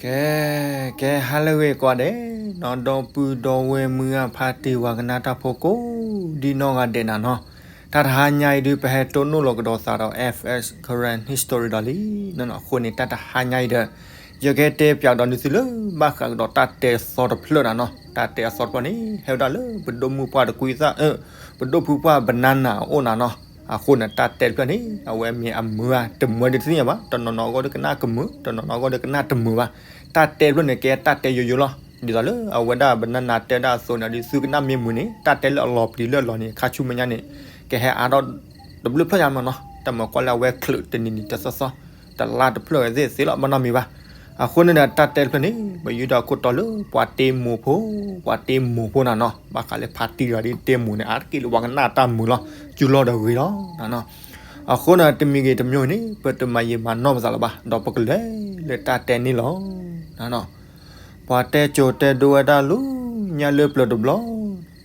ကဲ ကဲ ဟါလၢအဂ့ၤကိးဂၤဒဲးနီၤ, ဒီပုၢ်ဒီဝဲၢ်မုၢ်ဂၢ်ဖါတံၢ်ဝၤကနၣ်တၢ်ဖိကိးဒံနီၢ်ဂၤဒဲးနၤနီၤ, တၢ်တဟါညါအံၤဒုး ပဟဲတိၢ်နီၣ်လီၤကဒီးသးဒီး F S Karen History ဒီးလံနီၤ, အဃိန့ၣ် တၢ်တဟါညါအံၤဒီး ယကဟဲတဲပၠးကဒီးနသုလၢ ဘၣ်ဃးကဒီးတၢ်တဲအသီတဖျၢၣ်နၤနီၤ, တၢ်တဲအသီတဖျၢၣ်န့ၣ် ဟဲဝဲဒၣ်လၢ ပဒိၣ်မုၢ်ပှၢ်တကွံသၣ် ပဒိၣ်ဖုပှၢ်ဘနါနၤအအိၣ်နၤနီၤ, အဃိန့ၣ် တၢ်တဲတဖျၢၣ်န့ၣ် အဝဲမ့ၢ်အမုာ်ဧါတမုာ်ဧါဒုးတသ့ၣ်ညါဘၣ်, တနီၤနီၤအဂီၢ်ဒီးကနၣ်ကမုာ်, တနီၤနီၤအဂီၢ်ဒီးကနၣ်တမုာ်ဘၣ်, တၢ်တဲတဖျၢၣ်န့ၣ် ကဲတၢ်တဲယိယိလီၤ, ဒ်သိးလၢအဝဲဒၣ်ဘနါနၤတဲဒၣ်အသိးန့ၣ် ဒ်သုကနၣ်မ့ၢ်မုာ်န့ၣ် တၢ်တဲလၢအလီၤပျံၤလၢအလီၤန့ၣ် ခါဆူမဲာ်ညါန့ၣ် ကဟဲအါထီၣ်တဘျုးဖျၢၣ်ညါမးနီၤ, တၢ်မၤကွၢ်လၢအဝဲချုးတနံၤနံၤတသီသီ, တလါတဖျၢၣ်ဝဲသ့ၣ်သ့လီၤ ဘၣ်နီတမံၤဘၣ်, အဃိန့ၣ်ဒီး တၢ်တဲတဖျၢၣ်န့ၣ် ပယူးဒီးခိၣ်တီလၢပှၤတ့မိၢ်ဖိ, ပှၤတ့မိၢ်ဖိနၤနီၤ, ဘၣ်ဃးလၢဖါတံၢ်တဂၤဒ်တ့မိၢ်န့ၣ် အါတက့ၢ်လၢပှၤကနၣ်တၢ်မုာ်လီၤ, စုလီၢ်ဒီးဂ့ၤလီၤနၤနီၤ, အဃိန့ၣ် တမံၤဂ့ၤတမံၤဂ့ၤန့ၣ် ပတမၤယံာ်မၤနီၢ်ပသးလၢၤဘၣ်, ဒီးပကလဲၤလၢတၢ်တဲန့ၣ်လီၤ နၤနီၤ ပှၤတဲကၠိၤတဲဒိဝဲဒၣ်လၢညါလၢပျၢၤတဘျီ,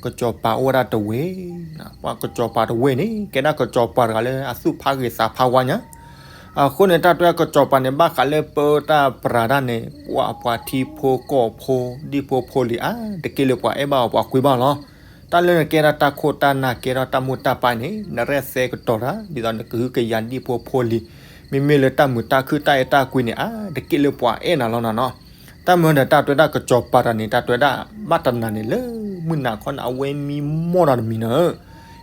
ကစီၤပၤအိၣ်ဝဲဒၣ်တဝ့ၢ်, ပှၤကစီၤပၤတဝ့ၢ်န့ၣ် ကဲဒၣ်ကစီၤပၤတဂၤလၢအသူၣ်ဖးဂ့ၤသးဖးဝါညါ, အဃိန့ၣ် တၢ်တဲကစီၤပၤန့ၣ် ဘၣ်ဃးလၢပၢတၢ်ပြးတၢ်န့ၣ် ပှၤပှၤထံဖိကီၢ်ဖိ ဒံၣ်ဖိဖိလံၤအါတက့ၢ်လၢ ပှၤအဲၣ်ဘၣ်အီၤပှၤကွံဘၣ်အီၤလီၤ, တၢ်လၢနကဲထီၣ်တၢ်ခိၣ်တၢ်နၢ် ကဲထီၣ်တၢ်မိၢ်တၢ်ပၢ်န့ၣ် နရဲၣ်သဲကတီၤတၢ် ဒ်သိးနကဟုကယာ်ဒံၣ်ဖိဖိလံၤ, မ့မ့ၢ်လၢတၢ်မုာ်တၢ်ခုၣ်တၢ်အဲၣ်တၢ်ကွံန့ၣ် အါတက့ၢ်လၢ ပှၤအဲၣ်နၤလီၤနၤနီၤ, တၢ်မုာ်ဒီး တၢ်တဲဒၣ်ကစီၤပၤတဂၤန့ၣ် တၢ်တဲဒၣ်ဘၣ်တနၤန့ၣ် လၢမုၢ်နၤခီန့ၣ် အဝဲမံမီၢ်တၢ်တမံၤနၤဧၢ,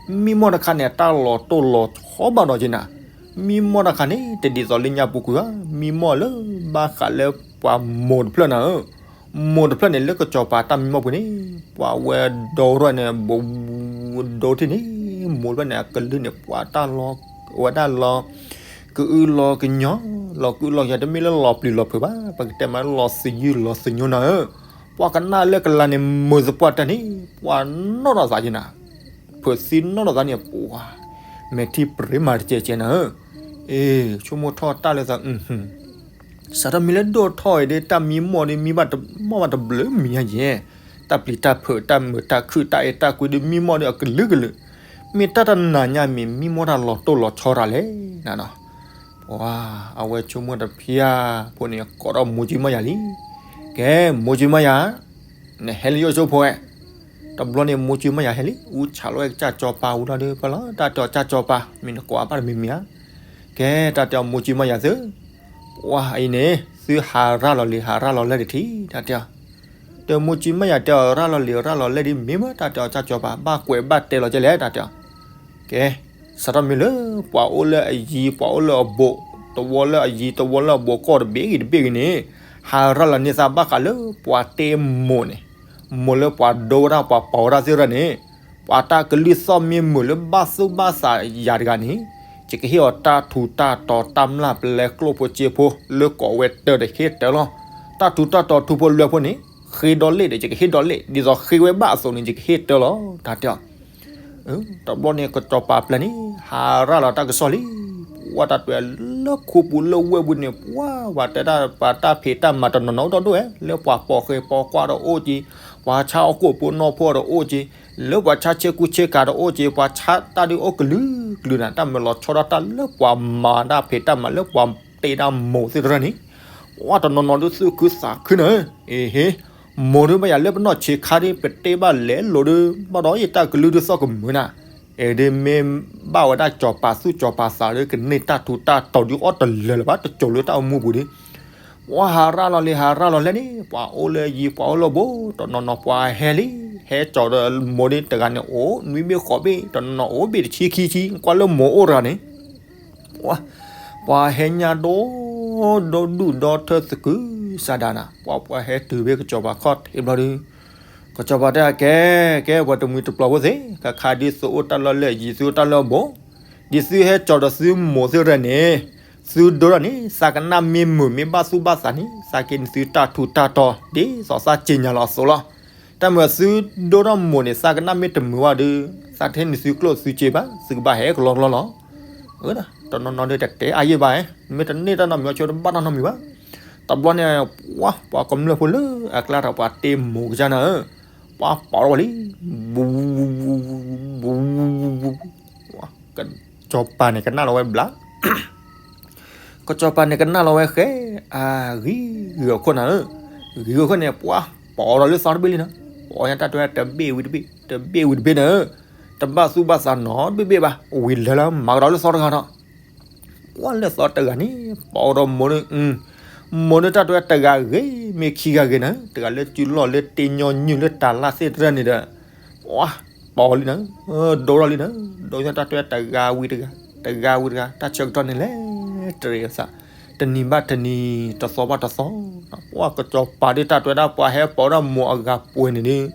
မံမီၢ်တခါန့ၣ် အတၢ်လီၤတိၢ်လီၤဆီဘၣ်ဒီးက့ၤနၤ, မံမီၢ်တခါန့ၣ် တဒ်သိးလၢညါပူၤကွံာ်ဘၣ်, မံမီၢ်လၢဘၣ်ဃးလၢပှၤမိၢ်တဖျၢၣ်နၤဧၢ, မိၢ်တဖျၢၣ်န့ၣ် လၢကစီၤပၤတၢ်မံမီၢ်ပူၤန့ၣ် ပှၤဝဲဒိထီၣ်န့ၣ် ဘိးဒိထံၣ်န့ၣ် မိၢ်တဖျၢၣ်န့ၣ် အကလုၢ်န့ၣ် ပှၤတၢ်လီၤ ဝဲဒၣ်လီၤ ကအုလီၤကညီၤ, လီၤကအုလီၤကညီၤ တမ့ၢ်လၢလီၤပျံၤလီၤဖုးဘၣ်, ပကတဲမးလၢလီၤသယုၢ်လီၤသညိနၤဧၢ, ပှၤကနၣ်လၢကလၤန့ၣ် မုာ်သပှၢ်တၢၢ်န့ၣ် ပှၤနီၣ်ထီၣ်သးက့ၤနၤ, ဖုးသံနီၣ်ထီၣ်သးန့ၣ် ပှၤ မဲာ်ထံပြ့မၤတကဲးကဲးနၤဧၢ, အ့ ဆိကမိၣ်ထီၣ်တၢ်လၢသး စးထီၣ်မံၤလၢဒိၣ်ထီၣ်အံၤဒီး တၢ်မံမီၢ်ဒီး မံဘၣ်တမီၢ်ဘၣ်တဘျုးမံၤညါယဲၢ်, တၢ်ပျံၤတၢ်ဖုး တၢ်မုာ်တၢ်ခုၣ် တၢ်အဲၣ်တၢ်ကွံဒီး မံမီၢ်ဒီးအကလုာ်ကလုာ်, မ့ၢ်တၢ်တနၤညါမ့ၢ် မံမီၢ်တၢ်လီၤတိၢ်လီၤဆီတၢ်လဲၣ်နၤနီၤ, ပှၤ အဝဲဆိကမိၣ်တဖၣ်ဖိန့ၣ် ကိးထီၣ်မိၢ်ကၠံမါယၤလံ, ကဲ မိၢ်ကၠံမါယၤ နဟဲလၢယအိၣ်ဆိဖိဝဲ, တဘျီန့ၣ် မိၢ်ကၠံမါယၤဟဲလံ အူဆးလီၤဝဲကစၢ်စီၤပၤဝံၤလီၤဒီး ပလီၤတၢ်တဲအီၤကစၢ်စီၤပၤ မ့ၢ်နကိးအပၢ်တမံၤမံၤဧါ, ကဲ တၢ်တဲအီၤမိၢ်ကၠံမါယၤသု, ပှၤအံၤန့ၣ် သုဟးရၤလီၤလံ ဟးရၤလီၤလဲၢ်တထံၣ် တၢ်တဲအီၤ, ဒီးမိၢ်ကၠံမါယၤတဲအီၤ ရၤလီၤလံ ရၤလီၤလဲၢ်ဒ်မ့ၢ်မး တၢ်တဲအီၤကစၢ်စီၤပၤ ဘၣ်ကွဲးဘၣ်တဲလီၤကဲလဲၣ် တၢ်တဲအီၤ ကဲ စးထီၣ်မ့ၢ်လၢ ပှၤအိၣ်လၢအယံၤ ပှၤအိၣ်လၢအဘူး တဝီလၢအယံၤ တဝီလၢအဘူး ကီၢ်တဘ့ၣ်ဂ့ၤတဘ့ၣ်ဂ့ၤန့ၣ် ဟးရၤလီၤန့ၢ်သးဘၣ်ဃးလၢ ပှၤတ့မိၢ်န့ၣ်, မိၢ်လၢပှၤဒိဝဲဒၣ် ပှၤပီၤဝဲဒၣ်သ့ၣ်တဖၣ်န့ၣ်, ပှၤတၢ်ကလုၢ်သီၣ်မ့ၢ်မုာ်လၢဘၣ်သူၣ်ဘၣ်သးယၤတဂၤန့ၣ်, ယကဟ့ၣ်အီၤတၢ်ထူးတၢ်တီၤ တၢ်မျၢ်ပလဲကျိၣ်ဖိစ့ဖိ လၢကိးဝဲတၢ်ဒီးဟ့ၣ်တၢ်လီၤ. တၢ်ထူးတၢ်တီၤထူဖိလွဲဖိန့ၣ် ဃ့ဒီးလ့ၣ်ဒီး ယကဟ့ၣ်ဒီးလ့ၣ်, ဒ်သိးဃ့ဝဲဘၣ်အသိးန့ၣ် ယကဟ့ၣ်တၢ်လီၤ တၢ်တဲအီၤ တဘျီန့ၣ် ကစီၤပၤပျဲၢ်န့ၣ် ဟးရၤလီၤတၢ်ကစီၣ်လံ. ပှၤတၢ်တဲလၢခိပူၤလၢဝဲၢ်ပူၤန့ၣ် ပှၤ ပှၤတဲဒၣ်ပှၤတၢ်ဖံးတၢ်မၤတနီၤနီၤအိၣ်ဒီးဒိၣ်ဝဲ, လၢပှၤပိာ်ဃဲၤပိာ်ကွၢ်ဒီးအိၣ်က့ၤ, ပှၤဆါဟီၣ်ခိၣ်ဖိနီၢ်ဖိဒီးအိၣ်က့ၤ, လၢပှၤဆါဆ့ကူဆ့ကၤဒီးအိၣ်က့ၤ, ပှၤဆါတၢ်ဒုးအိၣ်ကလုာ်ကလုာ်နၤ, တၢ်မၤလီၤဆီဒၣ်တၢ်လၢပှၤမၤတၢ်ဖံးတၢ်မၤလၢပှၤတ့ဒၣ်မိၢ်သ့ၣ်တဖၣ်န့ၣ် ပှၤတနီၤနီၤဒုးသူၣ်ခုသးခုနၤ, အ့ဟ့ မိၢ်ဒုးဘၣ်ယၤလၢပနီၢ်ဆံးခါဒ် ပတ့ဘၣ်လဲၤလိာ်ဒီး ဘၣ်ဒီးယတၢ်ကလုၢ်ဒုးသီၣ်ကမုာ်နၤ, အဲၣ်ဒိးမ့ၢ်ဘၣ်ဝဲဒၣ်စီၤပၤသူၣ်စီၤပၤသးဒီး ကန့ၢ်တၢ်ထူးတၢ်တီၤဒုးအီၣ်တလၢာ်လၢၤဘၣ် တစိၤလၢတၢ်အိၣ်မူပူၤဒီး ပှၤဟးရၤလီၤလံ ဟးရၤလီၤလဲၢ်န့ၣ် ပှၤအိၣ်လၢယံၤ ပှၤအိၣ်လၢဘူး တနီၤနီၤပှၤဟဲလံ, ဟဲကၠီၤဒီးမိၢ်ဒုးတဂၤန့ၣ် အိၣ်နွံဘ့ၣ်ဃိးဘ့ၣ် တနီၤနီၤအိၣ်ဘ့ၣ်တဆံခံဆံ ကွၢ်လၢမိၢ်အိၣ်တဂၤန့ၣ် ပှၤဟဲညါဒီး ဒီဒူၣ်ဒီထၢသကုၤဆးဒးနၤ, ပှၤပှၤဟဲတုၤဖဲကစီၤပၤခီၣ်ထံးဘျီဒီး ကစီၤပၤတဲ ကဲ ကဲ ပှၤတမှံၤတပျီၤဖိသ့ၣ်, ခါခါဒ်သုအိၣ်တၢ်လီၢ်လၢအယံၤ သုအိၣ်တၢ်လီၢ်ဘူး, ဒ်သုဟဲကၠီၤဒီးသုမိၢ်သ့ၣ်တဖၣ်န့ၣ်, သုဒိထီၣ်န့ၣ် သးကနၣ်မ့ၢ်မုာ်မ့ၢ်ဘၣ်သူၣ်ဘၣ်သးန့ၣ် သးက့ၤန့ၢ်သုတၢ်ထူးတၢ်တီၤ ဒ်သိးသးစံၣ်ညီၣ်လီၤအသိးလီၤ. တၢ်မုာ်သုဒိထီၣ်မိၢ်န့ၣ် သးကနၣ်မ့ၢ်တမုာ်ဘၣ်ဒီး သးတဟ့ၣ်န့ၢ်သုကျိၣ်သုစ့ဘၣ် သုကဘၣ်ဟဲကလီကလီလီၤ. တနီၤနီၤဒီးတတဲအါယံာ်ဘၣ်, မ့ၢ်တန့ၢ်တၢ်နီတမံၤ ဆိတဘၣ်တၢ်နီတမံၤဘၣ်. တဘျီန့ၣ် ပှၤ ပှၤကမျၢၢ်ဖိလၢအကျါတၢ် ပှၤတ့မိၢ်ကစၢ်နၤဧၢ, ပှၤပာ်ထီၣ်ဝဲလံ, ဘူး ဘူး ကစီၤပၤန့ၣ် ကနၣ်လီၤဝဲဘျါ, ကစီၤပၤန့ၣ်ကနၣ်လီၤဝဲဃဲ, အဂ့ၤဂ့ၤအခိၣ်နၤဧၢ, ဂ့ၤဂ့ၤအခိၣ်န့ၣ် ပှၤပိာ်ဒီးလၢသီတဘ့ၣ်လံနီၤ, ပိာ်ညါတၢ်တဲဝဲတဘ့ၣ်ဝံၤတဘ့ၣ် တဘ့ၣ်ဝံၤတဘ့ၣ်န့ၣ်ဧၢ, တဘၣ်သူၣ်ဘၣ်သးနီတဘ့ၣ်ဘၣ်, ဝံၤလၢလၢမၤကဒီးလၢသီတဂၤဒီး ကွၢ်လၢသီတဂၤန့ၣ် ပိာ်ဒီးမိၢ်န့ၣ်, မိၢ်န့ၣ်တၢ်တဲဝဲတဂၤဂ့ၤ မ့ၢ်ခံဂၤဂ့ၤန့ၣ် တဂၤလၢစုလီၢ်လၢတ့ညီနုၢ်လၢတၢ်လၢ်သ့ၣ်တဖၣ်န့ၣ်ဒီး ပှၤပိာ်လံန့ၣ်, ဒိၣ်ထီၣ်လံန့ၣ်, ဒိၣ်ညါတၢ်တဲဝဲတဂၤဝံၤတဂၤ, တဂၤဝံၤတဂၤ တၢ်ဆၢကတီၢ်န့ၣ်လဲၤတရံးအသး, တနံၤဘၣ်တနံၤ တသီဘၣ်တသီ, ပှၤကစီၤပၤဒ်တၢ်တဲဝဲဒၣ် ပှၤဟဲပိာ်ဒၣ်မိၢ်အဂၤပှဲၤန့ၣ်ဒီး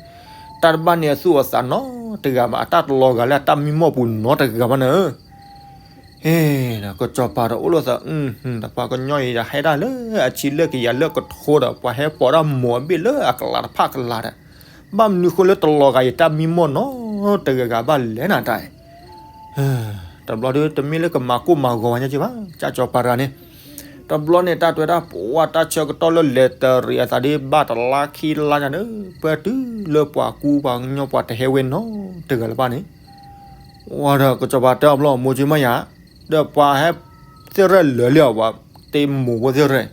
တၢ်တဘၣ်န့ၣ်အသူၣ်အသးနီတဂၤဘၣ်, အတၢ်တလီၤဂာ်လၢအတၢ်မံမီၢ်ပူၤနီတဂၤဘၣ်န့ၣ် ဟ့ၣ်ဒီးကစီၤပၤဒီးအိၣ်လၢသး, ဒီးပှၤကညီအံၤဒီးဟဲဒၣ်လၢအဆံလၢကယၤလၢကထိဒီး ပှၤဟဲပိာ်ဒၣ်မိၢ်အဘ့ၣ်လၢအကလးတဖၣ်ကလးဒီး, ဘၣ်မနုၤဃိလၢတလီၤဂာ်ယတၢ်မံမီၢ်နီတဂၤဂၤဘၣ်လဲၣ်နၤတၢ်အံၤ, တဘျီဒီးတမ့ၢ်လၢကမၤကိၢ်မၤဂီၤဝဲညါက့ဘၣ်, ကစီၤပၤတဂၤန့ၣ်, တဘျီန့ၣ်တၢ်တဲဝဲဒၣ် ပှၤတၢ်ဆၢကတီၢ်လၢလဲၤတရံးအသးဒီး ဘၣ်တလါခံလါညါဒီး ပၢတုၤလၢပှၤကူပှၤကညီပှၤတဟဲဝဲနီတဂၤလၢၤဘၣ်န့ၣ် ဝံၤဒီးကစီၤပၤတဲအီၤဘျီ မိၢ်ကၠံမါယၤ, ဒီးပှၤဟဲသ့ၣ်ရဲၣ်လၢာ်လံအီၤ ပှၤတ့မိၢ်ဖိသ့ၣ်ရဲၣ်,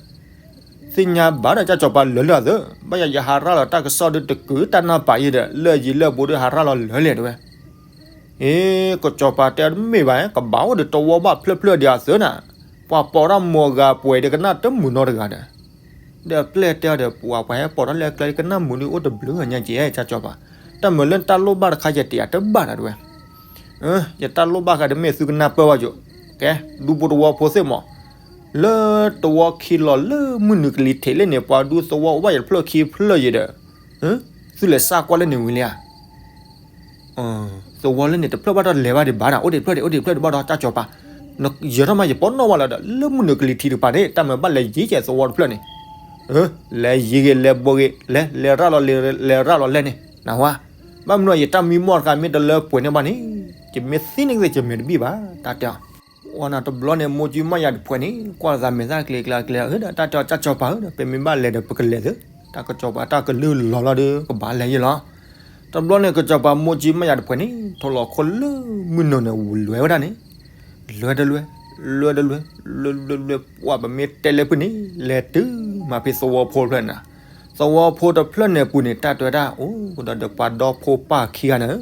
သ့ၣ်ညါဘၣ်ဒီး ကစီၤပၤလၢာ်လံအီၤသၢ, ဘၣ်ယၤယဟးရၣ်လီၤတၢ်ကစီၣ်ဒီးတကုာ်တၢ်နၢ်ပာ်အံၤဒီး လၢာ်ယံၤလၢာ်ဘူးဒီးဟးရၣ်လီၤလၢာ်လဲၣ်တဲဝဲ အ့ ကစီၤပၤတဲတမ့ၢ်ဘၣ် ကဘၣ်အိၣ်ဒီးသဝီဘၣ်ဖျၢၣ်ဖျၢၣ်ဒံးအသၢနၤ, ပှၤပိာ်ထီၣ်မိၢ်အဂၤပှဲၤဒီးကနၣ်တမုာ်နီတဂၤဒီး, ဒီးပျဲၢ်တဲအီၤဒီး ပှၤပှၤဟဲပိာ်ထီၣ်လၢအကျဲကနၣ်မုာ်ဒုးအိၣ်တဘျုးညါကဲ ကစီၤပၤ, တၢ်မုာ်လၢတၢ်လိၣ်ဘၣ်တခါယတဲအတဘၣ်နၤတဲဝဲ ယတၢ်လိၣ်ဘၣ်ဃးတမ့ၢ်သုကနၢ်ပၢၢ်ဘၣ်ယိာ်, ကဲ ဒူဖိတဝီဖိသ့ၣ်မး, လၢတဝီခံလီၤလၢမုၢ်နုာ်ကလံၤထံးလၢန့ၣ် ပှၤဒူသဝီအိၣ်ဘၣ်ယတဖျၢၣ်ခံဖျၢၣ်ယဲဒီး, သုလဲၤစၢ်ကွၢ်လၢန့ၣ်ဝံၤလံဧါ သဝီလၢန့ၣ်တဖျၢၣ်ဘၣ်ဒီးလဲၤဘၣ်ဒံးဘၣ်နၤ အိၣ်ဒံးတဖျၢၣ်ဒံး အိၣ်ဒံးတဖျၢၣ်ဒံးဘၣ်ဒီး ကစီၤပၤ, ယဲၤထီၣ်မးယပီၢ်နီၣ်ဝဲလီၤဒီး လၢမုၢ်နုာ်ကလံၤထံးတကပၤန့ၣ် တၢ်မုာ်ဘၣ်လဲၤယံၤကဲသဝီတဖျၢၣ်န့ၣ်, လဲၤယံၤဂ့ၤလဲၤဘိးဂ့ၤ လဲၤလဲၤရၣ်လီၤလဲၤ လဲၤရၣ်လီၤလဲၤန့ၣ် နဝါ, ဘၣ်မနုၤယတၢ်မံမီၢ်တခါမ့ၢ်တလၢပှဲၤန့ၢ်ဘၣ်န့ၣ်, ယမ့ၢ်သ့န့ၣ်ကသ့ယမဲာ်တဘံၣ်ဘၣ် တၢ်တဲအီၤ အီနၤတဘျီန့ၣ် မိၢ်ကၠံမါယၤတဖှဲးန့ၣ် ကွၢ်သးမဲာ်သၣ်ကျဲၤကျဲၤကျဲၤဧၢဒီး တၢ်တဲအီၤ ကစီၤပၤဧၢဒီး ပမ့ၢ်ဘၣ်လဲၤဒီးပကလဲၤသၢ, တၢ်ကစီၤပၤတၢ်ကလုၢ်လီၤလီၤဒီး ကဘၣ်လဲၤယဲလီၤ. တဘျီန့ၣ် ကစီၤပၤမိၢ်ကၠံမါယၤတဖှဲးန့ၣ် ထိးလီၤခိၣ်လၢမုၢ်နုာ်န့ၣ် လဲၤဝဲဒၣ်န့ၣ်, လဲၤတလဲၤ, လဲၤတလဲၤ, လဲၤလဲၤလဲၤ ပှၤပမ့ၢ်တဲလၢဖုန့ၣ် လဲၤတုၤမၤဖဲသဝီဖိတဖျၢၣ်န့ၣ်, သဝီဖိတဖျၢၣ်န့ၣ်ပူၤန့ၣ် တၢ်တဲဝဲဒၣ်အိၣ်ဒီး ဒီးပှၤဒီဖိပၢ်ခံဂၤန့ၣ်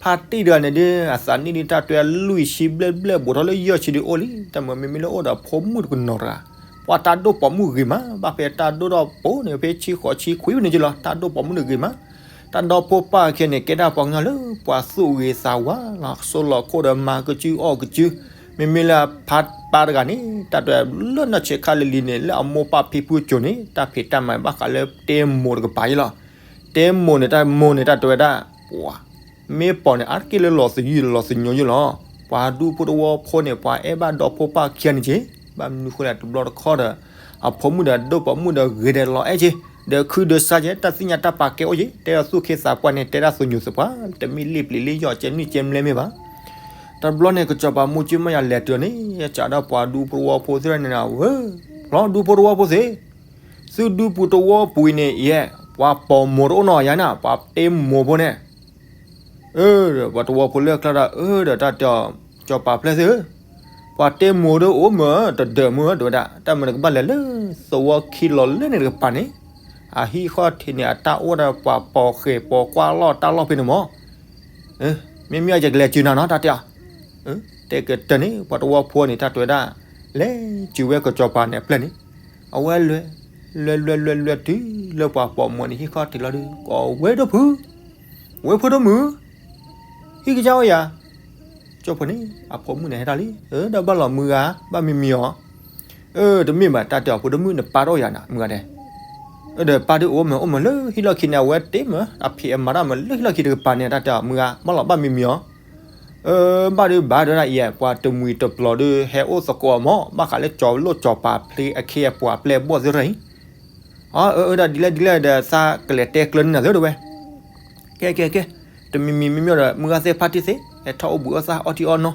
ဖါတံၢ်တဂၤန့ၣ်ဒီး အသးနံၣ်ဒ်တၢ်တဲလွံၢ်ဆံဘျဲၣ်ဘျဲၣ် ဘူးထီၣ်လၢယဲၢ်ဆံဒ်အိၣ်လံ, တၢ်မ့မ့ၢ်လၢအိၣ်ဒီးဖိမုၣ်တကနီၤတဂၤ, ပှၤတၢ်ဒိၣ်ပိာ်မုၣ်ဂ့ၤမး, ဘၣ်ဖဲတၢ်ဒိၣ်ထီၣ်ပိာ်န့ၣ် ဖဲဆံဃိးဆံခွံန့ၣ်ကလီၤ, တၢ်ဒိၣ်ပိာ်မုၣ်န့ၣ်ဂ့ၤမး, တၢ်ဒီဖိပၢ်ခံဂၤန့ၣ် ကဲဒၣ်ပှၤကညီလၢ ပှၤသူၣ်ဂ့ၤသးဝါလီၤ, ဆိးလီၤခိၣ်ဒီးမၤကစုအီၣ်ကစု, မ့မ့ၢ်လၢအဖါပၢ်တဂၤန့ၣ် တၢ်တဲလၢနီၢ်ဆံးခါလံၤလံၤန့ၣ် လၢအမိၢ်ပၢ်ဖံဖုအစိၤန့ၣ် တၢ်ဖံးတၢ်မၤဘၣ်ဃးလၢတ့မိၢ်တကပၤအံၤလီၤ. တ့မိၢ်န့ၣ် တၢ်မိၢ်န့ၣ် တၢ်တဲဝဲဒၣ် ပှၤ မ့ၢ်ပိာ်န့ၣ်အါတက့ၢ်လၢလီၤသယုၢ်လီၤသညိယုၢ်လီၤ. ပှၤဒူဖိတဝီဖိန့ၣ် ပှၤအဲၣ်ဘၣ်ဒီဖိပၢ်ခံဂၤန့ၣ်က့, ဘၣ်မနုၤဃိလဲၣ် တဘျီတခီၣ်ဒီး အဖိမုၣ်ဒီးဒိၣ်ပိာ်မုၣ်ဒီးဂ့ၤဒီးလီၤအဲၣ်က့, ဒီးခုဒီးစါက့ တၢ်သ့ၣ်ညါတၢ်ပာ်ကဲအိၣ်က့, တဲအီၤသူၣ်ခ့သးပှၢ်န့ၣ် တဲဒၣ်သညိးသပှၢ် တမ့ၢ်လ့ၣ်ပျံၤလ့ၣ်ယီၣ်ကဲနုၢ်ကဲမျဲမ့ၢ်ဘၣ်. တဘျီန့ၣ် ကစီၤပၤမိၢ်ကၠံမါယၤလဲၤတုၤန့ၣ် စးဒီးပှၤဒူဖိတဝီဖိသ့ၣ်န့ၣ် ဝဲ ဖျီဒူဖိတဝီဖိသ့ၣ် သုဒူပူၤတဝီပူၤအံၤန့ၣ် ယဲ ပှၤပိာ်မိၢ်တအိၣ်နီၤယၤန့ၣ် ပှၤတ့မိၢ်ဖိန့ၣ်, အၢ ပှၤတဝီဖိလၢအကျါဒီး အၢ ဒီးတၢ်တဲအီၤ စီၤပၤဖျဲၣ်သ့ၣ်ဧၢ, ပှၤတ့မိၢ်ဒီးအိၣ်မ့ၢ်တဒၢးမ့ၢ် တဲဝဲဒၣ် တၢ်မ့ၢ်နကဘၣ်လဲၤလၢ သဝီခံလီၤလၢန့ၣ်တကပၤန့ၣ်, အဟံၣ်ဃီထံးန့ၣ် အတၢ်အိၣ်ဒီးပှၤပိာ်ဃဲၤပိာ်ကွၢ်လီၢ်တၢ်လီၢ်ဖဲန့ၣ်မး မ့မ့ၢ်ယကလဲၤစုနၤနီၤ တၢ်တဲအီၤ, တဲကတၢၢ်န့ၣ် ပှၤတဝီဖိန့ၣ် တၢ်တဲဝဲဒၣ် လဲၤစုဝဲကစီၤပၤန့ၣ်အဖျဲၣ်န့ၣ်, အဝဲလဲၤ လဲၤလဲၤလဲၤလဲၤတုၤလၢပှၤပိာ်မိၢ်န့ၣ် ဟံၣ်ဃီထံးလီၤဒီး ကိးဝဲဒိၣ်ဖု ဝဲဖိဒိၣ်မုၣ်, ဟံၣ်ကစၢ်အိၣ်ယၤ, ကၠိဖိန့ၣ် အဖိမုၣ်န့ၣ်ဟဲထီၣ်လံ, ဒီးဘၣ်လီၤမုၢ်ဂၤ ဘၣ်မံမံၤအီၤ, အၢ တမ့ၢ်ဘၣ် တၢ်တဲအီၤ ဖိဒိၣ်မုၣ်န့ၣ် ပၢ်တအိၣ်ယၤနၤ မုၢ်ဂၤဒဲး, ဒီးပၢ်ဒုးအိၣ်မ့ၢ်အိၣ်မ့ၢ်လၢဟံၣ်လီၢ်ခံန့ၣ် အဝဲတ့မ့ၢ် အဖံးအမၤတၢ်မ့ၢ်လၢဟံၣ်လီၢ်ခံတကပၤန့ၣ် တၢ်တဲအီၤ မုၢ်ဂၤ ဘၣ်လီၤဘၣ်မံမံၤအီၤ, အၢ ဘၣ်ဒုးဘၣ်ဒိဒၣ်အံၤ ပှၤတမှံၤတပျီၤဒုး ဟဲအိၣ်သကိးအီၤမး ဘၣ်ဃးလၢကၠီၤလိၣ်ကၠီၤပၤဖျ့အခ့အပှၤပျဲၢ်ဘီၣ်သ့ၣ်တဖၣ်အံၤ, အၢ အၢ ဒၣ်ဒ်လဲၣ်ဒ်လဲၣ်ဒီး သးကလဲၤတဲကျၢၤန့ၢ်နၤသ့တဲဝဲ, ကဲ ကဲ ကဲ, တမံၤမံၤမ့မ့ၢ်ဒီး မုၢ်ဂၤသ့ၣ်ဖါတံၢ်သ့ၣ် ဟဲထီၣ်အိၣ်ဘှံးအိၣ်သၣ်အီထံအီနိ,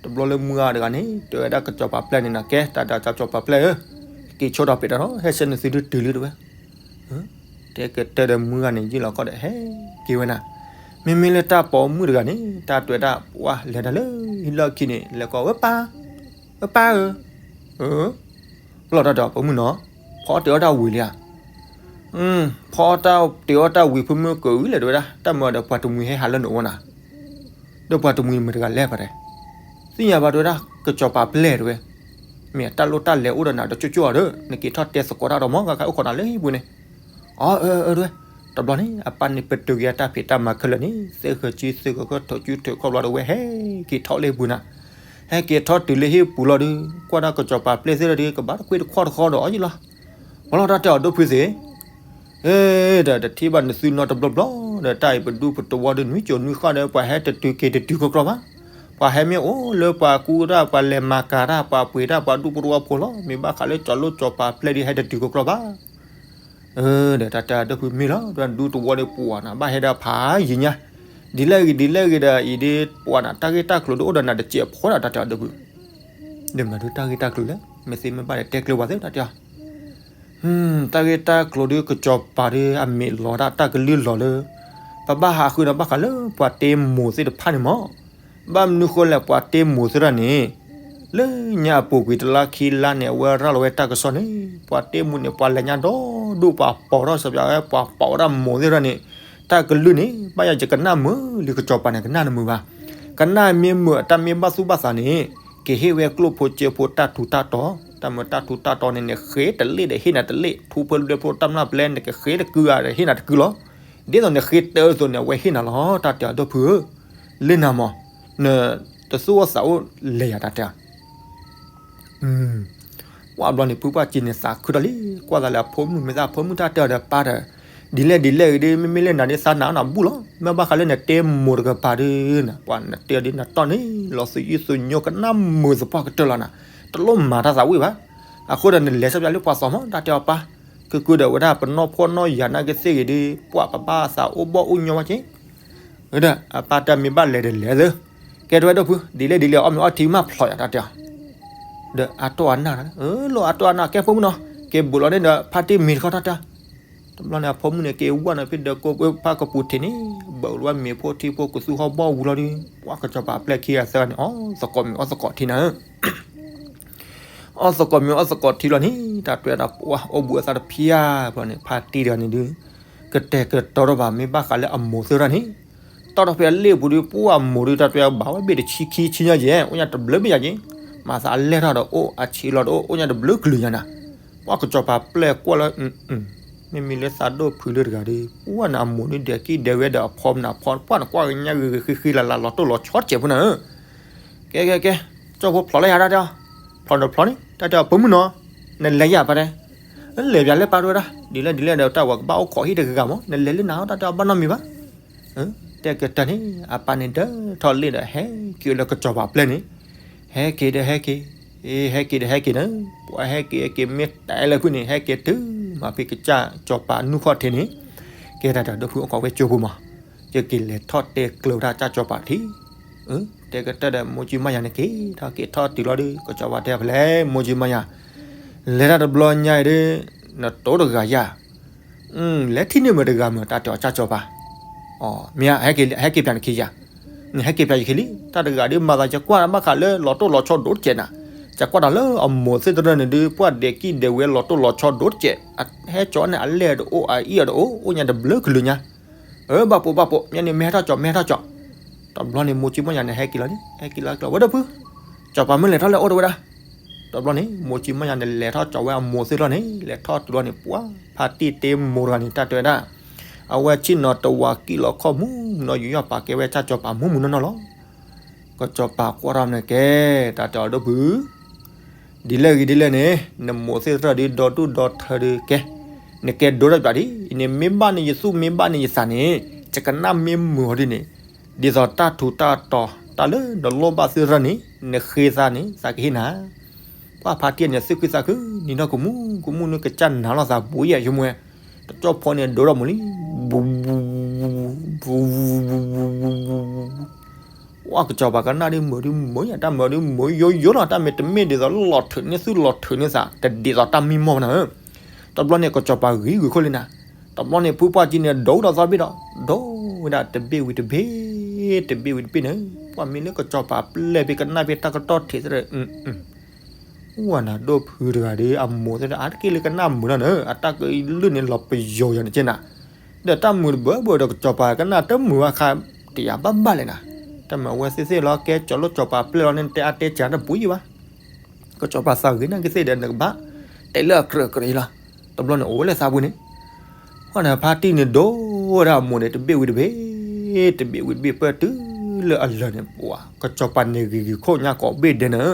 တဘျီလၢမုၢ်ဂၤတဂၤန့ၣ် တဲဝဲဒၣ်ကစီၤပၤဖျဲၣ်န့ၣ်နီၤ ကဲ တၢ်ဒီးကစီၤပၤဖျဲၣ်ဧၢ, က့ၤဆိထီၣ်ဖဲးတၢ်ဒီး ဟဲဆှၢနသုဒုးတုၤလံတဲဝဲ တဲကတၢၢ်ဒီးမုၢ်ဂၤန့ၣ် ယံာ်လီၤကီၢ်ဒီးဟဲက့ၤဝဲနၤ, မ့မ့ၢ်လၢတၢ်ပိာ်မုၣ်တဂၤန့ၣ် တၢ်တဲဝဲဒၣ် ပှၤလဲၤတၢ်လၢဟံၣ်လီၢ်ခံန့ၣ် လဲၤကိးဝဲပၢ်, ဝဲပၢ်ဧၢ, ဝဲ လီၤတၢ်တဲအီၤ ပိာ်မုၣ်နီၤ, ဖီအီၣ်တ့ၤအီၣ်တၢ်ဝံၤလံဧါ. ဖီအီၣ်တ့ၤအီၣ်တၢ်ဝံၤ ဖိမုၣ်ကဝံၤလဲၣ်တဲဝဲဒၣ်, တၢ်မၤဒီးပှၤတမှံၤဟဲဟးလၢနအိၣ်နၤ, ဒီးပှၤတမှံၤမ့ၢ်တဂၤလဲၣ်ပှၤတဲ, သ့ၣ်ညါဘၣ်တဲဝဲဒၣ် ကစီၤပၤပျဲၢ်တဲဝဲ, မ့ၢ်တၢ်လိၣ်တၢ်လဲၤအိၣ်ဒီးနၤဒီးကၠိကၠိအီၤဒီး နက့ၤထီၣ်တဲသကိးတၢ်ဒီးမ့ၢ် ဂၤခါအိၣ်ခိးနၤလၢဟံၣ်ပူၤန့ၣ်. အၢ အၢ တဲဝဲ, တဘျီန့ၣ် အပၢ်န့ၣ်ပတုာ်က့ၤအတၢ်ဖံးတၢ်မၤခဲလၢာ်န့ၣ် သ့ၣ်ဃၢၤကံသ့ၣ်ဃၢၤခီၣ် ထုးကၠူထုးခီၣ်ဘျီဒီး ဝဲဟဲက့ၤထီၣ်လၢဟံၣ်ပူၤနၤ, ဟဲက့ၤထီၣ်တုၤလၢဟံၣ်ပူၤလီၤဒီး ကွၢ်ဒၣ်ကစီၤပၤပျဲၢ်သ့ၣ်ဒီး ကဘၣ်တကွ့ၢ်တခီၣ်တခီဒီးအီၤယံၤလီၤ. ပှၤလီၤတၢ်တဲအီၤ ဒိၣ်ဖုသ့ၣ် ဒီးတထံၣ်ဘၣ်နသုနီတဘျီဘျီဒီး တၢ်အံၤပဒူပတဝီဒီး နွံကၠိနွံဃၣ်ဒီး ပှၤဟဲတတုၤက့ၤတတုၤကီၢ်ကျီၢ်ဘၣ်. ပှၤဟဲမ့ၢ်အိၣ်လၢပှၤကူတၢ် ပှၤလဲၤမၤကၤတၢ် ပှၤပှ့ၤတၢ် ပှၤဒူပတဝီဖိလီၤ. မ့ၢ်ဘၣ်ဃးလၢကၠီၤလိၣ်ကၠီၤပၤပျဲၢ်ဒီး ဟဲတတုၤကီၢ်ကျီၢ်ဘၣ်. ဒီးတၢ်တဲအီၤ ဒိၣ်ဖုမ့ၢ်လီၤ ဒူတဝီဒီးပှၤနၤ ဘၣ်ဟဲဒီးဖးယံၤညါ, ဒ်လဲၣ်ဂ့ၤဒ်လဲၣ်ဂ့ၤဒီး အံၤဒ်ပှၤနၤ တၢ်ဂ့ၢ်တၢ်ကျိၤဒီးအိၣ်ဒီးနၤတစဲးဖိဒၣ် တၢ်တဲအီၤ ဒိၣ်ဖု ဒီးမနုၤတၢ်ဂ့ၢ်တၢ်ကျိၤလဲၣ် မ့ၢ်သ့မ့ၢ်ဘၣ်ဒီးတဲကျၢၤပှၤသ့ တၢ်တဲအီၤ. တၢ်ဂ့ၢ်တၢ်ကျိၤဒီး ကစီၤပၤဒီး အမ့ၢ်လီၤဒၣ်တၢ်ကလုၢ်လီၤလၢ ပဘၣ်ဟးဃုဒီး ဘၣ်ဃးလၢပှၤတ့မိၤသ့ၣ်တဖၣ်န့ၣ်မ့ၢ်, ဘၣ်မနုၤဃိလဲၣ် ပှၤတ့မိၤသ့ၣ်တဖၣ်န့ၣ် လၢညါအပူၤကွံာ်တလါခံလါန့ၣ် အဝဲရၤလီၤဝဲတၢ်ကစီၣ်န့ၣ် ပှၤတ့မိၤန့ၣ် ပှၤလဲၤညါဒီဒူၣ် ပှၤပိာ်ထီၣ်စပျးဝဲ ပှၤပိာ်ဝဲဒၣ်မိၤသ့ၣ်တဖၣ်န့ၣ် တၢ်ကလုၢ်န့ၣ် ဘၣ်ယၤယကနၣ်မုာ်လံ ကစီၤပၤန့ၣ် ကနၣ်နမုာ်ဘၣ်. ကနၣ်မ့ၢ်မုာ်အတၢ်မ့ၢ်ဘၣ်သူၣ်ဘၣ်သးန့ၣ် ကဟ့ၣ်ဝဲကျိၣ်ဖိစ့ဖိတၢ်ထူးတၢ်တီၤ, တၢ်မုာ်တၢ်ထူးတၢ်တီၤန့ၣ် နဃ့တလ့ၣ်ဒီးဟ့ၣ်နၤတလ့ၣ်, ထူဖိဘျ့ဖိတၢ်မျၢ်ပျဲ နကဃ့တကုာ်ဧါဒီးဟ့ၣ်နၤတကုာ်လီၤ. ဒ်သိးနဃ့တၢအသိးန့ၣ် အဝဲဟ့ၣ်နၤလီၤ တၢ်တဲအီၤ ဒိၣ်ဖုဧၢ, လၢနၤမး, နတသူၣ်အိၣ်သးအိၣ်လဲၤယၤ တၢ်တဲအီၤ ပှၢ်ဘျီန့ၣ် ဖုပှၢ်ကံန့ၣ် သးခုထီၣ်လံ, ကွၢ်သးလၢအဖိမုၣ် မ့ၢ်သးအဖိမုၣ် တၢ်တဲအီၤဒီးပၢ်ဒီး, ဒ်လဲၣ်ဒ်လဲၣ်ဂ့ၤဒီး မ့မ့ၢ်လၢနၤဒ်သးနၤနၤဘူၣ်လီၤ, မ့ၢ်ဘၣ်ဃးလၢနတဲမိၤတကပၤဒီးနၤ ပှၤနတဲအီၤဒ်နတီၢ်န့ၣ် လီၤသူၣ်ယုၢ်သူၣ်ညိ ကနၣ်မုာ်သပှၢ်ကတၢၢ်လီၤနၤ, တလိၣ်မၤတၢ်သးဝံၣ်ဘၣ်. အဃိဒီးနလဲၤဆၢပၠးလၢပှၤသီမး တၢ်တဲအီၤပၢ်, ကုၤကုၤဒီးဝဲဒၣ်ပနီၢ်ဖှီၣ်နီၢ်ယာ်နာ်က့သ့ၣ်ဂ့ၤဒီး ပှၢ်ပဘၣ်သးအိၣ်ဘီၣ်အိၣ်ညီဝဲက့ ဒီးအပၢ်တၢ်မ့ၢ်ဘၣ်လဲၤဒီးလဲၤသၢ, ကဲတဲဝဲ ဒိၣ်ဖု ဒ်လဲၣ်ဒ်လဲၣ် အီၣ်မ့ၤအီထံမးဖျိးယၤ တၢ်တဲအီၤ, ဒီးအတိၢ်အနၢ်, လီၤအတိၢ်အနၢ် ကဲဖိမုၣ်နီၤ, ကဲဘူးလီၤန့ၣ်ဒီး ဖါတံၢ်မံၤတခီ တၢ်တဲအီၤ, တဘျီန့ၣ် အဖိမုၣ်န့ၣ် က့ၤဝဲနီၤ ဖဲဒီးကိးဖါကပူၤထံးန့ၣ်, ဘၣ်လီၤဝဲမ့ၤဖိထံဖိကသူဟီၣ်ဘီၣ်ဝံၤလီၤဒီး ပှၢ်ကစီၤပၤပျဲၢ်ခံဂၤသၢဂၤန့ၣ် အီၣ်သကိးမ့ၤအီၣ်သကိးထံနၤ အီၣ်သကိးမ့ၤအီၣ်သကိးထံလီၤန့ၣ် တၢ်တဲဝဲဒၣ် ပှၢ်အိၣ်ဘှံးအသးတဖျၢၣ်ဘျီန့ၣ် ဖါတံၢ်တဂၤန့ၣ်ဒုး ကတဲာ်ကတီၤထီၣ်ဘၣ် မ့ၢ်ဘၣ်ဃးလၢအမိၢ်သ့ၣ်တဖၣ်န့ၣ်, တီၢ်ထီၣ်ဖဲအလ့ၣ်ပူၤဒီး ပှၢ်အမိၢ်ဒီး တၢ်တဲဝဲဘၣ်ဝဲဘ့ၣ်တဆံခံဆံညါယဲၢ် အိၣ်ညါတဘျုးဘ့ၣ်ညါက့ၤ, မၤသးအလဲၢ်ထီၣ်ဒီးအိၣ် အဆံးလီၤဒီးအိၣ် အိၣ်ညါတဘျုးကလုာ်ညါနၤ, ပှၢ်ကစီၤပၤပျဲၢ်ကွၢ်လၢ မ့မ့ၢ်လၢသးဒိၣ်ဖုလၢတဂၤဒီး ပှၢ်နအမိၢ်န့ၣ်ဒဲးကံၣ်ဒဲးဝဲဒီးအဖီမနုၤဖီ ပှၢ်နကွၢ်ကညါဂ့ၤဂ့ၤဃံဃံလၤလၤ လီၤတိၢ်လီၤဆီတစဲးဖိနၤဧၢ, ကဲကဲကဲ, ကၠီၣ်ဖိဖျိးလၢယၤ တၢ်တဲအီၤ, ဖျိးဒီးဖျိးန့ၣ် တၢ်တဲအီၤ ပိာ်မုၣ်နီၤ, နလဲၤယၤပၢ်တဲ, လဲၤပၠးလၢပၢ်တဲဝဲဒၣ် ဒ်လဲၣ်ဒ်လဲၣ်ဒီး တၢ်ဝဲကဘၣ်အိၣ်ခိးဟံၣ်တဂၤဂၤမး နလဲၤလၢနၤ တၢ်တဲအီၤ ဘၣ်နီတမံၤဘၣ် တဲကတၢၢ်န့ၣ် အပၢ်န့ၣ်ဒၢထီၣ်လ့ၣ်ဒီး ဟဲက့ၤလၢကစီၤပၤပျဲၢ်န့ၣ်, ဟဲက့ၤဒီးဟဲက့ၤ, ဟဲက့ၤဒီးဟဲက့ၤန့ၣ်, ပှၢ်ဟဲက့ၤဟဲက့ၤ မ့ၢ်တဲလၢဖုန့ၣ် ဟဲက့ၤတုၤမးဖဲကစၢ်စီၤပၤနူၢ်ခီၣ်ထံးန့ၣ်, ကဲတၢ်ဒီး ဒိၣ်ဖုအိၣ်ခိးဝဲကၠိဖိမး, ယက့ၤလဲၤထီၣ်တဲကျၢၤဝဲဒၣ်ကစၢ်စီၤပၤထံး တဲကတၢၢ်ဒီး မိၢ်ကၠံမါယၤန့ၣ်က့ၤ ထီၣ်က့ၤထီၣ်တုၤလီၤဒီး ကစီၤပၤတဲဖဲလဲၣ် မိၢ်ကၠံမါယၤ, လဲၤတၢ်တဘျီညါအံၤဒီး နတိတဂၤယၤ, လဲၤထံၣ်န့ၢ်မုာ်တဂၤမုာ် တၢ်တဲအီၤကစၢ်စီၤပၤ, မ့ၢ် ဟဲက့ၤပၠးနခံယၤ, နဟဲက့ၤပၠးယခံလံ တၢ်တဂၤဒီး မၤသးယကွၢ်ဘၣ်ဃးလၢလီၤတိၢ်လီၤဆီဒိၣ်တစဲးနၤ, ယကွၢ်တၢ်လၢအမိၢ်သ့ၣ်တဖၣ်န့ၣ်ဒီး ပှၢ်ဒဲးကံၣ်ဒဲးဝဲလီၤတိၢ်လီၤဆီဒိၣ်တစဲး, ဟဲကၠီန့ၣ် အလဲၢ်တအိၣ်အအံၣ်တအိၣ် အိၣ်ညါတဘျုးကလုာ်ညါ အၢ ဘၣ်ပိာ်ဘၣ်ပိာ် မ့ၢ်န့ၣ် မ့ၢ်ဟဲထီၣ်ကၠီ မ့ၢ်ဟဲထီၣ်ကၠီ, တဘျီန့ၣ် မိၢ်ကၠံမိၢ်ယၤန့ၣ် ဟဲက့ၤလီၤန့ၣ် ဟဲက့ၤလီၤကလီၤ ဝဲဒၣ်ဖု, စီၤပၤမ့ၢ်လဲၤထီၣ်လဲၣ်အိၣ်တဝဲဒၣ်, တဘျီန့ၣ် မိၢ်ကၠံမိၢ်ယၤန့ၣ် လဲၤထီၣ်ကၠီဝဲအမိၢ်သ့ၣ်တဖၣ်န့ၣ် လဲၤထီၣ်တုၤလီၤန့ၣ် ပှၢ်ဖါတံၢ်တ့မိၤတဂၤန့ၣ် တၢ်တဲဝဲဒၣ်, အဝဲဆ့ၣ်နီၤတဝးကံၣ်လီၤခီၣ်မူနီၤ ယူးယီၣ်ပာ်ကဲဝဲကစၢ်စီၤပၤမူမူနီၢ်နီၢ်လီၤ. ကစီၤပၤကွၢ်ထီၣ်န့ၣ်ကဲ, တၢ်တဲအီၤဒိၣ်ဖု ဒ်လဲၣ်ဂ့ၤဒ်လဲၣ်န့ၣ် နမိၢ်သ့ၣ်တဖၣ်ဒီး ဒီဒူၣ်ဒီထၢဒီးကဲ, နကဲဒိတၢ်ပျၢ်ဒ် အံၤန့ၣ် မ့ၢ်ဘၣ်န့ၣ်ယသူၣ် မ့ၢ်ဘၣ်န့ၣ်ယသးန့ၣ် ယကနၣ်မ့ၢ်မုာ်အီၤဒ်န့ၣ်, ဒ်သိးတၢ်ထူးတၢ်တီၤ တၢ်လၢနလိၣ်ဘၣ်သ့ၣ်တဖၣ်န့ၣ် နဃ့သးန့ၣ် သးကဟ့ၣ်နၤ. ပှၢ်ဖါတံၢ်န့ၣ် သူၣ်ခုသးခု နံၤထီၣ်ကမူကမူန့ၣ် ကစၢ်နၤလီၤသးဘူးယဲၢ်ဆိကမိၣ်ဝဲ, တကၠီၣ်ဖိန့ၣ် ဒိၣ်ထီၣ်မူလံ ပှၢ်ကစီၤပၤကနၣ်ဒ်မုာ်ဒ်မုာ်ယၤ တၢ်မုာ်ဒ်မုာ်ယိယိလီၤ တၢ်မ့ၢ်တမ့ၢ်ဒ်သိးလီၤထုးန့ၢ်သူၣ်လီၤထုးန့ၢ်သး တဒ်သိးတၢ်မံမီၢ်နၤဧၢ. တဘျီန့ၣ် ကစီၤပၤဂ့ၤဂ့ၤခိၣ်လံနၤ, တဘျီန့ၣ် ဖုပှၢ်ကၠံန့ၣ် ဒိၣ်ဒီးသီဘ့ၣ်ဒီး ဒိၣ်ဝဲဒၣ်တဘ့ၣ်ဝံၤတဘ့ၣ်, တဘ့ၣ်ဝံၤတဘ့ၣ်န့ၣ်, ပှၢ်မ့ၢ်လၢကစီၤပၤပျဲၢ်ဖဲကနၣ်ဖဲတၢ်ကတီၢ်ထံးသရၣ် ဝဲနၤဒိၣ်ဖုတဂၤဒီး အမိၢ်သ့ၣ်ဒီး အါတက့ၢ်လၢကနၣ်မုာ်လီၤနၢၤ, အတၢ်ကလုၢ်န့ၣ်လီၤပယီၤယၤန့ၣ်ကဲနၤ, ဒီးတၢ်မုာ်တဘၢဘၢဒီး ကစီၤပၤကနၣ်တမုာ်ဘၣ်ဃး တယာ်ဘၣ်ဘၣ်လဲၣ်နၤ, တၢ်မုာ်အဝဲသ့ၣ်သ့ၣ်လီၤ ကဲကၠီၤလိၣ်ကစီၤပၤပျဲၢ်လီၤန့ၣ် တဲအါတဲစှၤတပူၤယံၤဘၣ် ကစီၤပၤသးဂ့ၤနာ်က့ၤသ့ၣ်ဒီး နကဘၣ်တဲလၢအကြၢးကြၢးအံၤလီၤ. တဘျီန့ၣ်အိၣ်ဝဲလၢသးပူၤန့ၣ်, ပှၢ်န့ၣ်ဖါတံၢ်န့ၣ်ဒိၣ်ဝဲဒၣ်အမိၢ်န့ၣ် တဘ့ၣ်ဝံၤတဘ့ၣ်, တဘ့ၣ်ဝံၤတဘ့ၣ်ပၢၢ်တုၤလၢအလၢာ်န့ၣ် ပှၢ်ကစီၤပၤန့ၣ်ဂ့ၤဂ့ၤခိၣ်ညါကိးဘ့ၣ်ဒဲးနၢၤ.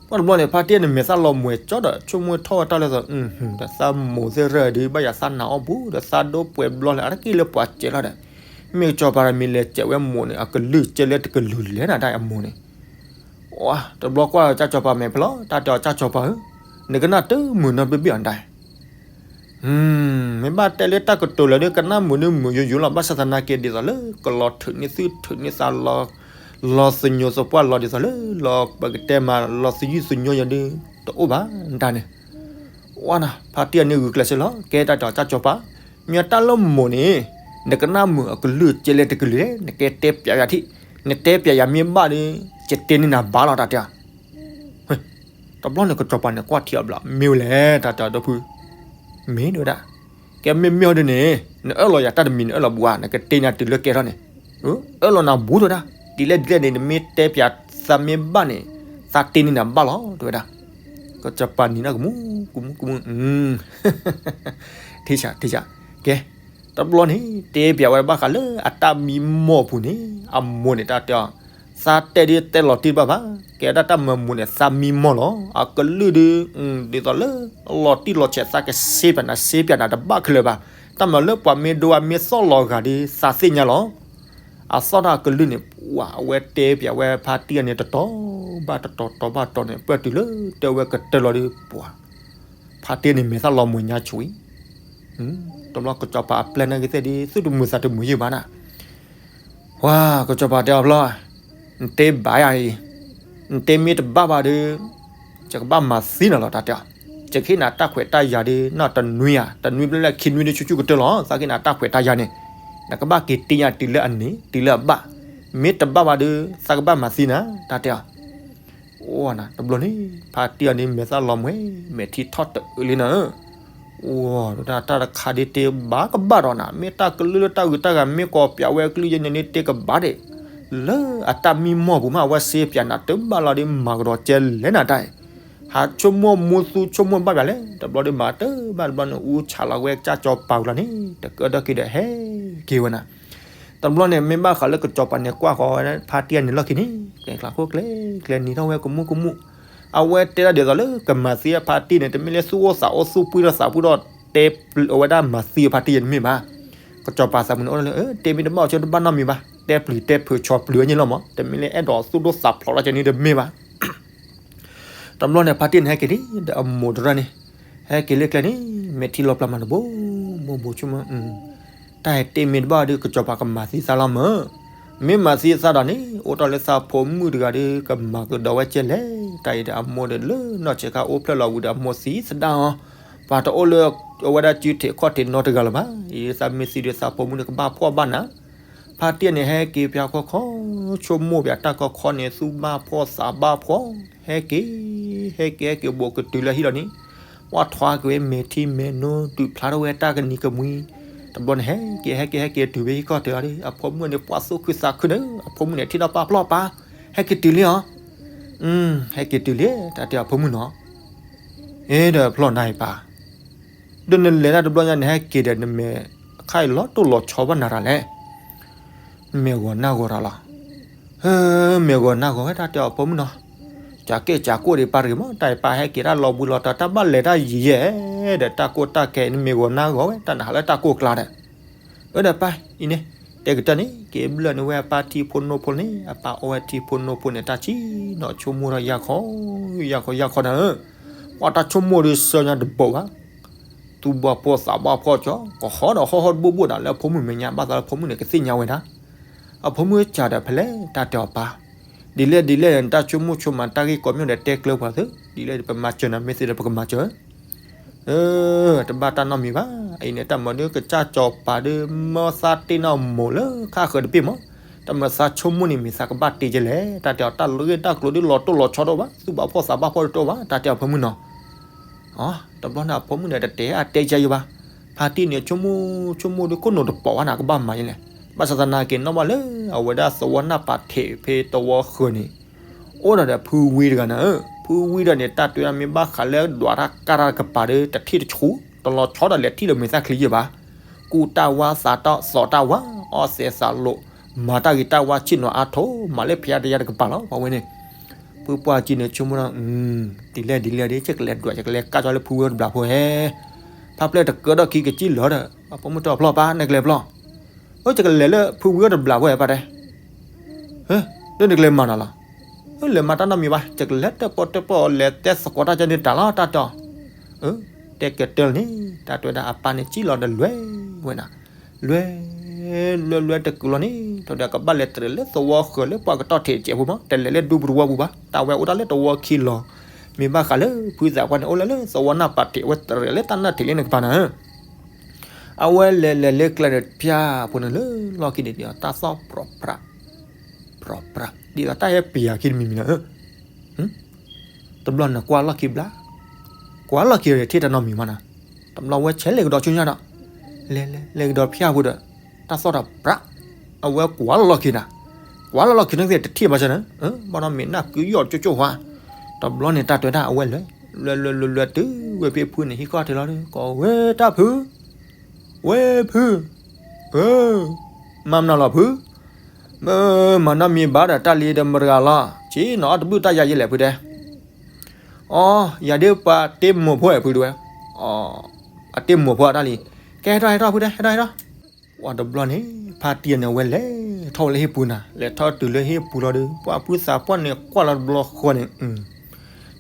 ပှၢ်တဘျီန့ၣ် ဖါတံၢ်န့ၣ်မဲာ်သၣ်လီၤမှဲၤကၠီဒီး ဆိကမိၣ်ထီၣ်ဝဲတၢ်လၢသး, ဒီးသးမိၢ်သ့ၣ်ရၢၢ်ဒီး ဘၣ်ယၤသးနာ်အီၣ်ဘူး ဒီးသးဒိၣ်ပှဲၤဘျီလၢအါတက့ၢ်လၢပှၤစဲးလီၤဒီး, မ့ၢ်ကစီၤပၤဒီးမ့ၢ်လဲၤစဲးဝဲမိၢ်န့ၣ် အကလုၢ်ကဲလၢတကလုာ်လဲၣ်နၤတၢ်အမိၢ်န့ၣ် တဘျီကွၢ်ကၠၢ်ကစီၤပၤမဲာ်ဖျီ, တၢ်တဲအီၤကၠၢ်ကစီၤပၤဧၢ, နကနၣ်တမုာ်နီတဘ့ၣ်ဘ့ၣ်အီၤဒၣ်, မ့ၢ်ဘၣ်တဲလၢတၢ်ကတိၤလၢာ်ဒီး ကနၣ်မုာ်ဒုးမုာ်ယိယိလီၤ, ဘၣ်ဆၣ်သနာ်က့ဒ်သိးလၢ ကလီၤထုးန့ၢ်သုထုးန့ၢ်သးလီၤ, လီၤသညိးသပှၢ်လီၤဒ်သိးလၢ လီၤပကတဲမးလီၤသယုၢ်သညိယၤဒုး တအိၣ်ဘၣ်ဒၣ်န့ၣ်, ဝါနၤ ဖါတံၢ်အန့ၣ်ဂုာ်ကျဲးစၢးလီၤ ကဲတၢ်တဲအီၤကၠၢ်ကစီၤပၤ, မ့ၢ်တၢ်လၢမိၢ်န့ၣ် နကနၣ်မုာ်အကလုၢ်ကဲလၢတကလုာ်လဲၣ် နကဲတဲပျးယၤထံၣ်, နတဲပျးယၤမ့ၢ်ဘၣ်ဒီး ယတဲန့ၢ်နၤဘၣ်လီၤ တၢ်တဲအီၤ တဘျီန့ၣ်ကစီၤပၤန့ၣ်ကွၢ်ထံအီၤဘျီ မ့ၢ်ဝဲလဲၣ် တၢ်တဲအီၤဒီဖု, မ့ၢ်ဒဝဲဒၣ်, ကဲမ့ၢ်မ့ၢ်အီၤဒ်န့ၣ် နအၢၣ်လီၤယၤတၢ်တမံၤ နအၢၣ်လီၤဘူးဧါ နကတ့ၢ်နၤတုၤလၢကဲထီၣ်န့ၣ်, အၢၣ်လီၤနၤဘူးတဝဲဒၣ်, ဒ်လဲၣ်ဒ်လဲၣ်န့ၣ် နမ့ၢ်တဲပျးသးမ့ၢ်ဘၣ်န့ၣ် သးတ့ၢ်န့ၢ်နၤဘၣ်လီၤ တဝဲဒၣ်, ကစီၤပၤနံၤန့ၣ်ကမူ ကမူ ကမူ ထံၣ်ဆး ထံၣ်ဆး, ကဲ, တဘျီန့ၣ် တဲပျးဝဲဘၣ်ဃးလၢအတၢ်မံမီၢ်ပူၤန့ၣ် အမိၢ်န့ၣ်တၢ်တဲအီၤ, သးတဲဒ်တဲလီၤတံၢ်တဘၣ်ဘၣ်, ကဲဒၣ်တၢ်မၤမိၢ်န့ၣ် သးမံမီၢ်လီၤ, အကလုၢ်ဒုး ဒ်သိးလၢ လီၤတံၢ်လီၤဆဲး သးကစ့ပျးနၤ စ့ပျးနၤတဘၣ်ခဲလၢာ်ဘၣ်, တၢ်မၤလၢပှၤမ့ၢ်ဒိအမ့ၢ်သီၣ်လီၤဂာ်ဒီး သးသ့ၣ်ညါလီၤ အသီၣ်တၢ်အကလုၢ်န့ၣ် ပှၤအဝဲတဲပျးဝဲဖါတံၢ်အန့ၣ် တတီၤဘၣ်တတီၤ တီၤဘၣ်တီၤန့ၣ် ပၢၢ်တုၤလၢတဲဝဲကတၢၢ်လီၤဒီး ပှၤ ဖါတံၢ်န့ၣ်မဲာ်သၣ်လီၤမှဲၤညါဆူၣ်အံၤ, တဘျီကစီၤပၤအပျဲၢ်နာ်က့ၤသ့ၣ်ဒီး သုတမုာ်သးတမုာ်ယံာ်ဘၣ်နၤ, ပှၤကစီၤပၤတဲအီၤဘျီ, နတဲဘၣ်ယၤအံၤ, နတဲမ့ၢ်တဘၣ်ဘၣ်ဒီး ယကဘၣ်မၤသံနၤလီၤ တၢ်တဲအီၤ, ယကဟ့ၣ်နၤတၢ်ခွဲးတၢ်ယာ်ဒီး နီၢ်တနွံဧါ တနွံဘျဲၣ်လၢခံနွံဒီးဆူၣ်ဆူၣ်ကတၢၢ်လီၤ သးကဟ့ၣ်နၤတၢ်ခွဲးတၢ်ယာ်န့ၣ်, နကဘၣ်က့ၤတ့ၢ်ညါတုၤလၢအန့ၣ် တုၤလၢအဘၣ်, မ့ၢ်တဘၣ်ဘၣ်ဒီး သးကဘၣ်မၤသံနၤ တၢ်တဲအီၤ အိၣ်နၤ တဘျီန့ၣ် ဖါတံၢ်အီၤန့ၣ် မဲာ်သၣ်လီၤမှဲၤ မဲာ်ထံထီၣ်တအုးလံနၤ, အိၣ်ဒီးတၢ်တခါဒ်တဲဘၣ်ကဘၣ်ဒီးနၤ မ့ၢ်တၢ်ကလုၢ်လၢတၢ်ဂုၤတၢ်ဂၤ မ့ၢ်ကိးပျးဝဲကလုၢ်ယဲန့ၣ်န့ၣ် တဲကဘၣ်ဒဲး, လၢအတၢ်မံမီၢ်ပူၤမး အဝဲစ့ပျးနၤတဘၣ်လီၤဒီး မၤကဒီးကဲလဲၣ်နၤတၢ်အံၤ, ဟးဆိကမိၣ်မူသူဆိကမိၣ်ဘၣ်ပျးလဲၣ် တဘျီဒီးမၤတဘၣ်တဘျီန့ၣ် အူဆးလီၤဝဲကစၢ်စီၤပၤဝံၤလီၤန့ၣ် တကၢၢ်ဒီးက့ၤဒီးဟဲက့ၤဝဲနၤ တဘျီန့ၣ် မ့ၢ်ဘၣ်ဃးလၢကစီၤပၤန့ၣ် ကွၢ်ဃီၤဝဲဖါတံၢ်အန့ၣ်လီၢ်ခံန့ၣ် ကျဲကျါခိၣ်ကျဲ ကျဲနံၤထီၣ်ဝဲကမူၣ်ကမူၣ်, အဝဲတဲဒၣ်ဒ်သိးလၢကမၤသံအဖါတံၢ်န့ၣ် တမ့ၢ်လၢသူၣ်အိၣ်သးအိၣ်သူၣ်ပှံၢ်ထီၣ်သးပှံၢ်ထီၣ် တဲပျးအဝဲဒၣ်မၤသံအဖါတံၢ်ယဲန့ၣ်မ့ၢ်ဘၣ်, ကစီၤပၤသးပူၤန့ၣ်အိၣ်လၢ တဲမ့ၢ်တဘၣ်အီၤဆိတဘၣ်နီတမံၤဘၣ် တဲပျးတဲဖုးဆီပျးဝဲန့ၣ်လီၤမး တမ့ၢ်လၢအဲၣ်ဒိးသူၣ်ဒိၣ်သးဖျိးထီၣ်ကဲန့ၣ်တမ့ၢ်ဘၣ် တဘျီန့ၣ် ဖါတံၢ်န့ၣ်ဟဲက့ၤလံ ဒီးအမိၢ်တရၢၢ်န့ၣ် ဟဲက့ၤလၢကျဲန့ၣ် မဲာ်ထံလီၤပျၢ်မးတဘိ ဘိဘိဆိကမိၣ်, တၢ်ဟဲတဲမ့ၢ်တဘၣ်ဒီး ကစီၤပၤကမၤသံသးလီၤမး, မ့ၢ်မၤသံသးဒီးန့ၣ် အိၣ်တ့ၢ်လၢသးဖိမုၣ်တဂၤဒီး ကမၤကဒီးဝဲကဲလဲၣ်, တၢ်အံၤဒီး အမိၢ်ဒီးလၢနီၢ်ဆဲးခါအိၣ်ဖျဲၣ်လီၤဝံၤဒီး အမိၢ်သံသဒၣ်အီၤ, ပှၤတအိၣ်လၢအဝဲဒၣ်စုထံးခီၣ်ထံးနီတဂၤလၢၤဘၣ်, အံၤသးမ့ၢ်သံဒီးသးဖိမုၣ်န့ၣ် ကဘၣ်ဖှီၣ်ဘၣ်နး ဖါတံၢ်န့ၣ် ဟဲက့ၤဖၠါခီခီ, ဆိကမိၣ်ဖၠါတၢ်ခီခီန့ၣ် သူၣ်ဘၣ်ဖှီၣ်သးဘၣ်ဖှီၣ်, ဟဲက့ၤ, ဟဲက့ၤ ဟဲက့ၤဘူးကတုၤလၢဟံၣ်လီၤန့ၣ်, ဝဲထွါက့ၤဝဲမဲာ်ထံမဲာ်နိ ဒုးဖျါထီၣ်ဝဲတၢ်ကနံၤကမှံ, တဘျီန့ၣ် ဟဲက့ၤ ဟဲက့ၤ ဟဲက့ၤတုၤဖဲဟံၣ်ခီၣ်ထံးအီၤဒီး အဖိမုၣ်န့ၣ် ပှၢ်သူၣ်ခုသးခုဒီး အဖိမုၣ်န့ၣ် ထံၣ်ဒီးပၢ်ဖျီၣ်ပၢ်, ဟဲက့ၤတုၤလံအီၤ, ဟဲက့ၤတုၤလံ တၢ်တဲအီၤဖိမုၣ်နီၤ, အ့ဒီးဖျီၣ်နၤအံၤပၢ် ဒီးနလဲၤတၢ်တဘျီညါန့ၣ် ဟဲက့ၤဒီးနမဲာ်ခါအံၤလီၤတိၢ်လီၤဆီဘၣ်နၤတၢ်လဲၣ်, နမဲာ်ဂီၤနၢ်ဂီၤတၢ်လီၤ, ဟၢ မဲာ်ဂီၤနၢ်ဂီၤဝဲ တၢ်တဲအီၤဖိမုၣ်နီၤ, ကးကဲကးကိၢ်ဒံးပၢ်တဂ့ၤမး တၢ်အံၤပၢ်ဟဲက့ၤတၢ်လီၤဘှံးလီၤတီၤ တၢ်ဘၣ်လဲၤတၢ်ယံာ်ယဲၢ်, ဒီးတၢ်ကိၢ်တၢ်ကဲအံၤ နမဲာ်ဂီၤနၢ်ဂီၤဝဲ တၢ်နဟးလၢတၢ်ကိၢ်ကျါဒီး အၢဒီးပၢ်အံၤန့ၣ် တဲကတၢၢ်န့ၣ် က့ၤဘျၢၣ်န့ၢ်ဝဲအပၢ်ထံဖိနိဖိန့ၣ် အပၢ်အီဝဲထံဖိနိဖိန့ၣ် တၢ်ဆံးနီၤဆိကမိၣ်ထီၣ်ယၢ်ခီ, ယၢ်ခီ ယၢ်ခီနၤဧၢ, ပှၤတၢ်ဆိကမိၣ်ဒီးစၢညါတဘိးဘၣ်, သူၣ်ဘၣ်ဖှီၣ်သးဘၣ်ဖှီၣ်ကီး ကဟီဒီးဟီၣ်ဟီၣ်တဘိဘိဒၣ်လၢအဖိမုၣ်မဲာ်ညါ ဘၣ်သးလၢဖိမုၣ်န့ၣ် ကသ့ၣ်ညါဝဲဒၣ်, အဖိမုၣ်စံးဒီးဖဲလဲၣ် တၢ်တဲအီၤပၢ်, ဒ်လဲၣ်ဒ်လဲၣ် နတၢ်ဆိကမိၣ်ဆိကမးတၢ်ဂ့ၢ်ကီမ့ၢ်ဒီးတဲကျၢၤပှၤသု, ဒ်လဲၣ်ပမၤစၢၤနၤမ့ၢ်သ့ဒီးပကမၤစၢၤ တဘၣ်တၢ်နီတမံၤဘၣ်, အံၤန့ၣ် တၢ်မၤဒုးကစၢ်စီၤပၤဒီး မၢသးတ့ၢ်နီၢ်မိၢ်လၢခါဃၢၤတဘ့ၣ်မး, တမ့ၢ်သးဆိကမိၣ်န့ၣ် မ့ၢ်သးကဘၣ်တဲကလဲၣ်, တၢ်တဲအီၤ တၢ်ဂ့ၢ်တၢ်ကျိၤဒ်လီၤတိၢ်လီၤဆီတအိၣ်ဘၣ်, သူၣ်ဘၣ်ဖှီၣ်သးဘၣ်ဖှီၣ်တအိၣ်ဘၣ်, တၢ်တဲအီၤ ဖၢမုၢ်နီၤ. အ တဘျီန့ၣ်အဖၢမုၢ်န့ၣ် တတဲအါတဲကယၤဘၣ်. ဖါတံၢ်န့ၣ် ဆိကမိၣ်ဆိကမိၣ်ဒီး ခိၣ်နူာ်တပိာ်ဘၣ်န့ၣ် ကဘၣ်မၤယလဲၣ်. ဘၣ်ဆၣ်သနာ်က့ နီၢ်ဘၣ်လၢအဝဲဒၣ်သဝီနၢ်ပၤထံးဖဲသဝီဃၢၤန့ၣ် အိၣ်ဒီးဒီးဖုဝံတဂၤနၤ, ဖုဝံဒီးန့ၣ် တၢ်တဲဒၣ် မ့ၢ်ဘၣ်ဃးလၢဒွးတၢ်ကၢ်တၢ်တကပၤဒီး တထံၣ်တဆူး, တလီၤဆီဒီးလဲၤထံၣ်လၢမဲာ်သၣ်ချံယဲၢ်ဘၣ်. ကူၣ်တၢ်ဝါသးတၢ်သီၣ်တၢ်ဝါ, အီၣ်သဲးသးလိာ်, မၤတၢ်ဂ့ၤတၢ်ဝါဆ့ၣ်နီၤအါထီၣ်, မၤလၢဖဲယါတယါတကပၤလီၤ ပှၤဝဲန့ၣ်. ဖုပှၢ်ကံန့ၣ် ဆိကမိၣ်ဒီး ဒ်လဲၣ်ဒ်လဲၣ်ဒီး ယကလဲၤဒွး ယကလဲၤကၢ်ကၠီလၢဖုဝံအိၣ်တဘျီဖိဧါ. ဖါပျဲၢ်တကၢဒီးခံကစံၣ်လီၤဒီး ပှၤပိာ်မုၣ်တဲအီၤ ဖျီၣ် ပၢ် နကလဲၤဖျီၣ်, အၢ ယကလဲၤလၢဖုဝံအိၣ်တဘျီဖိဧါ ပၢ်တဲ. ဟၢ ဒီးနကလဲၤမၤနၤလီၤ. အၢ လဲၤမၤတၢ်နီတမံၤဘၣ်, ယကလဲၤတၢၣ်ပီၣ်တၢၣ်ပီၣ် လဲၤတဲသကိးတၢ်ကၢန့ၣ်တၢ်လီၤ တၢ်တဲအီၤ. အၢ တဲကတၢၢ်လီၤန့ၣ် တၢ်တဲဝဲဒၣ် အပၢ်န့ၣ်စံၣ်လီၤဒီးလဲၤဝဲဒၣ် လဲၤ လဲၤလဲၤတကုာ်လီၤန့ၣ် ထီၣ်ဒီးကဘၣ်လဲၤတြဲၤလၢသဝီဃၢၤလၢပှၤကတီၢ်ထံးစဲးဖိမး တလဲၤလၢဒူပူၤတဝီပူၤဘၣ်, တၢ်ဝဲအိၣ်တၢ်လၢသဝီခံလီၤ. မ့ၢ်ဘၣ်ဃးလၢဖုသးပှၢ်န့ၣ် အိၣ်လၢလၢသဝီနၢ်ပၤထံး အဝဲတြဲၤလၢတၢ်နၢ်ထံးလၢနကပၤနၤ. အဝဲလဲၤလဲၤလၢကျဲဒီးဖၠၣ်ဖိန့ၣ်လၢလီၢ်ခံန့ၣ်ဒ်သိးတၢ်သီၣ်ပြီပြး ပြီပြး ဒ်သိးတၢ်ဟဲပျၢၤခံတမံၤမံၤလီၤ. တဘျီန့ၣ်ကွၢ်လီၢ်ခံဘျါ, ကွၢ်လီၢ်ခံဒီးထံၣ်တၢ်နီတမံၤမးနၤ. တဘျီဝဲဆဲးလဲၤကဒီးဆူညါဒီး လဲၤလဲၤလဲၤကဒီးဖၠၣ်ဖိဒီး တၢ်သီၣ်တြဲၤပြး, အဝဲကွၢ်လီၢ်ခံနၤ, ကွၢ်လီၢ်လီၢ်ခံန့ၣ်သ့ၣ်တထံၣ်ဘၣ်ဆၣ်နၤ, ဘၣ်ဒီးမ့ၢ်နၢ်ကုယီၢ်ကၠိကၠိဝါ. တဘျီန့ၣ်တၢ်တဲဝဲဒၣ်အဝဲလဲၤ လဲၤလဲၤလဲၤလဲၤတုၤဝဲဖဲဖုန့ၣ်ဟံၣ်ခီၣ်ထံးလီၤဒီး ကိးဝဲတၢ်ဖု ဝဲဖု, အၢ, မၤမနုၤလီၤဖု, မၤနီတမံၤဘၣ်ဒီးတၢ်လံဒီးမတၤတဂၤလီၤ, ဆ့ၣ်နီၤအီၣ်တဘျုၣ်တၢ်ယၤယဲလဲၣ်ဖုတဲ, အီ, ယၤဒ်ပှၤတ့မိၢ်ဖိဝဲဖုတဲဝဲ, အတ့မိၢ်ဖိအတၢ်လံ, ကဲဟဲထီၣ်ဟဲထီၣ်ဖုတဲ ဟဲထီၣ်ဟဲထီၣ်. ပှၤတဘျီန့ၣ် ဖါတံၢ်န့ၣ်အဝဲလဲၤထီၣ်ဝဲလၢဟံၣ်ပူၤနၤ, လဲၤထီၣ်တုၤလၢဟံၣ်ပူၤလီၤဒီး ပှၤဖုသးပှၢ်န့ၣ်ကွၢ်လီၤတဘျီဃီန့ၣ်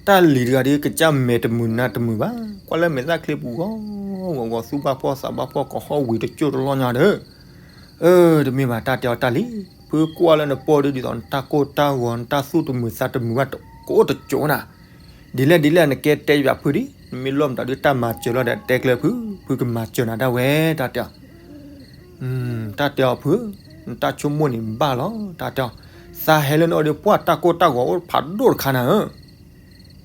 တၢ်လံၤတဂၤဒီးကစၢ်မဲာ်တမုာ်နါတမုာ်ဘၣ်, ကွၢ်လၢမဲာ်သၣ်ချံပူၤဂီၤဂီၤဂီၤ သူၣ်ဘၣ်ဖှီၣ်သးဘၣ်ဖှီၣ် ကဟီၣ်ဝံၤတကၠိၢ်တလီၢ်ညါဒီး, အၢ တမ့ၢ်ဘၣ် တၢ်တဲအီၤတၢ်လံ, ဖုကွၢ်လၢနပိာ်ဒုးဒ်သိးနတၢ်ကိၢ်တၢ်ဂီၤ နတၢ်သူၣ်တမုာ်သးတမုာ်ဘၣ် ကအိၣ်တကၠိၢ်နၤ, ဒ်လဲၣ်ဒ်လဲၣ်နကဲတဲယၤဖုဒံး, နမ့ၢ်လိၣ်မတၤဒုးတၢ်မၤစၢၤလီၤဒီးတဲကျဲဖု, ဖုကမၤစၢၤနၤဒၣ်ဝဲ တၢ်တဲအီၤ တၢ်တဲအီၤဖု, နတၢ်ဆိကမိၣ်န့ၣ်ဘၣ်လီၤ တၢ်တဲအီၤ, သးဟဲလၢနအိၣ်ဒီးပှၢ်တၢ်ကိၢ်တၢ်ဂီၤအိၣ်ဖးဒိၣ်တခါနၤဧၢ,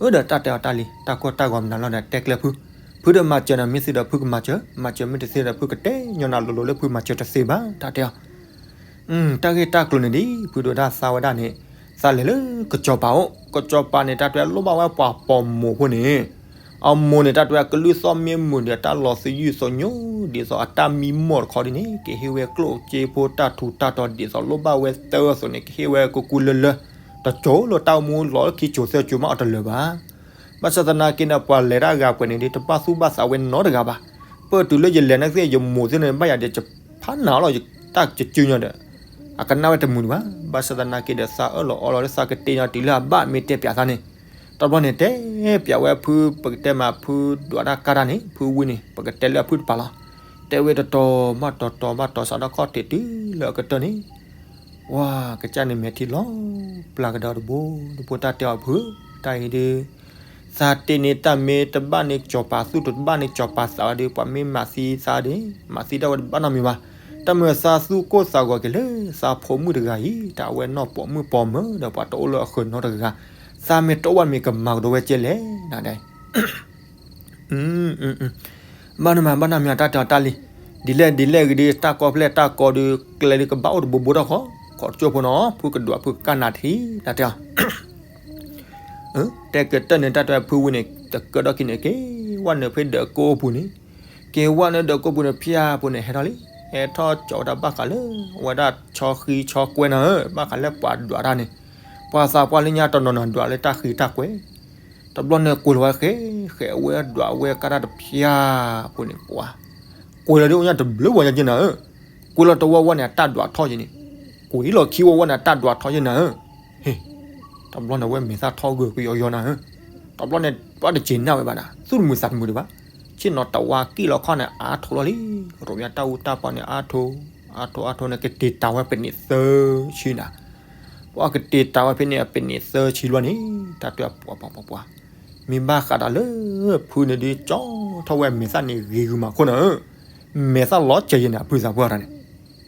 အၢ ဒီးတၢ်တဲအီၤတၢ်လံ, တၢ်ကိၢ်တၢ်ဂီၤမနုၤလီၤဒီးတဲကျဲဖု, ဖုဒီးမၤစၢၤနၤမ့ၢ်သ့ဒီးဖုကမၤစၢၤ, မၤစၢၤမ့ၢ်တသ့ဒီးဖုကတဲညီနၤလိၤလိၤလၢဖုမၤစၢၤတသ့ဘၣ် တၢ်တဲအီၤ တၢ်ဂ့ၢ်တၢ်ကျိၤန့ၣ်ဒ် ဖုဒိးဒၣ်သးဝဲဒၣ်န့ၣ်, သးလဲၤလၢကစီၤပၤအိၣ်, ကစီၤပၤန့ၣ် တၢ်တဲလိၣ်ဘၣ်ဝဲပှၤပိာ်မုၣ်ဖိန့ၣ်, အမိၢ်န့ၣ် တၢ်တဲကလုၢ်သီၣ်မ့ၢ်မုာ်ဒီးတၢ်လီၤသယုၢ်သညိ, ဒ်သိးအတၢ်မံမီၢ်တခီဒ်န့ၣ် ကဟ့ၣ်ဝဲကျိၣ်စ့ဖိတၢ်ထူးတၢ်တီၤ ဒ်သိးလိၣ်ဘၣ်ဝဲသၢအသိးန့ၣ် ကဟ့ၣ်ဝဲကူကူလၢလၢ, တစိၤလၢတၢ်အိၣ်မူလီၤခံစိၤသၢစိၤမးအီၤတလၢာ်ဘၣ်. ဘၣ်ဆၣ်သနာ်က့န့ၣ် ပှၤလဲၤတၢ်ဂၤပှဲၤန့ၣ်ဒီး တဘၣ်သူၣ်ဘၣ်သးဝဲနီတဂၤဘၣ်. ပၢၢ်တုၤလၢယလဲၤန့ၣ်သ့ၣ် ယမိၢ်သ့ၣ်န့ၣ် ဘၣ်ယၤဒီး ယဖးနၤလီၤ ယတၢ်ကစုညီဒီး အကနၣ်ဝဲတမုာ်ဒံးဘၣ်. ဘၣ်ဆၣ်သနာ်က့ဒီး သးအၢၣ်လီၤအီလီၤလၢသးကတဲညီတုၤလၢအဘၣ်မ့ၢ်တဲပၠးသးန့ၣ်, တဘျီန့ၣ်တဲပၠးဝဲဖု ပကတဲမးဖုဒွးတၢ်ကၢ်တၢ်န့ၣ် ဖုဝံန့ၣ် ပကတဲလၢအဖုတပၤလီၤ. တဲဝဲတတီၤဘၣ်တတီၤ တတီၤဘၣ်တတီၤ စးထီၣ်ခီၣ်ထံးတုၤလၢအကတၢၢ်န့ၣ် ဝါ ကစၢ်န့ၣ်မဲာ်ထံလီၤပျၢ်ကဒီးတဘိတဘိ တၢ်တဲအီၤဖု, တၢ်အံၤဒုး သးတ့န့ၢ်တၢ်မ့ၢ်တဘၣ်န့ၢ်ကစီၤပၤသူၣ် တဘၣ်န့ၢ်ကစီၤပၤသးဘၣ်ဒီး ပှၤမ့ၢ်မၤသံသးဒီး မၤသံတၢ်ဝဲတဘၣ်နီတမံၤဘၣ်. တၢ်မ့ၢ်သးသူၣ်ကိၢ်သးဂီၤက့ၤလၢသးဖိမုၣ်တဂၤအံၤ တၢ်အဝဲနီၢ်ပိာ်မုၣ်ပိာ်မၢၤဒီး ပှၤတအိၣ်လၢအဃၢၤနီတဂၤ, သးမ့ၢ်တအိၣ်ဘၣ်မ့ၢ်ကမၤကဒီးဝဲကဲလဲၣ်နဒဲ ဘၣ်နမၤဘၣ်နမၤတၢ်တဲအီၤတၢ်လံ, ဒ်လဲၣ်ဒ်လဲၣ်ဂ့ၤဒီး တၢ်ကီဖျဲၣ်တၢ်ကီဒီး ကျဲဒီးကဘၣ်အိၣ်တဘိဘိထီၣ်ဃီ, ခိးတကၠိၢ်ဖိနီၤ ဖုကဒွးဖုကကၢ်နၤထံ တၢ်တဲအီၤ တဲကတၢၢ်န့ၣ် တၢ်တဲဖုဝံန့ၣ် တကၢၢ်ဒီးခံန့ၣ် က့ၤဝဲနုာ်ဖဲဒၢးကိးပူၤန့ၣ်, က့ၤဝဲနုာ်ဒၢးကိးပူၤန့ၣ် ဖၠၣ်ဖိန့ၣ် ဟဲထီၣ်လံ, ဟဲထီၣ်ကၠီဝဲဒၣ်ဘၣ်ဃးလၢ အဝဲဒၣ်ဆီဃံဆီကွဲနၤဧၢ, ဘၣ်ဃးလၢပှၤဒွးတၢ်န့ၣ်, ပှၤသးပှၢ်လၢညါတနီၤနီၤဒွးလၢတၢ်ဃံတၢ်ကွဲ တဘျီန့ၣ်ကွံာ်လီၤဝဲဃဲ ဃဲဝဲဒွးဝဲကၢ်တၢ်တဖၠၣ်ဖိန့ၣ် ပှၤ ကွံာ်လီၤဒ်အိၣ်ညါတဘျုးဝဲညါက့နၤဧၢ, ကွံာ်လီၤတဝီဝီန့ၣ် အတၢ်ဒွးထီၣ်က့န့ၣ်, ကွံာ်လီၤခံဝီဝီန့ၣ် အတၢ်ဒွးထီၣ်က့နၤဧၢ, ဟ့ၣ်, တဘျီန့ၣ်ဝဲမဲာ်သၣ်ထီၣ်ဂၢၢ်ကယီယီနၤဧၢ, တဘျီန့ၣ် ပှၤတက့ၤနၢ်ဝဲဘၣ်နၤ သူၣ်တမုာ်သးတမုာ်ဒံးဘၣ်, ဆ့ၣ်နီၤတဝါကံၣ်လီၤခီၣ်န့ၣ် အါထိးလီၤလံ, ရိးမးတၢ်အူတၢ်ပီန့ၣ် အါထိး အါထိးအါထိးန့ၣ် ကတ့ၤတၤဝဲပနံးသၢဆံနၤ ပှၤကတ့ၤတၤဝဲဖဲန့ၣ် အပနံးသၢဆံလွဲၢ်န့ၣ် တၢ်တဲပှၤပှၤပှၤပှၤ, မ့ၢ်ဘၣ်ဃးဒီးလၢ ဖုန့ၣ်ဒုးကၠီထီၣ်ဝဲမဲာ်သၣ်န့ၣ်ဂ့ၤဂုာ်မးခိၣ်နၤဧၢ, မဲာ်သၣ်လီၤစဲၤယဲန့ၣ် အဖုသးပှၢ်တၢ်န့ၣ်,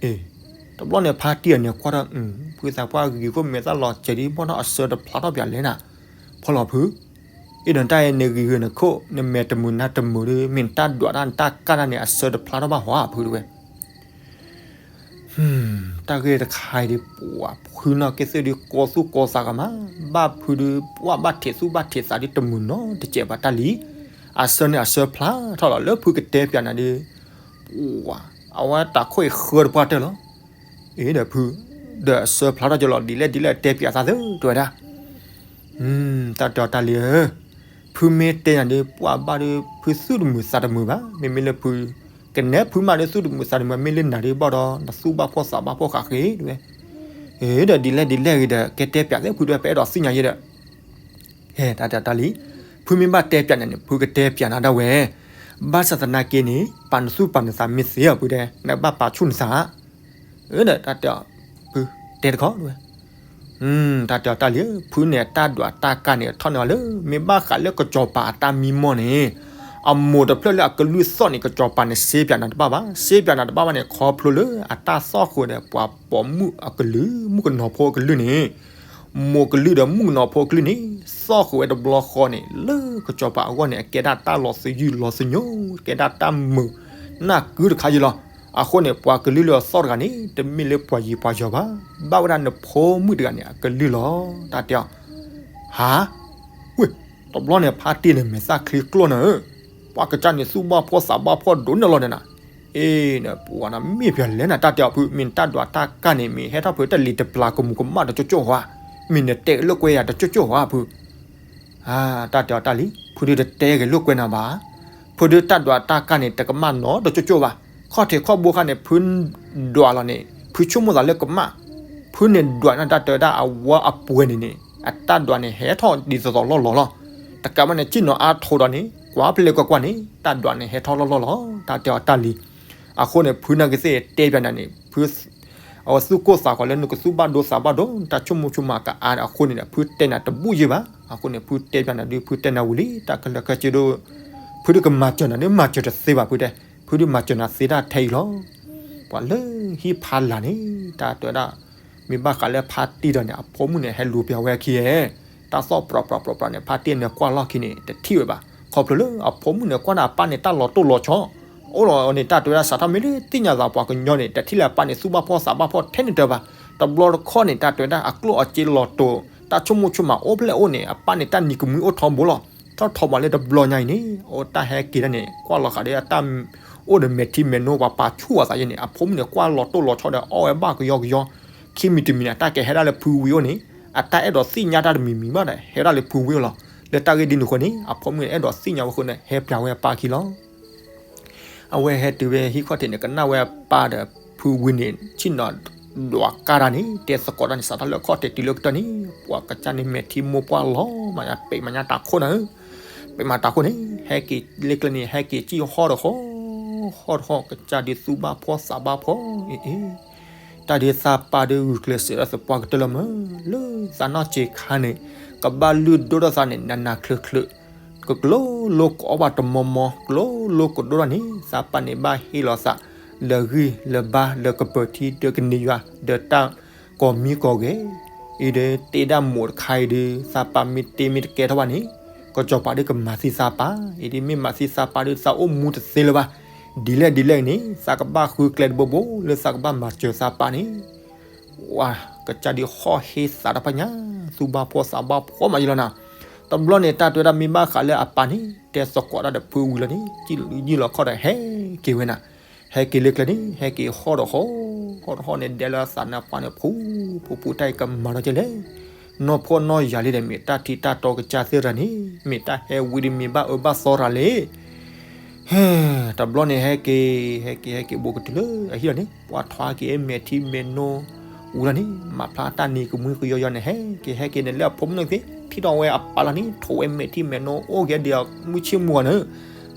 အ့, တ တဘျီန့ၣ်ဖါတံၢ်အန့ၣ်ကွၢ်ထီၣ် ဖုသးပှၢ်ဂ့ၤခိၣ်မဲာ်သၣ်လီၤစဲၤဒ်ဘီၣ်ထီၣ်အဆၢတဖျါထီၣ်ပၠးလဲၣ်နၤ, ဖီလီၤဖု, အ့ၣ်ဒီးတၢ်အံၤန့ၣ်ဂ့ၤဂ့ၤနခိၣ် နမဲာ်တမုာ်နါတမုာ်ဒီး မ့ၢ်နတၢ်ဒွးတၢ်နတၢ်ကၢ်တၢ်န့ၣ် အဆၢတဖျါထီၣ်ဘၣ်ဟီဧါဖုတဲဝဲ တၢ်ဂ့ၢ်တခါအံၤဒ်ပှၤဖုနီၢ်က့ၤသ့ၣ်ဒ်ကီသူၣ်ကီသးဂၤမး, ဘၣ်ဖုဒ်ပှၤဘၣ်ထံးသူၣ်ဘၣ်ထံးသးဒ်တမုာ်နီတစဲးဘၣ်တၢ်လံ, အဆၢန့ၣ်အဆၢဖျါထီၣ်လီၤ လၢဖုကတဲပၠးနၤဒ်, ပှၤ, အဝဲတၢ်ခိၣ်အံၤဃၢတပှၢ်တၢၢ်လီၤ, အ့ၣ်ဒီးဖု, ဒီးအဆၢဖျါထီၣ်ကလီၤ ဒ်လဲၣ်ဒ်လဲၣ်တဲပၠးသးသၢတဲဝဲဒၣ် တၢ်တဲအီၤတၢ်လံဧၢ, ဖုမ့ၢ်တဲနၤဒ်ပှၤဘၣ်ဒ် ဖုသူၣ်တမုာ်သးတမုာ်ဘၣ်, မ့မ့ၢ်လၢဖု, ကနဲဖုမးဒ်သူၣ်တမုာ်သးတမုာ် မ့ၢ်လၢနၤဒ်ဘၣ်ဒီး နသူၣ်ဘၣ်ဖှီၣ်သးဘၣ်ဖှီၣ်ဃးဃ့တဲဝဲ, အ့ၣ်ဒီးဒ်လဲၣ်ဒ်လဲၣ်ဂ့ၤဒီး ကဲတဲပၠးသ့ဖုတဲဝဲ ပအဲၣ်ဒိးသ့ၣ်ညါယဲဒီး ဟဲတၢ်တဲတၢ်လံ, ဖုမ့ၢ်ဘၣ်တဲပၠးနၤန့ၣ် ဖုကတဲပၠးနၤဒၣ်ဝဲ, ဘၣ်ဆၣ်သနာ်က့န့ၣ် ပာ်နသူၣ်ပာ်နသးမ့ၢ်သ့အီၤဖုတဲ နဘၣ်ပာ်ဆူၣ်နသးဧါ, အၢဒီးတၢ်တဲအီၤ, ဖု, တဲတခီဝဲ, တၢ်တဲအီၤတၢ်လံဧၢ ဖုန့ၣ်တၢ်ဒွးတၢ်ကၢ်န့ၣ် ထီၣ်န့ၢ်အီၤလၢ မ့ၢ်ဘၣ်ဃးလၢကစီၤပၤအတၢ်မံမီၢ်န့ၣ်, အမိၢ်တဖျၢၣ်လၢအကလုၢ်သီၣ်န့ၣ် ကစီၤပၤန့ၣ် စ့ပၠးနၤတဘၣ်ဘၣ်, စ့ပၠးနၤတဘၣ်ဘၣ်န့ၣ် ခီဖျိလၢအတၢ်သီၣ်ဃုာ်ဒီးပှၤပိာ်မုၣ်အကလုာ် မုၣ်ကနီၤဖိအကလုာ်န့ၣ် မိၢ်ကလုၢ်ဒီးမုၣ်ကနီၤဖိအကလုၢ်န့ၣ် သီၣ်ဃုာ်ဝဲတဘျီဃီန့ၣ် လၢကစီၤပၤအဂီၢ်န့ၣ် အကဲဒၣ်တၢ်လီၤသယုၢ်လီၤသညိ, ကဲဒၣ်တၢ်မုာ်နၢ်ကုတခါယံၤလီၤ. အဃိန့ၣ် ပှၤကလုာ်လၢအသီၣ်တဂၤန့ၣ် တမ့ၢ်လၢပှၤယံၤပှၤယီၤဘၣ်, ဘၣ်ဝဲဒၣ်နဖိမုၣ်တဂၤန့ၣ် အကလုၢ်လီၤ. တၢ်တဲအီၤ, ဟါ, ဝ့ၢ်, တဘျီန့ၣ်ဖါတံၢ်န့ၣ်မဲာ်သၣ်ချ့ကျိၣ်နၤဧၢ, ပှၤကစၢ်န့ၣ်သူၣ်ဘၣ်ဖှီၣ်သးဘၣ်ဖှီၣ်ဒိၣ်န့ၢ်လီၤဒီးနၤ, အ့ၣ်, ပှၤနမ့ၢ်ပှၤလဲၣ်နၤ တၢ်တဲအီၤဖု မ့ၢ်နတၢ်ဒွးတၢ်ကၢ်န့ၣ် မ့ၢ်ဟဲထီၣ်ဖုတၢ်လံၤတပျၢၤကမူးကမၣ်တကၠိကၠိဧါ, မ့ၢ်နတဲလိာ်ကွဲယၤတကၠိကၠိဧါဖု တၢ်တဲအီၤတၢ်လံ, ဖုဒုးတတဲဂ့ၤလိာ်ကွဲနၤဘၣ်, ဖုဒုးတၢ်ဒွးတၢ်ကၢ်န့ၣ် တကမၣ်နီတကၠိကၠိဘၣ်, ခီၣ်ထံးခီၣ်ဘိခါန့ၣ် ဖုဒွးလီၤန့ၣ် ဖုဆိကမိၣ်သးလၢကမၣ်, ဖုန့ၣ်ဒွးန့ၢ်တၢ်တဲဝဲဒၣ်အဝဲအပှဲၤန့ၣ်န့ၣ် အတၢ်ဒွးန့ၣ်ဟဲထီၣ်ဒ်သိးသိးလီၢ်လီၢ်လီၤ. တကးဘၣ်န့ၣ် စံၣ်နီၤအါထီဒီးန့ၣ် ကွၢ်ဖျဲးကွၢ်ကွၢ်န့ၣ် တၢ်ဒွးန့ၣ်ဟဲထီၣ်လီၢ်လီၢ်လီၤ. တၢ်တဲအီၤတၢ်လံ, အဃိန့ၣ် ဖုနာ်က့သ့ၣ်တဲပၠးနၤန့ၣ် ဖု အဝဲသူၣ်ကိၢ်သးဂီၤလၢနကသူၣ်ဘၣ်ဒိသးဘၣ်ဒိ တၢ်ဆိကမိၣ်ဆိကမးကအါန့ၣ် အဃိန့ၣ်ဒီး ဖုတဲနၤတဘူၣ်ယဲၢ်ဘၣ်. အဃိန့ၣ် ဖုတဲပၠးနၤဒုး ဖုတဲနၤဝံၤလံ တၢ်ခဲလၢာ်ခဲဆ့ဒိၣ်, ဖုဒုးကမၤစၢၤနၤဒုး မၤစၢၤတသ့ဘၣ်ဖုတဲ, ဖုဒုးမၤစၢၤနၤသ့တၢ်ထဲအံၤလီၤ. ပှၤလၢဟံၣ်ဖးလာ်န့ၣ် တၢ်တဲဝဲဒၣ် မ့ၢ်ဘၣ်ဃးလၢဖါတံၢ်ဒီးန့ၣ် အဖိမုၣ်န့ၣ် ဟဲလူၤပၠးဝဲအခံဧါ, တၢ်သီၣ်ပြီပြီပြီပြီန့ၣ် ဖါတံၢ်န့ၣ်ကွၢ်လီၢ်ခံန့ၣ် တထံၣ်ဝဲဘၣ်. ခီဖျိလၢအဖိမုၣ်န့ၣ် ကွၢ်ဒၣ်အပၢ်န့ၣ် တၢ်လီၤတိၢ်လီၤဆီ အိၣ်လီၤန့ၣ် တၢ်တဲဝဲဒၣ် စးထီၣ်မ့ၢ်လၢသ့ၣ်ညါသးပှၤကညီန့ၣ် တထံၣ်လၢအပၢ်န့ၣ် သူၣ်ဘၣ်ဖှီၣ်သးဘၣ်ဖှီၣ်ထဲန့ၣ်တၢ်ဘၣ်. တဘျီတခီၣ်န့ၣ် တၢ်တဲဝဲဒၣ် အကျိၣ်အစ့လီၤတိာ် တၢ်ဆိကမိၣ်ဆိကမးအိၣ်ဖျဲၣ်အိၣ်န့ၣ် အပၢ်န့ၣ် တၢ်နံၤကမှံအိၣ်ထီဘိလီၤ. ထီၣ်ထီဘိလၢတဘျီညါအံၤန့ၣ် အိၣ်တၢ်ဟဲက့ၤဒၣ်န့ၣ် ကွၢ်လီၤဃာ်ဒီးအတၢ် အိၣ်ဒီးမဲာ်ထံမဲာ်နိ ပှၤပာ်ဆူၣ်အသးယဲန့ၣ် အဖိမုၣ်န့ၣ် ကွၢ်လီၤတိၢ်လီၤဆီဒီး အီၣ်ဝဲဘၣ်ကယီကယီ ခံမံၤတမံၤန့ၣ် အတၢ်ကဟဲဒၣ်လၢဖုဝံၤအိၣ်န့ၣ် အတၢ်အဲၣ်ဒိးသ့ၣ်ညါတၢ်တမံၤမံၤဘၣ်ဒီး ဟဲဒၣ်လၢဖုဝံၤအိၣ်လီၤ. လၢတၢ်ဂ့ၢ်ဒ်န့ၣ်အဃိန့ၣ် အဖိမုၣ်န့ၣ် အဲၣ်ဒိးသ့ၣ်ညါဝဲအဃိန့ၣ် ဟဲပၠးဝဲအပၢ်ခံလီၤ. အဝဲဟဲတုၤဝဲဟံၣ်ခီၣ်ထံးန့ၣ် ကနၣ်ဝဲအပၢ်ဒီးဖုဝံၤန့ၣ် ဆ့ၣ်နီၤဒွးကါတၢ်န့ၣ် တဲသကိးတၢ်န့ၣ် စးထီၣ်လၢခီၣ်ထံးတုၤလၢကတၢၢ်န့ၣ် ပှၤကစၢ်န့ၣ် မဲာ်ထံမိၢ်ပှၢ်လီၤမး ပ့ၤမၤညါတၢ်ခိၣ်နၤဧၢ, ပ့ၤမၤတၢ်ခိၣ်န့ၣ် ဟဲက့ၤလၢကျဲန့ၣ် ဟဲက့ၤစံၣ်ဟီၣ်တဟီၣ် ဟီၣ်တဟီၣ် ကစၢ်ဒုးသူၣ်ဘၣ်ဖှီၣ်သးဘၣ်ဖှီၣ် အ့ၣ် တၢ်ဒုးသးပၢ်ဒုးဂုာ်ကျဲးစၢးဒီးသပှၢ်ကတၢၢ်လီၤမး, လၢသးနီၢ်ဆံးခါန့ၣ် ကဘၣ်လုၢ်ဒိၣ်ထီၣ်သးန့ၣ် နးနးချၢချၢ, ကကျိလိာ်ကအီၣ်ဘၣ်တမီမီ, ကျိလိာ်ကဒိၣ်ထီၣ်န့ၣ် သးပၢ်န့ၣ်ဘၣ်ဟ့ၣ်လီၤသး လၢဂံၢ်လၢဘါ လၢကပၢၤထံ လၢကန့ၢ်ယွၤ ဒီးတၢ်ကိးမံကိးဂဲၤ, အံၤဒီးတ့ဒၣ်မိၢ်တခါအံၤဒုး သးပၢ်မ့ၢ်တ့မ့ၢ်တကဲထီၣ်ဘၣ်န့ၣ် ကစီၤပၤဒုးကမၤသံသးပၢ်, အံၤဒုးမ့ၢ်မၤသံသးပၢ်ဒုး သးအိၣ်မူတသ့လၢၤဘၣ်. ဒ်လဲၣ်ဒ်လဲၣ်အံၤန့ၣ် သးကဘၣ်ဃုကျဲတဘိဘိ လၢသးကဘၣ်မၤစၢၤသးပၢ်န့ၣ် ဝါ, ကစၢ်ဒုးဟီၣ်ဟ့သးတၢ်ဖးညါ, သူၣ်ဘၣ်ဖှီၣ်သးဘၣ်ဖှီၣ်မးယံလီၤနၤ. တဘျီန့ၣ် တၢ်တဲဝဲဒၣ်မ့ၢ်ဘၣ်ဃးလၢအပၢ်န့ၣ် တဲသကိးတၢ်ဒီးဖုဝံၤလီၤန့ၣ် ယံၢ်လီၤခီၣ်ဒီးဟဲက့ၤဝဲနၤ, ဟဲက့ၤလၢကျဲန့ၣ် ဟဲက့ၤဟီၣ်ဒီးဟီၣ်, ဟီၣ်ဒီးဟီၣ်န့ၣ် ဒဲလၢအသးနါပှၢ်န့ၣ် ဖူဖူဖူ တၢ်အံၤကမၤဒီးကလဲၣ်, နီၢ်ဖှီၣ်နီၢ်ယာ်လံဒီး မ့ၢ်တၢ်ထံတၢ်တီကစၢ်သ့ၣ်တဂၤန့ၣ် မ့ၢ်တၢ်ဟဲဝံၤဒီးမ့ၢ်ဘၣ်အၢဘၣ်သီတဂၤလဲၣ် ဟဲ, တဘျီန့ၣ် ဟဲက့ၤ ဟဲက့ၤ ဟဲက့ၤ ဘူးကတုၤလၢအဟံၣ်လီၤန့ၣ် ပှၤထွါက့ၤအမဲာ်ထံမဲာ်နိဝံၤလီၤန့ၣ် မၤဖျါတၢ်နံၤကမှံကယီယီန့ၣ် ဟဲက့ၤ ဟဲက့ၤန့ၣ် လၢအဖိမုၣ်န့ၣ်သ့ၣ် ထံၣ်ထီၣ်ဝဲအပၢ်လီၤန့ၣ် ထိးဝဲမဲာ်ထံမဲာ်နိ အိၣ်က့ၤဒံးအမုၢ်ဆ့ၣ်မူဂီၤန့ၣ်,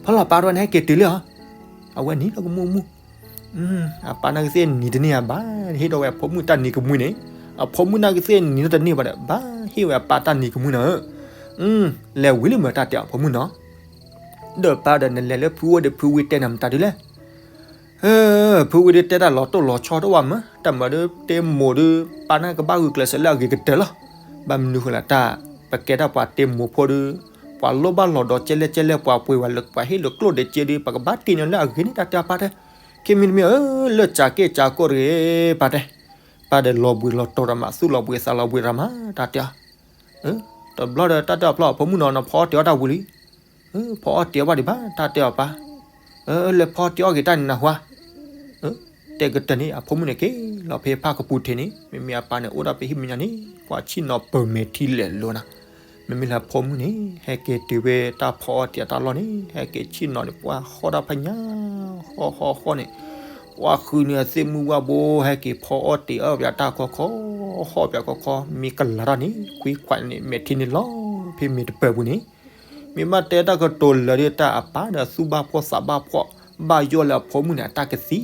ဖီလီၤပၢ်တဝဲန့ၣ် ဟဲက့ၤတုၤလံဧါ, အဝဲနံၤလီၤကမူၣ်မူၣ် အပၢ်နာ်က့သ့ၣ်နံၤတန့ၢ်ဧါဘၣ်, ဟ့ၣ်ထီၣ်ဝဲအဖိမုၣ်တၢ်နံၤကမှံန့ၣ်, အဖိမုၣ်နာ်က့သ့ၣ်နံၤလီၤတန့ၢ်ဘၣ်ဒီး ဘၣ်ဟ့ၣ်ဝဲအပၢ်တၢ်နံၤကမှံနၤဧၢ, လဲၤဝံၤလံမ့ၢ်တၢ်တဲအီၤဖိမုၣ်နီၤ, ဒီးပၢ်ဒီးနလဲၤလၢဖုဝဲဒီးဖုဝံၤတဲနၤမတၤဒုလဲၣ်, ဖုဝံၤဒုတဲတၢ်လီၤတိၢ်လီၤဆီတအိၣ်ဘၣ်မး, တၢ်မၤဒုးတ့မိၢ်ဒုး ပၢ်န့ၣ်ကဘၣ်ဂုာ်ကျဲးစၢးလၢအဂ့ၤကတၢၢ်လီၤ. ဘၣ်မနုၤဃိလဲၣ်တၢ် ပကဲဒၣ်ပှၤတ့မိၢ်ဖိဒုး ပှၤလိၣ်ဘၣ်လီၤဒီးကဲလဲၣ်ကဲလဲၣ် ပှၤပှ့ၤဝဲလၢ ပှၤဟ့ၣ်လီၤကျိၣ်ဒဲးက့ဒုး ပကဘၣ်တ့န့ၢ်လၢအဂ့ၤန့ၣ် တၢ်တဲအီၤပၢ်တဲ, ခံမံၤတမံၤဧၢ လၢစၢက့ၢ်စၢကိၣ်တဂ့ၤ ပၢ်တဲ, ပၢ်ဒီးလီၤဘှံးလီၤတီၤတၢ်မး သူၣ်လီၤဘှံးသးလီၤဘှံးတၢ်မး တၢ်တဲအီၤ တဘျီဒီးတၢ်တဲအီၤဖျီ အဖိမုၣ်နီၤ နဖီအီၣ်တ့ၤအီၣ်တၢ်ဝံၤလံ, ဖီအီၣ်တ့ၤအီၣ်ဘၣ်ဒံးဘၣ် တၢ်တဲအီၤပၢ်, လဲၤဖီအီၣ်တ့ၤအီၣ်က့ၤတၢ်န့ၣ်နဟါ, တဲကတၢၢ်န့ၣ် အဖိမုၣ်န့ၣ်က့ၤလီၤဖဲဖၣ်ကပူၤထံးန့ၣ် မ့မ့ၢ်အပၢ်န့ၣ်အိၣ်ဒၣ်ဖဲဟံၣ်မဲာ်ညါန့ၣ် ပှၤဆ့ၣ်နီၤပၢၢ်မဲာ်ထံလဲၤလိၤနၤ, မ့မ့ၢ်လၢအဖိမုၣ်န့ၣ် ဟဲက့ၤတုၤဖဲတၢ်ဖီအီၣ်တ့ၤအတၢ်လီၢ်န့ၣ် ဟဲက့ၤဆ့ၣ်နီၤန့ၣ် ပှၤဟီၣ်တၢ်ဖးညါ, ဟီၣ်ဟီၣ်ဟီၣ်န့ၣ် ပှၤဃုန့ၢ်အသ့ၣ်မုၢ်ဝၣ်ဘိ ဟဲက့ၤဖီအီၣ်တ့ၤအီၣ်ပၠးတၢ်ခီခီ, ဟီၣ်ပၠးခီခီ မ့ၢ်ကလၤတၢ်န့ၣ် ခွံခွါန့ၣ် မဲာ်ထံန့ၣ်လီၤဖဲမဲာ်တပၢၢ်ပူၤန့ၣ်, မ့ၢ်ဘၣ်တဲတၢ်ကတိၤလၢာ်ဒီးတၢ်အပၢ်ဒီးသူၣ်ဘၣ်ဖှီၣ်သးဘၣ်ဖှီၣ် ဘၣ်ယိၣ်လၢအဖိမုၣ်န့ၣ်အတၢ်ကသံ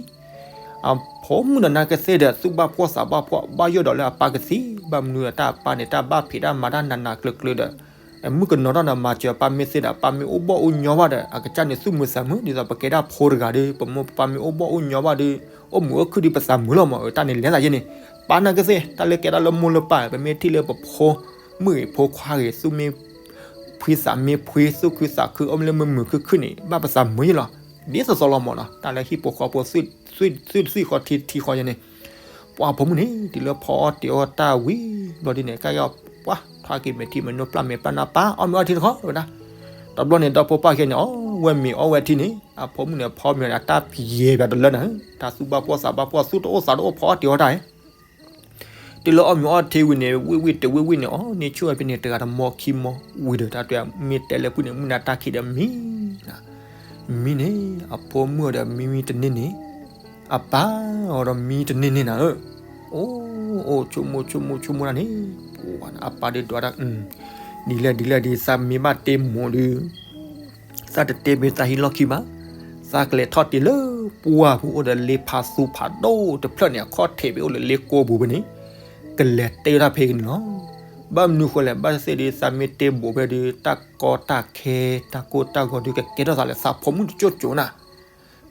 အဖိမုၣ်ဒီးနါကသ့ၣ်ဒီး သူၣ်ဘၣ်ဖှီၣ်သးဘၣ်ဖှီၣ် ဘၣ်ယိၣ်ဒီးလၢအပၢ်ကသံ, ဘၣ်မနုၤအတၢ်အပၢ်န့ၣ် တၢ်ဘၣ်ဖံးတၢ်မၤတၢ်နးနးကျၢၤကျၢၤဒီး မုၣ်ကနီၤထီၣ်ဒီးမၤစၢၤအပၢ်မ့ၢ်သ့ဒီး အပၢ်မ့ၢ်အိၣ်ဘီၣ်အိၣ်ညီဘၣ်ဒီး အကစၢ်န့ၣ်သူၣ်မုာ်သးမုာ်, ဒ်သိးပကဲဒၣ်ဖိတဂၤဒီး ပမိၢ်ပပၢ်မ့ၢ်အိၣ်ဘီၣ်အိၣ်ညီဘၣ်ဒီး အိၣ်မုာ်အိၣ်ခုၣ်ဒီးပသးမုာ်လီၤမး, တၢ်န့ၣ်လဲၤသးယဲန့ၣ်, ပၢ်နါကသ့ၣ် တၢ်လၢကဲဒၣ်လၢမိၢ်လၢပၢ် ပမ့ၢ်ထံၣ်လၢပဖိမုၣ်ဂ့ၤဖိခွါဂ့ၤ သူၣ်မ့ၢ် ဖှံသးမ့ၢ်ဖှံ သူၣ်ခုသးခု အိၣ်မ့ၢ်လၢမုာ်မုာ်ခုၣ်ခုၣ်န့ၣ် ဘၣ်ပသးမုာ်ယဲလီၤ, ဒ်သိးသိးလီၤမးနီၤ, တၢ်လၢဟံၣ်ဖိဃီဖိ သွံၣ်သွံၣ်ဃီထံထံဃီယဲန့ၣ်, ပှၤဖိမုၣ်န့ၣ် တုၤလၢဖီအီၣ်တ့ၤအီၣ်တၢ်ဝံၤ ဘျီဒ်န့ၣ် ကယီၣ်ပှၤ ထွါက့ၤမဲာ်ထံမဲာ်နိ ပျၢ်မဲာ်ပျၢ်နါ ပၢ်အီၣ်မ့ၤအီထံတခီဝဲဒၣ်, တဘျီန့ၣ် ဒီဖိပၢ်ခဲန့ၣ် အီၣ်ဝဲမ့ၤအီၣ်ဝဲထံန့ၣ် အဖိမုၣ်န့ၣ် ဖီမ့ၤအီၣ်န့ၣ် အတၢ်ပယဲၤပၠးတလၢန့ၣ် တၢ်သူၣ်ဘၣ်ဖှီၣ်သးဘၣ်ဖှီၣ် သူၣ်တအိၣ်သးတအိၣ် ဖီအီၣ်တ့ၤအီၣ်တၢ် တုၤလၢအီၣ်မ့ၤအီထံဝံၤန့ၣ် ဝံၣ်ဝံၣ်တဝံၣ်ဝံၣ်န့ၣ် အီၣ်န့ၢ်ဆူၣ်ဝဲဖဲန့ၣ်တဂၤတမီခံမီဝံၤဒီး တၢ်တဲမ့ၢ်တဲလၢပုၢ်န့ၣ် မုၢ်နၤတၢ်ခံးဒီးမံနၤ, မံန့ၣ် အဖိမုၣ်အီၤဒီးမံမံတန့ၢ်န့ၣ်, အပၢ်အီၤဒီးမံတန့ၢ်န့ၣ်နၤဧၢ, အိၣ်အိၣ်ဆိကမိၣ်ဆိကမိၣ်ဆိကမိၣ်တၢ်န့ၣ်, ပှၤအပၢ်ဒုးဒွးတၢ်, ဒ်လဲၣ်ဒ်လဲၣ်ဒ် သးမ့ၢ်ဘၣ်တ့မိၢ်ဒုး သးတတဲမ့ၢ်သးဟံၣ်လီၢ်ခံဘၣ်, သးကလဲၤထီၣ်တ့ၢ်လၢပှၢ်ပူၤအိၣ်ဒီးလ့ဖးသူဖးဒိၣ်တဖျၢၣ်န့ၣ် အခီၣ်ထံးဖဲအိၣ်လၢလ့ကိပူၤဖဲန့ၣ်, ကလဲၤတဲဝဲဒၣ်ဖဲန့ၣ်လီၤ. ဘၣ်မနုၤဃိလဲၣ် ဘၣ်သ့ၣ်သ့ၣ်ဒီး သးမ့ၢ်တ့မိၢ်ဖဲဒီး တၢ်ကီတၢ်ခဲ တၢ်ကိၢ်တၢ်ဂီၤဒီး ကကဲထီၣ်သးလၢသးဖိမုၣ်တကၠိၣ်ကၠိၣ်နၤ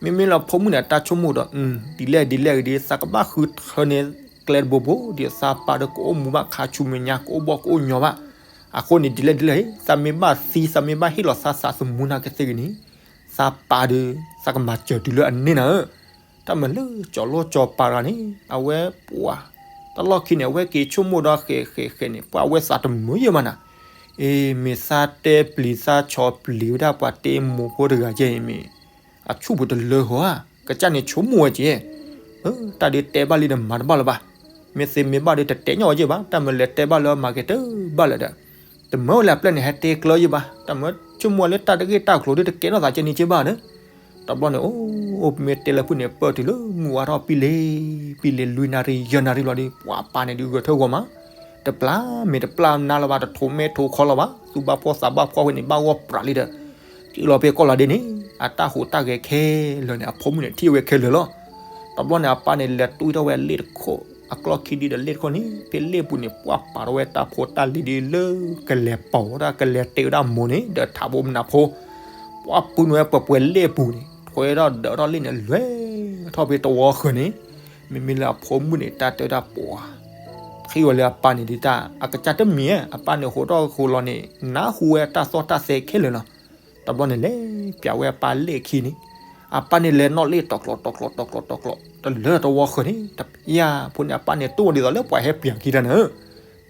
မ့မ့ၢ်လၢဖိမုၣ်န့ၣ် အတၢ်ဆိကမိၣ်ဒီး ဒ်လဲၣ်ဒ်လဲၣ်ဂ့ၤဒီး သးကဘၣ်ဃုထၢန့ၢ်ကျဲတဘိဘိ ဒ်သးပၢ်ဒီးကအိၣ်မူဘၣ်ခါဆူမဲာ်ညါ ကအိၣ်ဘီၣ်ကအိၣ်ညီဘၣ်. အဃိန့ၣ် ဒ်လဲၣ်ဒ်လဲၣ် သးမ့ၢ်ဘၣ်သံ သးမ့ၢ်ဘၣ်ဟ့ၣ်လီၤသးသးသမူနၤကသ့ၣ်ဂ့ၤန့ၣ် သးပၢ်ဒီး သးကမၤစၢၤတုၤလၢအန့ၢ်နၤဧၢ. တၢ်မၤလၢကၠီၤလိကၠီၤပၤတဂၤန့ၣ် အဝဲပှၤ တၢ်လီၢ်ခံန့ၣ် အဝဲက့ၤဆိကမိၣ်ဒီးဃဲးဃဲးဃဲးန့ၣ် ပှၤအဝဲသးတမုာ်ယဲၢ်မးနၤ. အ့ မ့ၢ်သးတဲပျံၤသးဆီၣ်ပျံၤဝဲဒၣ်ပှၤတ့မိၢ်ဖိတဂၤယဲၢ်အံၤမ့ၢ် အဆူၣ်ပူၤတလၢဟီဧါ, ကစၢ်န့ၣ်ဆိကမိၣ်ဝဲက့ၤ, တၢ်ဒုးတဲဘၣ်လံဒီးမၤတဘၣ်လၢၤဘၣ်. မ့ၢ်သ့မ့ၢ်ဘၣ်ဒီးတတဲညီၣ်ဝဲက့ၤဘၣ်, တၢ်မၤလဲၤတဲဘၣ်လၢမၤက့ၤတဘၣ်လၢၤဒီး တမၢဝဲလၢအပျဲၢ်န့ၣ် ဟဲတဲကျၢၤယဲၢ်ဘၣ်, တမၢဆိကမိၣ်လၢတၢ်တဂ့ၢ်တၢ်ကျိၤဒုးတကဲထီၣ်သးကဲန့ၣ်က့ၤဘၣ်ဒီး တဘျီန့ၣ် အိၣ် အိၣ်မ့ၢ်တဲလၢဖုၣ်န့ၣ် ပၢၢ်တုၤလၢမုၢ်ဝါထီၣ်ပံလ့ ပံလ့လွံၢ်နၣ်ရံၣ်ယဲၢ်နၣ်ရံၣ်ဘျီဒီး ပှၤပၢ်န့ၣ်ဒုးဂဲၤထၢၣ်ဂီၤမး, တပျၢ်မ့ၢ်တပျၢ်နါလၢၤဘၣ် တထိးမဲထိးခီလၢၤဘၣ်, သူၣ်ဘၣ်ဖှီၣ်သးဘၣ်ဖှီၣ်ဝဲန့ၣ် ဘၣ်ဂီၢ်ပြးလံဒီး တုၤလီၤဖဲကီၢ်လီၤဒ့န့ၣ် အတၢ်ဟူးတၢ်ဂဲၤခဲလၢာ်န့ၣ် အဖိမုၣ်န့ၣ်ထံၣ်ဝဲခဲလၢာ်လီၤ. တဘျီန့ၣ် အပၢ်န့ၣ်လဲၤတွံၢ်ထီၣ်ဝဲလ့ၣ်တခိၣ်, အကျီၢ်ခံဒုဒီးလ့ၣ်တခိၣ်န့ၣ် ဖဲလ့ၣ်ပူၤန့ၣ် ပှၤပာ်ထီၣ်ဝဲတၢ်ဖိတၢ်လံၤဒုလၢကလဲၤပိာ်ဝဲဒၣ် ကလဲၤတ့ဝဲဒၣ်မိၢ်န့ၣ် ဒီးထးဘိမနၤဖိ ပှၤပုၢ်နုာ်ဝဲပှဲၤပှဲၤလ့ၣ်အပူၤန့ၣ် ထွဲထီၣ်ဒၢးထီၣ်လ့ၣ်န့ၣ် လဲၤထီၣ်ဖဲတဝီဃၢၤန့ၣ်, မ့မ့ၢ်လၢအဖိမုၣ်န့ၣ် တၢ်တဲဝဲဒၣ်ပှၤ ထံၣ်ဝဲလၢအပၢ်န့ၣ်ဒုးတၢ် အကစၢ်တမံၤဧါ, အပၢ်န့ၣ်ဟူးထီၣ်ဟူးလီၤန့ၣ် နၢ်ဟူဝဲတၢ်သီၣ်တၢ်သဲခဲလၢာ်လီၤ. တဘျီန့ၣ်လဲၤပၠးဝဲအပၢ်လ့ၣ်အခံန့ၣ်, အပၢ်န့ၣ်လဲၤနီၣ်လ့ၣ်တီၤကျီၤတီၤကျီၤတီၤကျီၤတီၤကျီၤ တလၢတဝီဃၢၤန့ၣ် တပျၢ်ဖိန့ၣ် အပၢ်န့ၣ်တိၢ်ဒ်သိးလၢပှၤဟဲပၠးခံတၢ်န့ၣ်,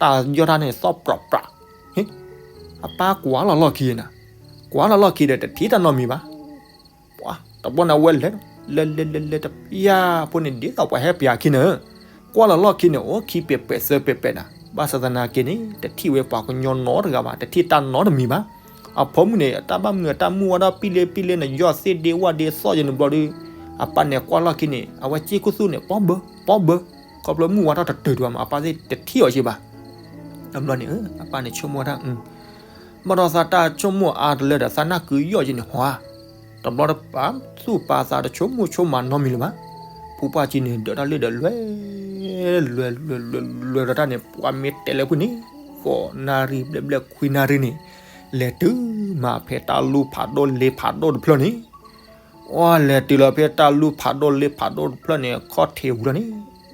တၢ်ယီၢ်တၢ်န့ၣ်သီၣ်ပြးပြး အပၢ်ကွၢ်လီၤလီၢ်ခံနၤ, ကွၢ်လီၤလီၢ်ခံဒီးတထံၣ်တၢ်နီတမံၤဘၣ်. ပှၤတဘျီန့ၣ်အဝဲလဲၤ, လဲၤလဲၤလဲၤလဲၤတပျၢ်ဖိန့ၣ် ဒ်သိးပှၤဟဲပၠးခံန့ၣ်, ကွၢ်လီၤလီၢ်ခံန့ၣ် အိၣ်ခံပဲာ်ပဲာ်သၢပဲာ်ပဲာ်နၤ, ဘၣ်ဆၣ်သနာ်က့န့ၣ် တထံၣ်ဝဲပှၤကညီနီတဂၤဘၣ်, တထံၣ်တၢ်နီတမံၤဘၣ်. အဖိမုၣ်န့ၣ် တၢ်ဘၣ်မနုၤတၢ်မုၢ်ဝါထီၣ်ပံလ့ပံလ့န့ၣ် ယီၢ်သ့ၣ်ဒ့ဝၣ်ဒ့သီၣ်ယဲန့ၣ်ဘျီဒီး အပၢ်န့ၣ်ကွၢ်လီၢ်ခံန့ၣ် အဝဲစ့ၢ်ခိၣ်သူၣ်န့ၣ် ပီဘၢ ပီဘၢ, ခီဖျိမုၢ်ဝါထီၣ်တတုၤတဘၣ်မး အပၢ်သ့ၣ်တထံၣ်အီၤက့ၤဘၣ်. တဘျီန့ၣ် အပၢ်န့ၣ်ဆိကမိၣ်တၢ် ဘၣ်ဒီးသးတၢ်ဆိကမိၣ်အါတလၢဒီး သးနၢ်ကုယီၢ်က့ၤန့ၣ်ဟီဧါ. တဘျီတပၤသူၣ်ပာ်သးတဆိကမိၣ်ဆိကမးနီတမံၤလၢၤဘၣ်. ဖိပၢ်ကံန့ၣ် ဒၢးတၢ်လ့ၣ်ဒီးလွဲ လွဲ လွဲ လွဲ လွဲဒီးတၢ်န့ၣ် ပှၤမ့ၢ်တဲလၢဖုၣ်န့ၣ် ဃိးနၣ်ရံၣ်ဘျဲၣ်ဘျဲၣ်ခွံနၣ်ရံၣ်န့ၣ် လဲၤတုၤမးဖဲတၢ်လူၢ်ဖးဒိၣ်လ့ဖးဒိၣ်တဖျၢၣ်န့ၣ် ဝဲလဲၤတုၤလီၤဖဲတၢ်လူၢ်ဖးဒိၣ်လ့ဖးဒိၣ်တဖျၢၣ်န့ၣ် အခီၣ်ထံးဝံၤလီၤန့ၣ်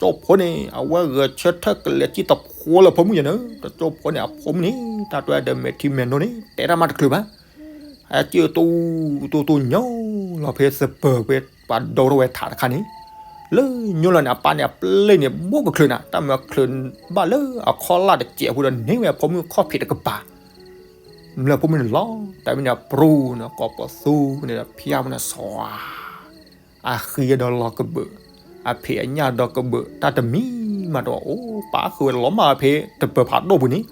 တကၠိဖိန့ၣ် အဝဲဂဲၤဆၢထၢၣ်ကလဲၤစံၣ်တဖိလၢဖိမုၣ်ယဲန့ၣ်, တကၠိဖိန့ၣ် အဖိမုၣ်န့ၣ် တၢ်တဲဒီးမဲာ်ထံမဲာ်နိန့ၣ် တဲတၢ်မးတချုးဘၣ်. အစံၣ်တိၢ်တိၢ်တိၢ်ညိလီၤဖဲသပၢၤဖဲပှၤဒိထီၣ်ဝဲထးတခါန့ၣ်, လၢညိလီၤန့ၣ် အပၢ်န့ၣ် အပျဲၢ်န့ၣ် ဘိၣ်ကချုးနၤ တၢ်မၤချုးဘၣ်လၢအခီၣ်လၢ်တစဲးဖိဒီး န့ၢ်ဝဲအဖိမုၣ်ခီၣ်ဖံးတကပၤ မ့ၢ်လၢဖိမုၣ်န့ၣ်လီၤ. တၢ်မ့ၢ်န့ၣ် အပြူန့ၣ် ကိးပသူန့ၣ်ဒီး ဖၠါမ့ၢ်န့ၣ် စှၤ, အဃံဒီးလီၤကဘၢၣ်, အဖံးအညၣ်ဒီးကဘၢၣ် တၢ်တမံၤမးတအိၣ်, ပၢ်ဃုဝဲလီၤမၢ်ဖဲတပၢၤဖးဒိၣ်ပူၤန့ၣ်,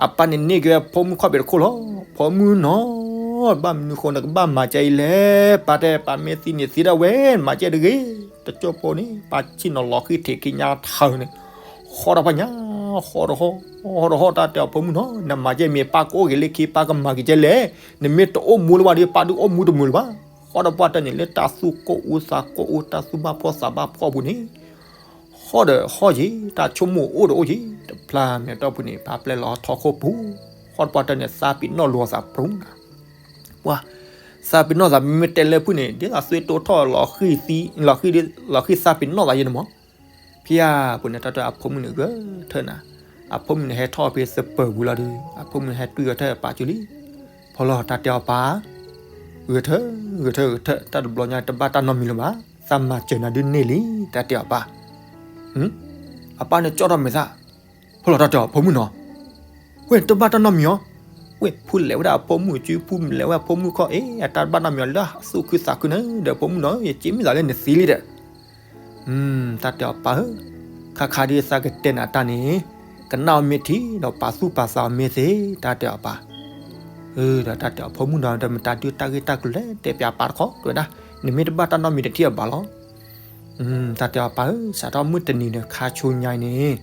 အပၢ်န့ၣ်န့ၢ်က့ၤဝဲဖိမုၣ်ခီၣ်ဖံးတခိၣ်လီၤ. ဖိမုၣ်နီၤ, ဘၣ်မနုၤဃိ နကဘၣ်မၤကဲအံၤလဲၣ်, ပၢ်တဲ ပၢ်မ့ၢ်သံန့ၣ်သံဒၣ်ဝဲ နမၤကဲတဂ့ၤ. တကၠိဖိန့ၣ် ပၢ်ဆ့ၣ်နီၤလီၤဃံထံးခံညါထၢန့ၣ် ဃီဒီးပှၤညါ, ဃီဒီးဃီ, ဃီဒီးဃီ, တၢ်တဲအီၤဖိမုၣ်နီၤ, နမၤကဲမ့ၢ်ပၢ်ကအိၣ်က့ၤလၢခံ ပၢ်ကမၤက့ၤကဲလဲၣ်, နမ့ၢ်တအိၣ်မူလၢၤဘၣ်ဒီး ပၢ်ဒုးအိၣ်မူတမုာ်လၢၤဘၣ်. ဃီဒီးပှၤတဲန့ၣ် လၢတၢ်သူၣ်ကိၢ်အူသးကိၢ်အူ တၢ်သူၣ်ဘၣ်ဖှီၣ်သးဘၣ်ဖှီၣ်ပူၤန့ၣ်, ဃီဒီးဃီက့ၤ တၢ်ဆိကမိၣ်အိၣ်ဒီးအိၣ်က့ၤ, တဖျါမဲာ်တီၢ်ပူၤန့ၣ် ပၢ်ပျဲလီၤထီၣ်ခိၣ်ပူၤ, ဃီဒီးပှၤတဲန့ၣ် သးပ့ၤနီၣ်လိာ်သးပြူနၤ ပှၤ, သးပ့ၤနီၣ်သးမ့မ့ၢ်တဲလၢဖုၣ်န့ၣ် ဒ်သိးသွံၣ်တိၢ်ထီၣ်လီၤဃံ, လီၤဃံသးပ့ၤနီၣ်သးယဲန့ၣ်မး. ဖဲအပူၤန့ၣ် တၢ်တဲအီၤဖိမုၣ်န့ၣ်ဂဲၤထၢၣ်နၤ, အဖိမုၣ်န့ၣ်ဟဲထီၣ်ဖဲသပၢၤပူၤလီၤဒီး အဖိမုၣ်န့ၣ်ဟဲတွံၢ်ဂဲၤထၢၣ်အပၢ်ကၠိလံ. ဖီလီၤ တၢ်တဲအီၤပၢ်, ဂဲၤထၢၣ်, ဂဲၤထၢၣ်, ဂဲၤထၢၣ်, တၢ်တဘျီညါတဘၣ်တၢ်နီတမံၤလၢၤဘၣ်, သးမၤစၢၤနၤဒုးန့ၢ်လံ, တၢ်တဲအီၤပၢ်. အပၢ်န့ၣ်ကၠီၣ်ထီၣ်မဲာ်သၣ်, ဖီလီၤ တၢ်တဲအီၤဖိမုၣ်နီၤ, ဝဲတဘၣ်တၢ်နီတမံၤအီၤ, ဝဲဖုလဲၤဝဲဒၣ်အဖိမုၣ်စု ဖုလဲၤဝဲအဖိမုၣ်ခီၣ်, အ့ အတၢ်တဘၣ်နီတမံၤအီၤ လၢသူၣ်ခုသးခုန့ၣ်ဒီး ဖိမုၣ်နီၤ ယစ့မ့ၢ်သးလၢနသံလံဒီး တၢ်တဲအီၤပၢ်ဧၢ, ခါခါဒ်သးကတဲနၤတၢ်န့ၣ်, ကနၣ်အီၤမ့ၢ်ထံဒီး ပာ်သူၣ်ပာ်သးအီၤမ့ၢ်သ့, တၢ်တဲအီၤပၢ်. ဒီးတၢ်တဲအီၤဖိမုၣ်နီၤ ဒီးမတၤဒုးတၢ်ဂ့ၢ်တၢ်ကျိၤလဲၣ် တဲပၠးပၢ်တခီ တဲဝဲဒၣ်, နမ့ၢ်တဘၣ်တၢ်နီတမံၤတထံၣ်အဘၣ်လီၤ. တၢ်တဲအီၤပၢ်ဧၢ, စးထီၣ်မုၢ်တနံၤဒီးခါဆူညါအံၤန့ၣ်,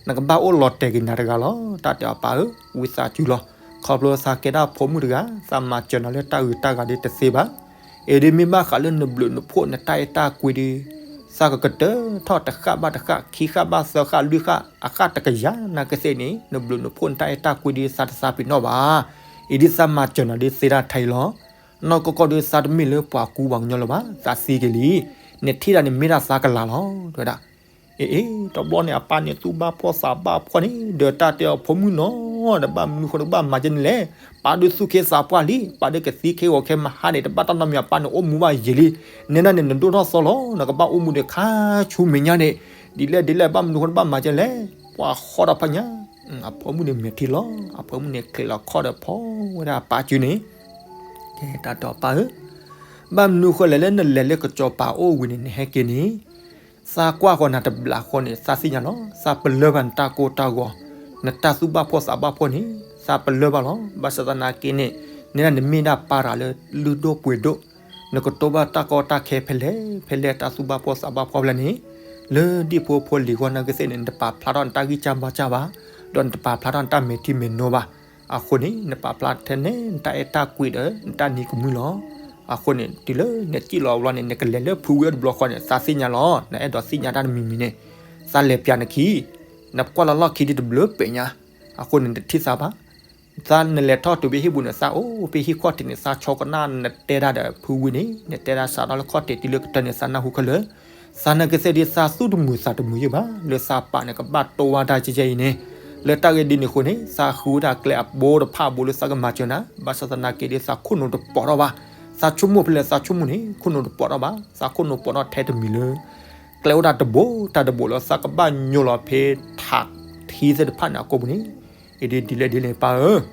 နကဘၣ်အိၣ်လီၤတဲာ်က့ၤနၤတဂၤလီၤ. တၢ်တဲအီၤပၢ်ဧၢ, ဝံသးစူၤလီၤ. ခီဖျိသးကဲဒၣ်ဖိမုၣ်တဂၤ, သးမၤစၢၤနၤလၢတၢ်ဂုၤတၢ်ဂၤဒ်တသ့ဘၣ်. အံၤဒ်မ့ၢ်ဘၣ်ဃးလၢနဘျုးနဖှိၣ်နတၢ်အဲၣ်တၢ်ကွံဒီး, သးကကတၢၢ်ထီၣ်တဃၣ်ဘၣ်တဃၣ်, ခံဃၣ်ဘၣ်သၢဃၣ်လွံၢ်ဃၣ်, အဃၣ်တကယၤနာ်ကသ့ၣ်န့ၣ်, နဘျုးနဖှိၣ်နတၢ်အဲၣ်တၢ်ကွံဒီး သးတသးပ့ၤနီၣ်ဘၣ်. အံၤဒ်သးမၤစၢၤနၤဒ်သ့တၢ်ထဲအံၤလီၤ. နီၢ်ကီၢ်ကီၢ်ဒီးသးတမ့ၢ်လၢပှၤကူပှၤကညီလၢၤဘၣ်, သးသံက့ၤလံ. နထံၣ်တၢ်န့ၣ်မ့ၢ်ဒၣ်သးကလၤလီၤ တဲဝဲဒၣ်. အ့ အ့ တဘျီန့ၣ် အပၢ်န့ၣ်သူၣ်ဘၣ်ဖှီၣ်သးဘၣ်ဖှီၣ်န့ၣ် ဒီးတၢ်တဲအီၤ ဖိမုၣ်နီၤ တဘၣ်မနုၤဃိတဘၣ်မၤကဲန့ၣ်လဲၣ်. ပၢ်ဒုးသူၣ်ခ့သးပှၢ်လံ, ပၢ်ဒုးကသံခ့ဂီၤခ့မဟါန့ၣ် တဘၣ်တၢ်နီတမံၤ အပၢ်န့ၣ်အိၣ်မူဘၣ်ယံာ်လံ. နဲဒၣ်န့ၣ် နဒိၣ်ထီၣ်သီလီၤ, နကဘၣ်အိၣ်မူဒီးခါဆူမဲာ်ညါန့ၣ် ဒ်လဲၣ်ဒ်လဲၣ် ဘၣ်မနုၤဃိတဘၣ်မၤကဲလဲၣ်. ပှၤဟီၣ်ဒီးဖးညါ အဖိမုၣ်န့ၣ်မဲာ်ထံလီၤ. အဖိမုၣ်န့ၣ် ချံးလီၤခီၣ်ဒီးဖီဝဲဒၣ်အပၢ်စုန့ၣ် ကဲ တၢ်တဲအီၤ ပၢ်ဧၢ, ဘၣ်မနုၤဃိလဲၣ် လၢနလဲၤလၢကစီၤပၤအိၣ်ဝံၤန့ၣ် နဟဲက့ၤန့ၣ် သးကွၢ်ဃီၤနၤတဘျီဃီန့ၣ် သးသ့ၣ်ညါလီၤ. သးပလၢၢ်ဘၣ်နတၢ်ကိၢ်တၢ်ဂီၤ, နတၢ်သူၣ်ဘၣ်ဖှီၣ်သးဘၣ်ဖှီၣ်န့ၣ် သးပလၢၢ်ဘၣ်လီၤ. ဘၣ်ဆၣ်သနာ်က့န့ၣ် နဲဒၣ်နမ့ၢ်ဒၣ်ပၢ်တဂၤလၢလုၢ်ဒိၣ်ပှ့ၤဒိၣ်, နကတိၢ်ဘၣ်တၢ်ကီတၢ်ခဲဖဲလဲၣ်ဖဲလဲၣ် တၢ်သူၣ်ဘၣ်ဖှီၣ်သးဘၣ်ဖှီၣ်ဖဲလဲၣ်န့ၣ် လၢဒ့ၣ်ဖိဖိလံၤဂီၢ်နာ်က့သ့ၣ်န့ၣ် နတပာ်ဖျါထီၣ်နတၢ်ဂံၢ်စၢ်ဘါစၢ်ဘၣ်, ဒီးနတပာ်ဖျါထီၣ်နတၢ်မဲာ်ထံမဲာ်နိဘၣ်. အဃိန့ၣ် နပာ်ဖျါထဲန့ၣ် နတၢ်အဲၣ်တၢ်ကွံဒီး နတၢ်နံၤကမှံလီၤ. အဃိန့ၣ် တုၤလၢနစံၣ်လီၤဘျီန့ၣ် နကလဲၤလၢဖုဝံၤအတဘျီဃီန့ၣ် သးသ့ၣ်ညါလီၤ. နအဲၣ်ဒိးသ့ၣ်ညါတၢ်တမံၤမံၤန့ၣ် သးလဲၤပျးနခံ, နကွၢ်လီၤလီၢ်ခံဒ်တဘျုးပဲာ်ညါ, အဃိန့ၣ် နတထံၣ်သးဘၣ်. သးနလဲၤထီၣ်တုၤဖဲဟံၣ်ပူၤန့ၣ် သးအိၣ်ဖဲဟံၣ်ခီၣ်ထံးန့ၣ် သးဆီကနၣ်နတဲဒၣ်ဒီးဖုဝံၤန့ၣ် နတဲဒၣ်စးထီၣ်လၢခီၣ်ထံးတုၤလၢကတၢၢ်န့ၣ် သးနၢ်ဟူခဲလၢာ်. သးနာ်က့သ့ၣ်ဒ်သးသူၣ်တမုာ်သးတမုာ်ယံၣ်ဘၣ် လၢသးပာ်န့ၣ် ကဘၣ်တိၢ်ဝါတၢ်ကဲကဲအံၤန့ၣ်, လၢတၢ်ဂ့ၢ်ဒ်န့ၣ်အဃိန့ၣ် သးဃုဝဲဒၣ်ကျဲအဘိတဖၣ်အဘိလၢသးကမၤစၢၤနၤ, ဘၣ်ဆၣ်သနာ်က့ဒီး သးခိၣ်နူာ်တပိာ်ထီၣ်ဘၣ်. သးဆိကမိၣ်ဖဲလဲၣ် သးဆိကမိၣ်န့ၣ် ခိၣ်နူာ်တပိာ်ထီၣ်ဘၣ်. သးခိၣ်နူာ်ပိာ်ထီၣ်ထဲတမံၤလၢ ကျဲအိၣ်တၢ်တဘိတၢ်တဘိလၢသးကဘၣ်ညိလီၤဖဲထးထံသ့ၣ်တဖၣ်န့ၣ်အကိာ်ပူၤန့ၣ်, အံၤဒ်ဒ်လဲၣ်ဒ်လဲၣ်ပၢ်ဧၢ,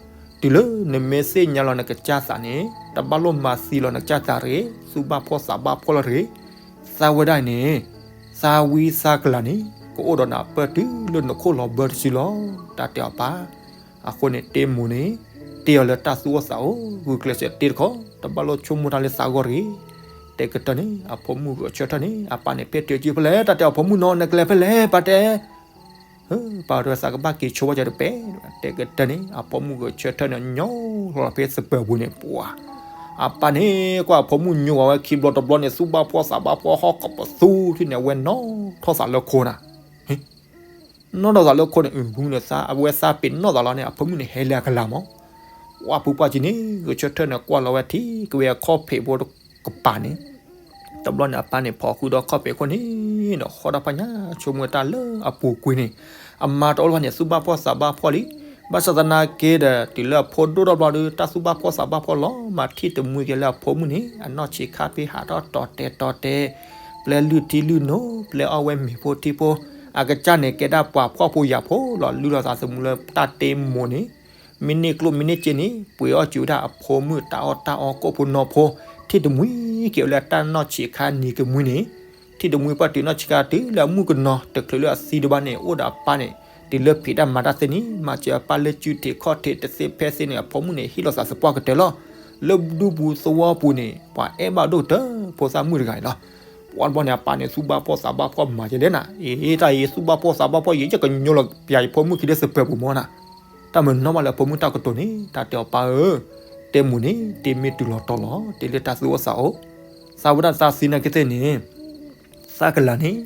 တုၤလၢနမ့ၢ်သ့ၣ်ညါလီၤနကစၢ်သးန့ၣ် တဘၣ်လိၣ်မၤသံလီၤနကစၢ်သးတဂ့ၤ, သူၣ်ဘၣ်ဖှီၣ်သးဘၣ်ဖှီၣ်လီၤတဂ့ၤ. သးဝဲဒၣ်အံၤန့ၣ် သးဝံသးကလၤန့ၣ် ကအိၣ်ဒီးနၤပၢၢ်တုၤလၢနခိၣ်လီၤဘၢတစုလီၤ. တၢ်တဲအီၤပၢ်, အဃိန့ၣ် တ့မိၢ်န့ၣ် တ့အီၤလၢတၢ်သူၣ်အိၣ်သးအိၣ် ဂုာ်ကျဲးစၢးတ့တခီ, တဘၣ်လိၣ်ဆိကမိၣ်တၢ်လၢသးဂီၢ်တဂ့ၤ. တဲကတၢၢ်န့ၣ် အဖိမုၣ်ဂဲၤဆၢထၢၣ်န့ၣ် အပၢ်န့ၣ် ဖဲတုၤက့ၤဖဲလဲၣ် တၢ်တဲအီၤ ဖိမုၣ်နီၤ နကလဲၤဖဲလဲၣ် ပၢ်တဲ ပၢ်တဲ သးကဘၣ်က့ၤဆိဘၣ်ကဒီးတပဲ, တဲကတၢၢ်န့ၣ် အဖိမုၣ်ဂဲၤဆၢထၢၣ်န့ၣ် ညီလီၤဖဲသပၢၤပူၤန့ၣ် ပှၤ အပၢ်န့ၣ် ကွၢ်အဖိမုၣ်ညိကွၢ်ဝဲခံဘျီတဘျီန့ၣ် သူၣ်ဘၣ်ဖှီၣ်သးဘၣ်ဖှီၣ်ဟီၣ်ကပသူထံၣ်န့ၣ် အဝဲနီၣ်ထီၣ်သးလၢခိနၤ, နီၣ်ထီၣ်သးလၢခိန့ၣ် အု ဖိမုၣ်န့ၣ် သးအဝဲသးပ့ၤနီၣ်သးလီၤန့ၣ် အဖိမုၣ်န့ၣ်ဟဲလၢအကလၤမး, ဝဲဖုပှၢ်ကံန့ၣ် ဂဲၤဆၢထၢၣ်န့ၣ် ကွၢ်လီၤဝဲထံကဝဲအခီၣ်ဖံးဖိတကပၤန့ၣ် တဘျီန့ၣ် အပၢ်န့ၣ် ဖီၣ်ဃုာ်ဒီးခီၣ်ဖံးခိၣ်န့ၣ်ဒီး ဃီၣ်ဒီးဖးညါဆိကမိၣ်တၢ်လၢအပူၤကွံာ်န့ၣ် အမါတအိၣ်လၢၤဘၣ်န့ၣ် သူၣ်ဘၣ်ဖှီၣ်သးဘၣ်ဖှီၣ်လံ. ဘၣ်ဆၣ်သနာ်က့ဒီး တုၤလၢအဖိဒိၣ်ထီၣ်ဘျီဒီး တၢ်သူၣ်ဘၣ်ဖှီၣ်သးဘၣ်ဖှီၣ်လီၤမး ထံၣ်တမှံက့ၤလၢအဖိမုၣ်န့ၣ် အနီၢ်ဆံးခါဖဲဟးထီၣ်တီၤတဲာ်တီၤတဲာ် ပျဲလုၢ်ထံလုၢ်နိ ပျဲအီၣ်ဝဲမ့ၤဖိထံဖိ အကစၢ်န့ၣ် ကဲဒၣ်ပှၤဖှီၣ်ဖိယာ်ဖိလီၤ. လုၢ်လီၤသးသမူလၢတၢ်တ့မိၢ်န့ၣ် မ့ၢ်န့ၢ်ကျိၣ်မ့ၢ်န့ၢ်စ့န့ၣ် ပှ့ၤအီၣ်စူၤဝဲဒၣ်အဖိမုၣ်တၢ်အီၣ်တၢ်အီကိၣ်ဖိနီၢ်ဖိ, ထံၣ်တမှံက့ၤဝဲလၢတၢ်နီၢ်ဆံးခါနံၤကမှံန့ၣ်, ထံၣ်တမှံပှၢ်တုၤနီၢ်ဆံးခါတုၤလၢအမုၣ်ကနီၤ တချုးလၢအသံတဘၣ်န့ၣ် အိၣ်ဒီးအပၢ်န့ၣ် တုၤလၢဖံးတၢ်မၤတၢ်သ့န့ၣ် မၤစၢၤအပၢ်လၢစုထံးခီၣ်ထံးတသ့ဖဲသ့န့ၣ် အဖိမုၣ်န့ၣ် ဟ့ၣ်လီၤသးသပှၢ်ကတၢၢ်လီၤ. လၢဒူပူၤသဝီပူၤန့ၣ် ပှၤအဲၣ်ဘၣ်ဒိၣ်ကတၢၢ်ဖိသၣ်မုၣ်တဂၤအံၤလီၤ. ပှၤတဘျီန့ၣ် အပၢ်န့ၣ် သူၣ်ဘၣ်ဖှီၣ်သးဘၣ်ဖှီၣ်မၤကဲလဲၣ်နၤ, အ့ တၢ်အံၤသူၣ်ဘၣ်ဖှီၣ်သးဘၣ်ဖှီၣ် ယဲယကညိလီၤပျးယဖိမုၣ်ခံလၢသပၢၤပူၤမီၤနၤ, တၢ်မၤနီၣ်ဘၣ်လၢအဖိမုၣ်တၢ်ကတိၤန့ၣ် တၢ်တဲအီၤပၢ်ဧၢ, တ့မိၢ်န့ၣ် တ့မ့ၢ်တုၤလီၤတီၤလီၤ တ့လၢတၢ်သူၣ်အိၣ်သးအိၣ်, သးဝဲဒၣ်သးသံနာ်က့သ့ၣ်န့ၣ် သးကလၤန့ၣ်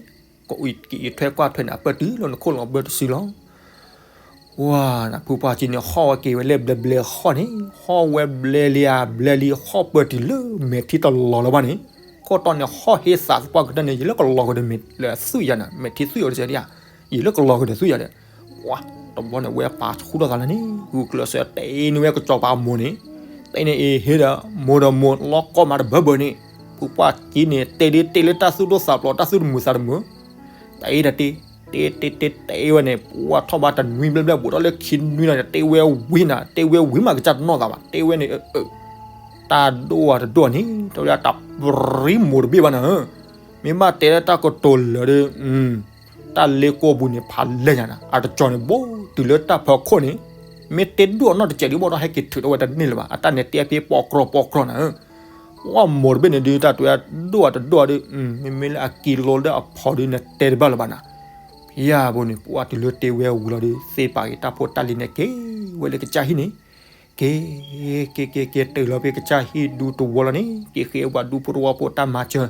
ကအံးထွဲကွၢ်ထွဲန့ၣ် အပၢၢ်တုၤလၢနခိၣ်လီၤဘၢတစုလီၤ. ဝါ နဖုပှၢ်ကံန့ၣ် ဟီၣ်ဝဲက့ၤဝဲလၢဘျဲဘျဲဟီၣ်န့ၣ် ဟီၣ်ဝဲဘျဲလံဧါ ဘျဲလံဟီၣ်ပၢၢ်တုၤလၢမဲာ်ထံတလီၤလၢၤဘၣ်န့ၣ်, ခိၣ်တီန့ၣ် ဟီၣ်ဟ့သးသပှၢ်ကတၢၢ်န့ၣ် ယလၢကလီၤကဒီးမဲာ်လၢသွံၣ်ယၤန့ၣ် မဲာ်ထံသွံၣ်အီၤတစဲးဒံးဧါ, ယလၢကလီၤကဒီးသွံၣ်ယၤဒီး, ဝါ တဘျီန့ၣ် ဝဲပာ်ဃုထီၣ်သးလၢန့ၣ် ဂုာ်ကျဲးစၢးတဲန့ၢ်ဝဲကစီၤပၤအမိၢ်န့ၣ်, တဲန့ၣ်အံၤဟ့ဒီး မိၢ်ဒီးမိၢ်လီၤကီမးတဘၢဘၢန့ၣ်, ဖုပှၢ်ကံန့ၣ် တဲဒ်တဲလၢတၢ်သူၣ်ဒိၣ်သးဖျိး တၢ်သူၣ်တမုာ်သးတမုာ် တၢ်အံၤတၢ်တ့, တ့တ့တ့တ့ဝဲန့ၣ် ပှၢ်ထီၣ်ဘၣ်တနွံဘျဲၣ်ဘျဲၣ် ဘူးထီၣ်လၢခံနွံနၤန့ၣ် တ့ဝဲဝံၤနၤ တ့ဝဲဝံၤမးကစၢ်တနီၣ်သးဘၣ် တ့ဝဲန့ၣ်, တၢ်ဒိၣ်အတဒိၣ်န့ၣ် တဝဲဒၣ်တၢ်ပြံမိၢ်တဘ့ၣ်ဘၣ်နၤ, မ့ၢ်ဘၣ်တဲလၢတၢ်ကတိၤလၢာ်ဒီး တၢ်လ့ကိာ်ပူၤန့ၣ် ဖးလဲၢ်ညါနၤ အတကၠီၤန့ၣ် ဘိတုၤလၢတၢ်ဖီခိၣ်န့ၣ်, မ့ၢ်တ့ဒိၣ်အနီၢ်တစဲးဒ်ဘၣ်ဒီး ဟဲက့ၤထုးထီၣ်ဝဲတန့ၢ်လၢၤဘၣ် အတၢ်န့ၣ်တဲဖဲပိာ်ကြီပိာ်ကြီနၤ ပှၢ်မိၢ်တဘ့ၣ်န့ၣ်ဒုး တၢ်တဲဝဲဒိၣ်အတဒိၣ်ဒီး မ့မ့ၢ်လၢအကံလိလၢအဖီဒုး နတဲတဘၣ်လၢၤဘၣ်နၤ, ဖဲယဘိန့ၣ် ပှၢ်တုၤလၢတ့ဝဲဝံၤလီၤဒီး သ့ပာ်က့ၤတၢ်ဖိတၢ်လံၤန့ၣ်က့ၤဝဲလၢကစၢ်ဟံၣ်န့ၣ်, က့ၤ က့ၤက့ၤက့ၤတုၤလီၤဖဲကစၢ်ဟံၣ်ဒူတဝီလီၤန့ၣ် က့ၤဃ့ပှၤဒူဖိတဝီဖိတၢ်မၤစၢၤ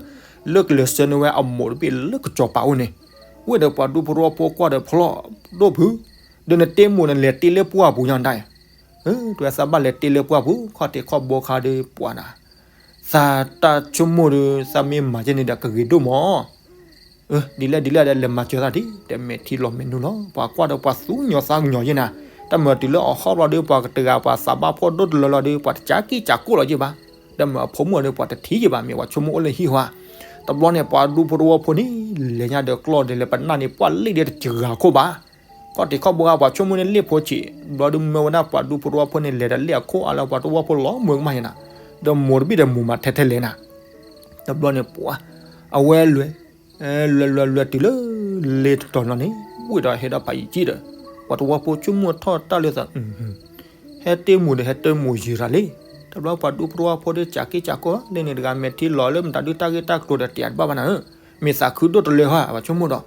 လၢကလဲၤဆှၢန့ၢ်ဝဲအမိၢ်တဘ့ၣ်လၢကစီၤပၤအိၣ်န့ၣ်, ဝဲဒီးပှၤဒူဖိတဝီဖိကွၢ်ဒီးဖျီၣ်ဒိၣ်ဖုး, ဒီးနတ့မိၢ်န့ၣ် လဲၤတ့လၢပှၢ်ပူၤညါဒၣ်, တဲဝဲသးဘၣ်လဲၤတ့လၢပှၢ်ပူၤ ခီၣ်ထံးခီၣ်ဘိခါဒီးပှၢ်နၤ, သးတၢ်ဆိကမိၣ်ဒီး သးမ့ၢ်မၤကဲန့ၣ်ဒီးကဂ့ၤဒိၣ်မး ဒ်လဲၣ်ဒ်လဲၣ်ဒီး လဲၤမၤစၢၤသးဒ် တမဲာ်ထံလီၤမဲာ်နုာ်လီၤ, ပှၤကွၢ်ဒီးပှၤသူၣ်ကညီၤသးကညီၤယဲၢ်နၤ, တၢ်မၤတုၤလၢအီၤဟီၣ်ဘျီဒီး ပှၤကတဂၤပှၤသးဘၣ်ဖှီၣ်ဒိၣ်တလၢလီၤဒီး ပှၤတကးကံၣ်ကးကိၣ်လီၤယဲၢ်ဘၣ်, ဒီးမ့ၢ်အဖိမုၣ်အီၤဒီး ပှၤတထံၣ်ယဲၢ်ဘၣ်, မ့ၢ်ပှၤဆိကမိၣ်အိၣ်လၢဟံၣ်ဟီဧါ. တဘျီန့ၣ် ပှၤဒူဖိတဝီဖိန့ၣ် လဲၤညါဒီးကျီၢ်ဒီး လဲၤပနၢ်န့ၣ် ပှၢ်လ့ၣ်ဒီးတစှၤခိၣ်ဘၣ် ခီၣ်ထံးခီၣ်ဘိဧါ, ပှၤဆိကမိၣ်န့ၣ်လ့ၣ်ဖိဆံး, ဘျီဒုးမၢဝဲဒၣ်ပှၤဒူဖိတဝီဖိန့ၣ် လဲၤဒီးလ့ၣ်အခိၣ်အါလၢပှၤတဝီဖိလီၤမုာ်ကမၣ်ယဲၢ်နၤ, ဒီးမိၢ်တဘ့ၣ်ဒီးမိၢ်မၤထဲထဲလဲၣ်နၤ. တဘျီန့ၣ်ပှၤ, အဝဲလွဲၢ်, လွဲၢ်လွဲၢ်လွဲၢ်တုၤလၢ လ့ၣ်တတီၤလီၤန့ၣ်, ဝံၣ်ဒီးဟဲဒီးဖးယံၤကံၣ်ဒီး, ပှၤတဝီဖိဆိကမိၣ်ထီၣ်တၢ်လၢသး ဟဲတ့ၢ်မိၢ်ဒီး ဟဲတ့ၢ်မိၢ်ယံၤရၤလံ. တဘျီပှၤဒူဖိတဝီဖိဒီး ကးက့ၢ်ကးကိၢ် လၢန့ၣ်တဂၤမဲာ်ထံလီၤလၢမတၤဒုးတၢ်ဂ့ၢ်တၢ်ကျိၤဒီး တယးတဘၣ်ဘၣ်နၤဧၢ, မ့ၢ်သးခုဒိၣ်တလၢဟါ ပှၤဆိကမိၣ်ဒီး,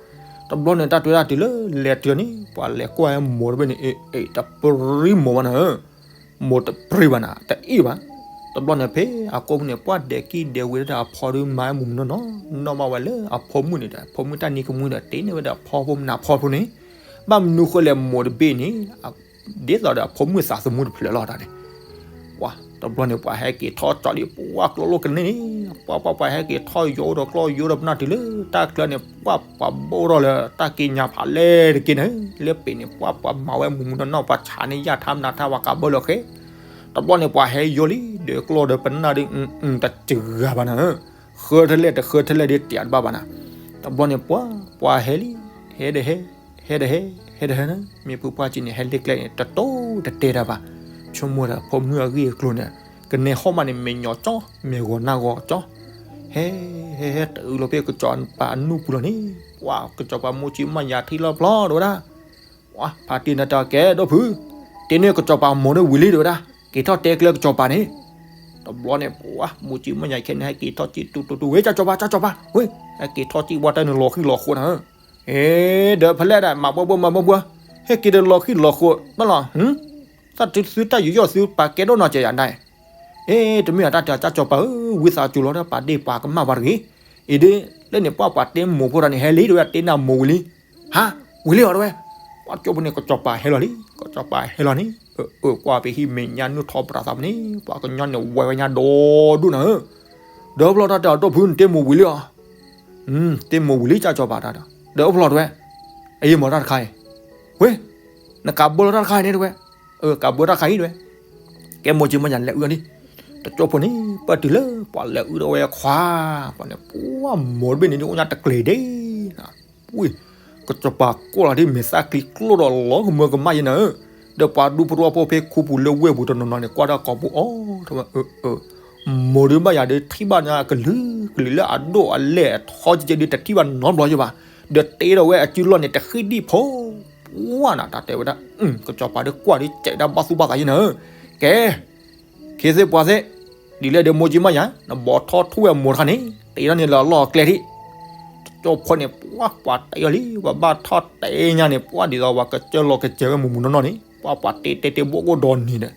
တဘျီန့ၣ်တၢ်တွဲဒၣ်တုၤလၢလဲၤတုၤန့ၣ် ပှၤလဲၤကွၢ်ဟဲမိၢ်တဘ့ၣ်န့ၣ် အ့ တပြံမိၢ်ဘၣ်နၤဧၢ, မိၢ်တပြံဘၣ်နၤ တအ့ၣ်ဘၣ်. တဘျီန့ၣ်ဖဲအကိာ်ပူၤန့ၣ် ပှၤဒဲးကံၣ်ဒဲးဝဲဒီးအဖီဒုးမၤဝဲမုၢ်မုၢ်နီၢ်နီၢ် နီၢ်ဘၣ်ဝဲလၢအဖိမုၣ်တၢ်နံၤကမှံဒီး တ့န့ၢ်ဝဲဒီးအဖီဖိမနၤဖီဖိန့ၣ်, ဘၣ်မနုၤဃိလဲၣ်မိၢ်တဘ့ၣ်န့ၣ် ဒ်သိးဒီးအဖိမုၣ်သးသမူတဖျၢၣ်လီၤတၢ်န့ၣ် ပှၤ, တဘျီန့ၣ် ပှၤဟဲက့ၤထီၣ်ကၠီလံ ပှၤကျီၢ်လိာ်ကန့ၢ်န့ၣ်, ပှၤပှၤပှၤဟဲက့ၤထီၣ်ယိဒီးကျီၢ်ယိဒီးပနၢ်တုၤလၢတၢ်ကျၢန့ၣ် ပှၤပှၤဘိၣ်ထီၣ်လၢတၢ်က့ညါဖးလဲၢ်တက့ၢ်န့ၣ်, လၢပ့ၤန့ၣ် ပှၤပှၤမၤဝဲမုၢ်မုၢ်နီၢ်နီၢ် ပှၤဆါန့ၢ်ယၣ်ထါမနၤထါ ပှၤကးဘၢလၢဃဲ. တဘျီန့ၣ် ပှၤဟဲယိလံ ဒီးကျီၢ်ဒီးပနၢ်ဒီး တစှၤဘၣ်နၤဧၢ, ဃၢထဲလဲၣ်တဃၢထဲလဲၣ်ဒီးတယးတဘၣ်ဘၣ်နၤ. တဘျီန့ၣ် ပှၤ, ပှၤဟဲလံ, ဟဲဒီးဟဲ, ဟဲဒီးဟဲ, ဟဲဒီးဟဲနၤ, မ့ၢ်ဖုပှၢ်ကံန့ၣ် ဟဲလ့ၣ်ကျဲန့ၣ် တတိၢ်တတဲတၢ်ဘၣ်, ဆိကမိၣ်ဒီးဖိမုၣ်အဂ့ၢ်အကျိၤန့ၣ်, ကနဲဟီၣ်မးန့ၣ် မဲာ်ညီကၠီ, မဲာ်ဂီၤနၢ်ဂီၤကၠီ, ဟဲ, ဟဲဟဲတအုးလီၤဖဲကစီၤပၤအနူၢ်ပူၤလီၤန့ၣ်, ပှၤကစီၤပၤမိၢ်ကံမၢ်ယၤထံၣ်လီၤဖျီဒိၣ်ဝဲဒၣ် ပှၤဖါတံၢ်နတၢ်ကဲဒိၣ်ဖု, တ့န့ၢ်ကစီၤပၤမိၢ်န့ၣ်ဝံၤလံဒိၣ်ဝဲဒၣ်, က့ၤထီၣ်တဲကျဲကစီၤပၤန့ၣ်. တဘျီန့ၣ် ပှၤ, မိၢ်ကံမၢ်ယၤခဲန့ၣ် ဟဲက့ၤထီၣ်စံၣ်တူတူတူ ဝဲကၠီကစီၤပၤ ကၠီကစီၤပၤ, ဝဲ, ဟဲက့ၤထီၣ်စံၣ်ဝဲတၢ်န့ၣ်လီၤဃံၤလီၤဃိနၤဧၢ, အ့ ဒီးဖဲလဲၣ်ဒၣ် မၤဘှီဘှီမၤဘှီဘှီ, ဟဲက့ၤဒီးလီၤဃံၤလီၤဃိ, ဘၣ်လီၤ, သးတုၤသုတၢ်ယူးယီၣ်သုပာ်ကဲဒိၣ်နီၢ်ကဲယၤဒၣ်, အ့ တမ့ၢ်အတၢ်တဲ ကၠီကစီၤပၤဧၢ, ဝံသးစူၤလီၤ တၢ်ပာ်ဒ့ၣ်ပာ်ကမၣ်ပှၤတဂ့ၤ, အ့ဒ့, လၢန့ၣ်ပှၤပှၤတဲမိၢ်ဖိတၢ်န့ၣ် ဟဲလံတဝဲ တ့နၤမိၢ်ဝံၤလံ ဟါ, ဝံၤလံအီၤတဝဲ, ပှၤကၠီဖိန့ၣ် ကစီၤပၤဟဲလီၤလံ, ကစီၤပၤဟဲလီၤန့ၣ်, အၢ ကွၢ်ပဟံၣ်မဲာ်ညါနုၢ်ထီပတြၢၤသးပူၤန့ၣ် ပှၤကညီန့ၣ်ဝဲဝဲညါဒီဒူၣ်နၤဧၢ, ဒီးဘျီတၢ်တဲအီၤဒိၣ်ဖုန့ၣ် တ့မိၢ်ဝံၤလံအီၤ, တ့မိၢ်ဝံၤလံ ကၠီကစီၤပၤတၢ်ဒီး, ဒီးအိၣ်ဖျီတဝဲ, အအံၤမ့ၢ်တၢ်တခါအံၤ, ဝဲ, နကးဘၢလီၤတၢ်တခါအံၤန့ၣ်တဝဲ, အၢ ကးဘၢတၢ်တခါအံၤတဝဲ ကဲမိၢ်ကံမၢ်ယၤလဲၤအုၣ်အီၤလံ, တကၠိဖိန့ၣ် ပၢၢ်တုၤလၢပှၤလဲၤအုၣ်ထီၣ်ဝဲခွါ, ပှၤန့ၣ် ပှၤမိၢ်တဘ့ၣ်န့ၣ် အိၣ်ညါတကျ့ၤဒ့, ဝံၤ, ကစီၤပၤကိးလီၤဒ်မဲာ်သၣ်ချံကျိၣ်ဒီး လီၤကမၢကမၣ်ယဲၢ်နၤဧၢ, ဒီးပှၤဒူဖိတဝီဖိဖဲခူပူၤလၢဝဲၢ်ပူၤတနီၤနီၤန့ၣ် ကွၢ်တၢ်ကိာ်ပူၤအီၤ, မိၢ်ဒုးဘၣ်ယၤဒီးထံၣ်ဘၣ်ညါကလုာ်ကလုာ်လၢအဒိၣ်အလဲၢ်အထီကဲကဲဒီး တထံၣ်ဘၣ်နီတဘျီယဲၢ်ဘၣ်, ဒီးတ့ထီၣ်ဝဲအစုလီၢ်န့ၣ် တဃံၣ်ဒံၣ်ဖိ ပှၤနၤ တၢ်တဲဝဲဒၣ်, ကစီၤပၤဒီးကွၢ်ဒီးစဲးဒၣ်ဘၣ်သူၣ်ဘၣ်သးယဲၢ်နၤဧၢ, ကဲ ခ့သ့ၣ်ပှၤသ့ၣ်, ဒ်လဲၣ်ဒီးမိၢ်ကံမၢ်ယၤ နဘီထီၣ်ထူၣ်ဝဲမိၢ်တခါန့ၣ် တ့ထီၣ်န့ၣ်လၢအလီၢ်အကျဲဒံး, တကၠိဖိန့ၣ် ပှၤပှၤတဲအီၤလံ ပှၤဘၣ်ထီၣ်တဲညါန့ၣ် ပှၤဒ်သိးပှၤကစၢၢ်လီၤကစၢၢ်ဝဲမိၢ်မုၢ်နီၢ်နီၢ်န့ၣ် ပှၤပှၤတဲတဲတဲဘိၣ်ကိၣ်ဒီးနံၤ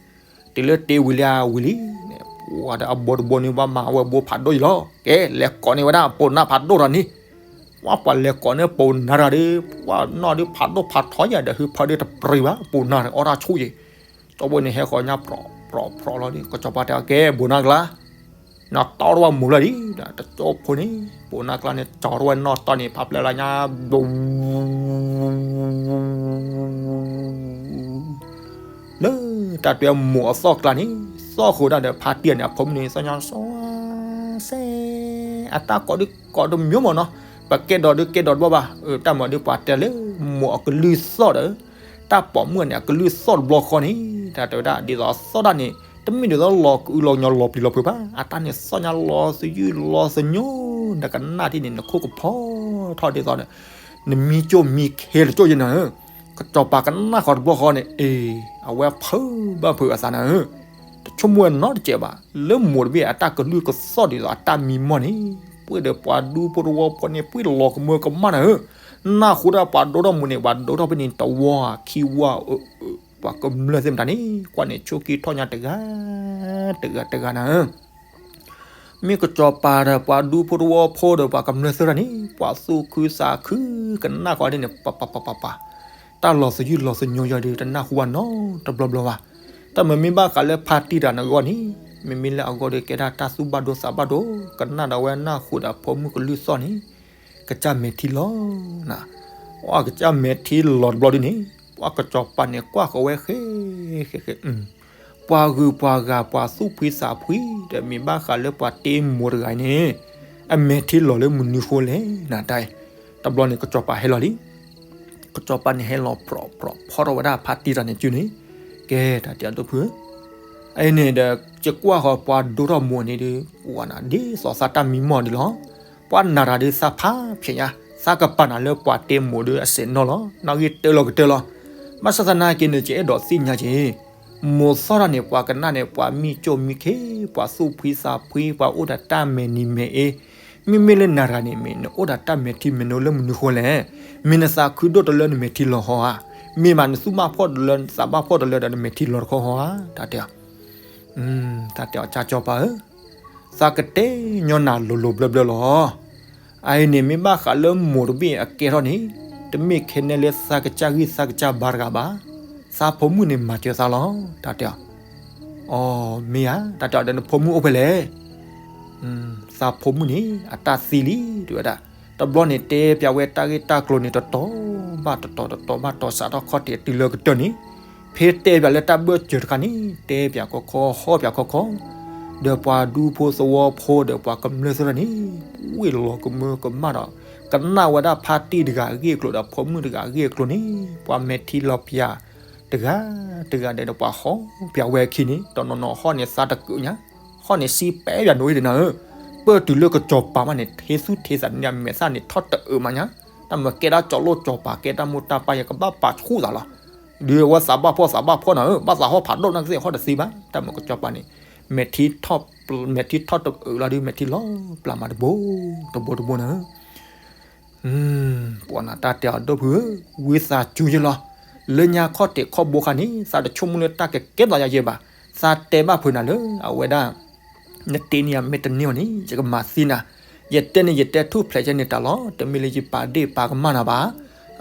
ဒီး, တုၤလၢတ့ဝံၤလံဝံၤလံန့ၣ် ပှၤဒီးအဘီတဘီန့ၣ် ဘၣ်မၤဝဲဘိဖးဒိၣ်ယံၤလီၤ, ကဲ လဲၤကိးန့ၢ်ဝဲဒၣ်ပိာ်နၢ်ဖးဒိၣ်ဒီးန့ၣ် ပှၤပှၤလဲၤကိးန့ၢ်ပိာ်နၢ်တဂၤဒီး ပှၤနီၢ်ဒုးဖးဒိၣ်ဖးထီယၤဒီး ဟုဖၢဒုးတပြံၤဘၣ် ပိာ်နၢ်အီၣ်တၢ်ဆူၣ်ယံၤ, ကၠီဖိန့ၣ် ဟဲဃီၤညါပြီၤပြီၤပြီၤလီၤဒီး ကစီၤပၤတဲအီၤ ကဲ ပိာ်နၢ်ကျါ, နတီထီၣ်ဝဲမိၢ်လၢဒံးဒီး တကၠိဖိန့ၣ် ပိာ်နၢ်ကျါန့ၣ် ကၠီထီၣ်ဝဲနီၢ်တီၢ်န့ၣ် ဖးဖျဲၣ်လၢညါ လၢတၢ်တဲမိၢ်အသီၣ်ကျါန့ၣ် သီၣ်ဃုာ်ဒၣ်ဒီးဖါတံၢ်န့ၣ် အဖိမုၣ်န့ၣ် သီၣ်ညါစီၤစဲ အတၢ်ကိးဒုးကိးတမံၤမ့ၢ်နီၤ, ပကဲဒီးဒုးကဲဒီးတဘၣ်ဘၣ်, တၢ်မၤဒုးပှၤတဲလၢ မိၢ်အကလုၢ်သီၣ်ဒီး တၢ်ပိာ်မုၣ်န့ၣ် အကလုၢ်သီၣ်တဘျီဃီန့ၣ် တၢ်တဲဝဲဒၣ် ဒ်သိးသီၣ်ဒၣ်န့ၣ် တမ့ၢ်ဒ်သိးလီၤကအုလီၤကညီလီၤပျံၤလီၤဖုးဘၣ်, အတၢ်န့ၣ်သီၣ်ညါလီၤသယုၢ်လီၤသညိ, နကနၣ်ထံၣ်န့ၣ် နခိၣ်ကဖီထီၣ်ဒ်သိးဒီး နမံကၠိၣ်မံခဲလၢာ်ကၠိၣ်ယဲၢ်နၤဧၢ, ကစီၤပၤကနၣ်ဃီတဘျီဃီန့ၣ် အ့ အဝဲဖုးဘၣ်ဖုးအသးနၤဧၢ, တဆိကမိၣ်နီတစဲးဘၣ် လၢမိၢ်တဘ့ၣ်အတၢ်ကလုၢ်ကသီၣ်ဒ်သိးအတၢ်မံမီၢ်န့ၣ် ပှ့ၤဒီးပှၤဒူဖိတဝီဖိန့ၣ် ပှ့ၤလီၤကမၢကမၣ်နၤဧၢ, နၢ်ဟူဒၣ်ပှၤဒိထီၣ်မူန့ၣ် ပှၤဒိထီၣ်ဖဲန့ၣ်တဝီခံဝီ, ပှၤကမျၢၢ်သ့ၣ်မတၤန့ၣ် ကွၢ်န့ၣ်ဆိက့ၤထီၣ်ညါတဂၤ တဂၤတဂၤနၤဧၢ မ့ၢ်ကစီၤပၤဒီးပှၤဒူဖိတဝီဖိဒီးပှၤကမျၢၢ်သ့ၣ်တဖၣ်န့ၣ် ပှၤသူၣ်ခုသးခု ကနၣ်ဃီဒ်န့ၣ် ပပပပပ, တၢ်လီၤသယုၢ်လီၤသညိယၤဒီးတနၢ်ဟူဘၣ်နီတဘျီဘျီဘၣ်, တၢ်မ့မ့ၢ်ဘၣ်ဃးလၢဖါတံၢ်တၢ်န့ၣ်အဂီၢ်န့ၣ် မ့မ့ၢ်လၢအဂီၢ်ဒီးကဲဒၣ်တၢ်သူၣ်ဘၣ်ဒိသးဘၣ်ဒိ, ကနၣ်ဒီးဝဲနၢ်ဟူဒီးအဖိမုၣ်ကလုၢ်သီၣ်န့ၣ် ကစၢ်မဲာ်ထံလီၤ, အကစၢ်မဲာ်ထံလီၤတဘျီဒုန့ၣ်, ပှၤကစီၤပၤန့ၣ်ကွၢ်ဃီၤဝဲဃဲ, ဃဲဃဲ, ပှၤဂုၤပှၤဂၤ ပှၤသူၣ်ဖှံသးဖှံ ဒီးမ့ၢ်ဘၣ်ဃးလၢပှၤတ့မိၢ်တဂၤအံၤန့ၣ်, အမဲာ်ထံလီၤလၢမနုၤဃိလဲၣ်နတၢ်, တဘျီန့ၣ်ကစီၤပၤဟဲလီၤလံ. ကစီၤပၤန့ၣ်ဟဲလီၤပြီၣ်ပြီၣ်ဖီထီၣ်ဝဲဒၣ်ဖါတံၢ်တၢ်န့ၣ်စုန့ၣ်, ကဲတၢ်တဲအီၤဒိၣ်ဖုဧၢ, အအံၤန့ၣ်ဒီး ယကွၢ်ဃီၤပှၤဒိၣ်ထီၣ်မိၢ်န့ၣ်ဒီး ပှၤနၤဒ်သိးသးတၢ်မံမီၢ်ဒ်လီၤ. ပှၤနာ်တၢ်ဒီးသးဖးဖျဲးညါ, သးကပာ်နၤလၢပှၤတ့မိၢ်ဒီးအစဲးနီၢ်လီၤ. နီၣ်ဂံၢ်တၢလီၤကတၢၢ်လီၤ. ဘၣ်ဆၣ်သနာ်က့န့ၣ် ယအဲၣ်ဒိးသ့ၣ်ညါက့ၤ မိၢ်သီၣ်တၢ်န့ၣ် ပှၤကနၣ်န့ၣ် ပှၤမံကၠိၣ်မံခ့, ပှၤသူၣ်ဖှံသးဖှံ, ပှၤအိၣ်ဒီးတၢ်မဲာ်နံၤမဲာ်အ့, မ့မ့ၢ်လၢနၤတဂၤန့ၣ် မ့ၢ်နအိၣ်ဒီးတၢ်မဲာ်ထံမဲာ်နိလၢမနုၤဃိလဲၣ်. မ့ၢ်နသးခုဒိၣ်တလၢနမဲာ်ထံလီၤဟီဧါ, မ့ၢ်ဘၣ်နသူၣ်ဘၣ်ဖှီၣ်တလၢ နသးဘၣ်ဖှီၣ်တလၢဒီးနမဲာ်ထံလီၤတခီဟီဧါ, တၢ်တဲအီၤ တၢ်တဲအီၤ ကၢ်စီၤပၤဧၢ, သးကတဲညီနၤလိၤလိၤဘျၢဘျၢလီၤ. အအံၤန့ၣ် မ့ၢ်ဘၣ်ဃးလၢမိၢ်တဘ့ၣ်အကဲထီၣ်န့ၣ်, တမ့ၢ်ခဲန့ၣ်လၢသးကစၢ်ဂံၢ်သးကစၢ်ဘါတဂၤဘၣ်. သးဖိမုၣ်န့ၣ်မၤစၢၤသးလီၤ, တၢ်တဲအီၤ. အီၤ မ့ၢ်ဧါ, တၢ်တဲအီၤ ဒီးနဖိမုၣ်အိၣ်ဖဲလဲၣ်. သးဖိမုၣ်န့ၣ် အတၢ်သံလံ တဲဝဲဒၣ်. တဘျီန့ၣ်တဲပၠးဝဲတၢ်ဂ့ၢ်တၢ်ကျိၤန့ၣ် တတီၤဘၣ်တတီၤ တတီၤဘၣ်တတီၤ စးထီၣ်ခီၣ်ထံးတုၤလၢကတၢၢ်န့ၣ်, ဖဲတဲပၠးလၢတၢ်ဘၢၣ်စၢၤတခါန့ၣ် တဲပၠးခီခီ ဟီၣ်ပၠးခီခီ, ဒီးပှၤဒူဖိသဝီဖိဒီးပှၤကမျၢၢ်သ့ၣ်တဖၣ်န့ၣ် ဝ့ၢ်လီၤကမၢကမၣ်ဒီး ကနၣ်ဝဲဒၣ်ဖါတံၢ်တဂၤအဂ့ၢ်အကျိၤဒီးဖိမုၣ်တဂၤအဂ့ၢ်အကျိၤန့ၣ် ပှၤမဲာ်ထံလီၤပၠးတဂၤတဂၤဒီး ပှၤဟီၣ်ပၠးဝဲအခံန့ၣ် တနီၤနီၤဟီၣ်န့ၣ်သးတကုးညါ, ဟီၣ်န့ၣ်စံးပဲပၠးနိၤအံၤဒၣ်နၤဧၢ, ပၢၢ်တုၤလၢကစီၤပၤမးန့ၣ် ထ့သူၣ်ထ့သးန့ၣ် အမဲာ်သၣ်န့ၣ်ထီၣ်တအုးမးညါ, တၢ်မၤကဲဒၣ်ကၠီၤလိၣ်ကၠီၤပၤ ကဲတၢ်မိၢ်တၢ်ပၢ် ယကဘၣ်ပာ်ဆူၣ်သးလီၤ. ဒုးအဝဲသးဘၣ်ဖှီၣ်သးဘၣ်ဖှီၣ်နၤဧၢ, ဘၣ်သးဟီၣ်ဖးဒိၣ်နာ်ကသ့ၣ်ဟီၣ်တသ့ဘၣ်, တၢ်မၤကစီၤပၤန့ၣ် မဲာ်ထံထီၣ်တအုးလီၤဒုး မဲာ်ထံလီၤပျၢ်မးတဘိ တဘိတဘိနၤဧၢ. ပှၤနၤတၢ်တဲအီၤဒိၣ်ဖုဧၢ, ဝံသးစူၤယလီၤ. လၢညါခီၣ်ထံးခီၣ်ဘိခါန့ၣ် သးတဆိကမိၣ်လၢတၢ်ကကဲထီၣ်ယၤယဲဘၣ်. သးတဲဘၣ်ဖုးနၤလၢအဝဲဒၣ် နတ့န့ၢ်ယၤမ့ၢ်တန့ၢ်အီၤန့ၣ် ယကမၤသံနၤ, ယတဲန့ၣ် ယတဲထူၣ်ဖျဲးကဲန့ၣ်တၢ်လီၤ, တမ့ၢ်လၢယပာ်ဒ့ၣ်ပာ်ကမၣ်နၤဘၣ်.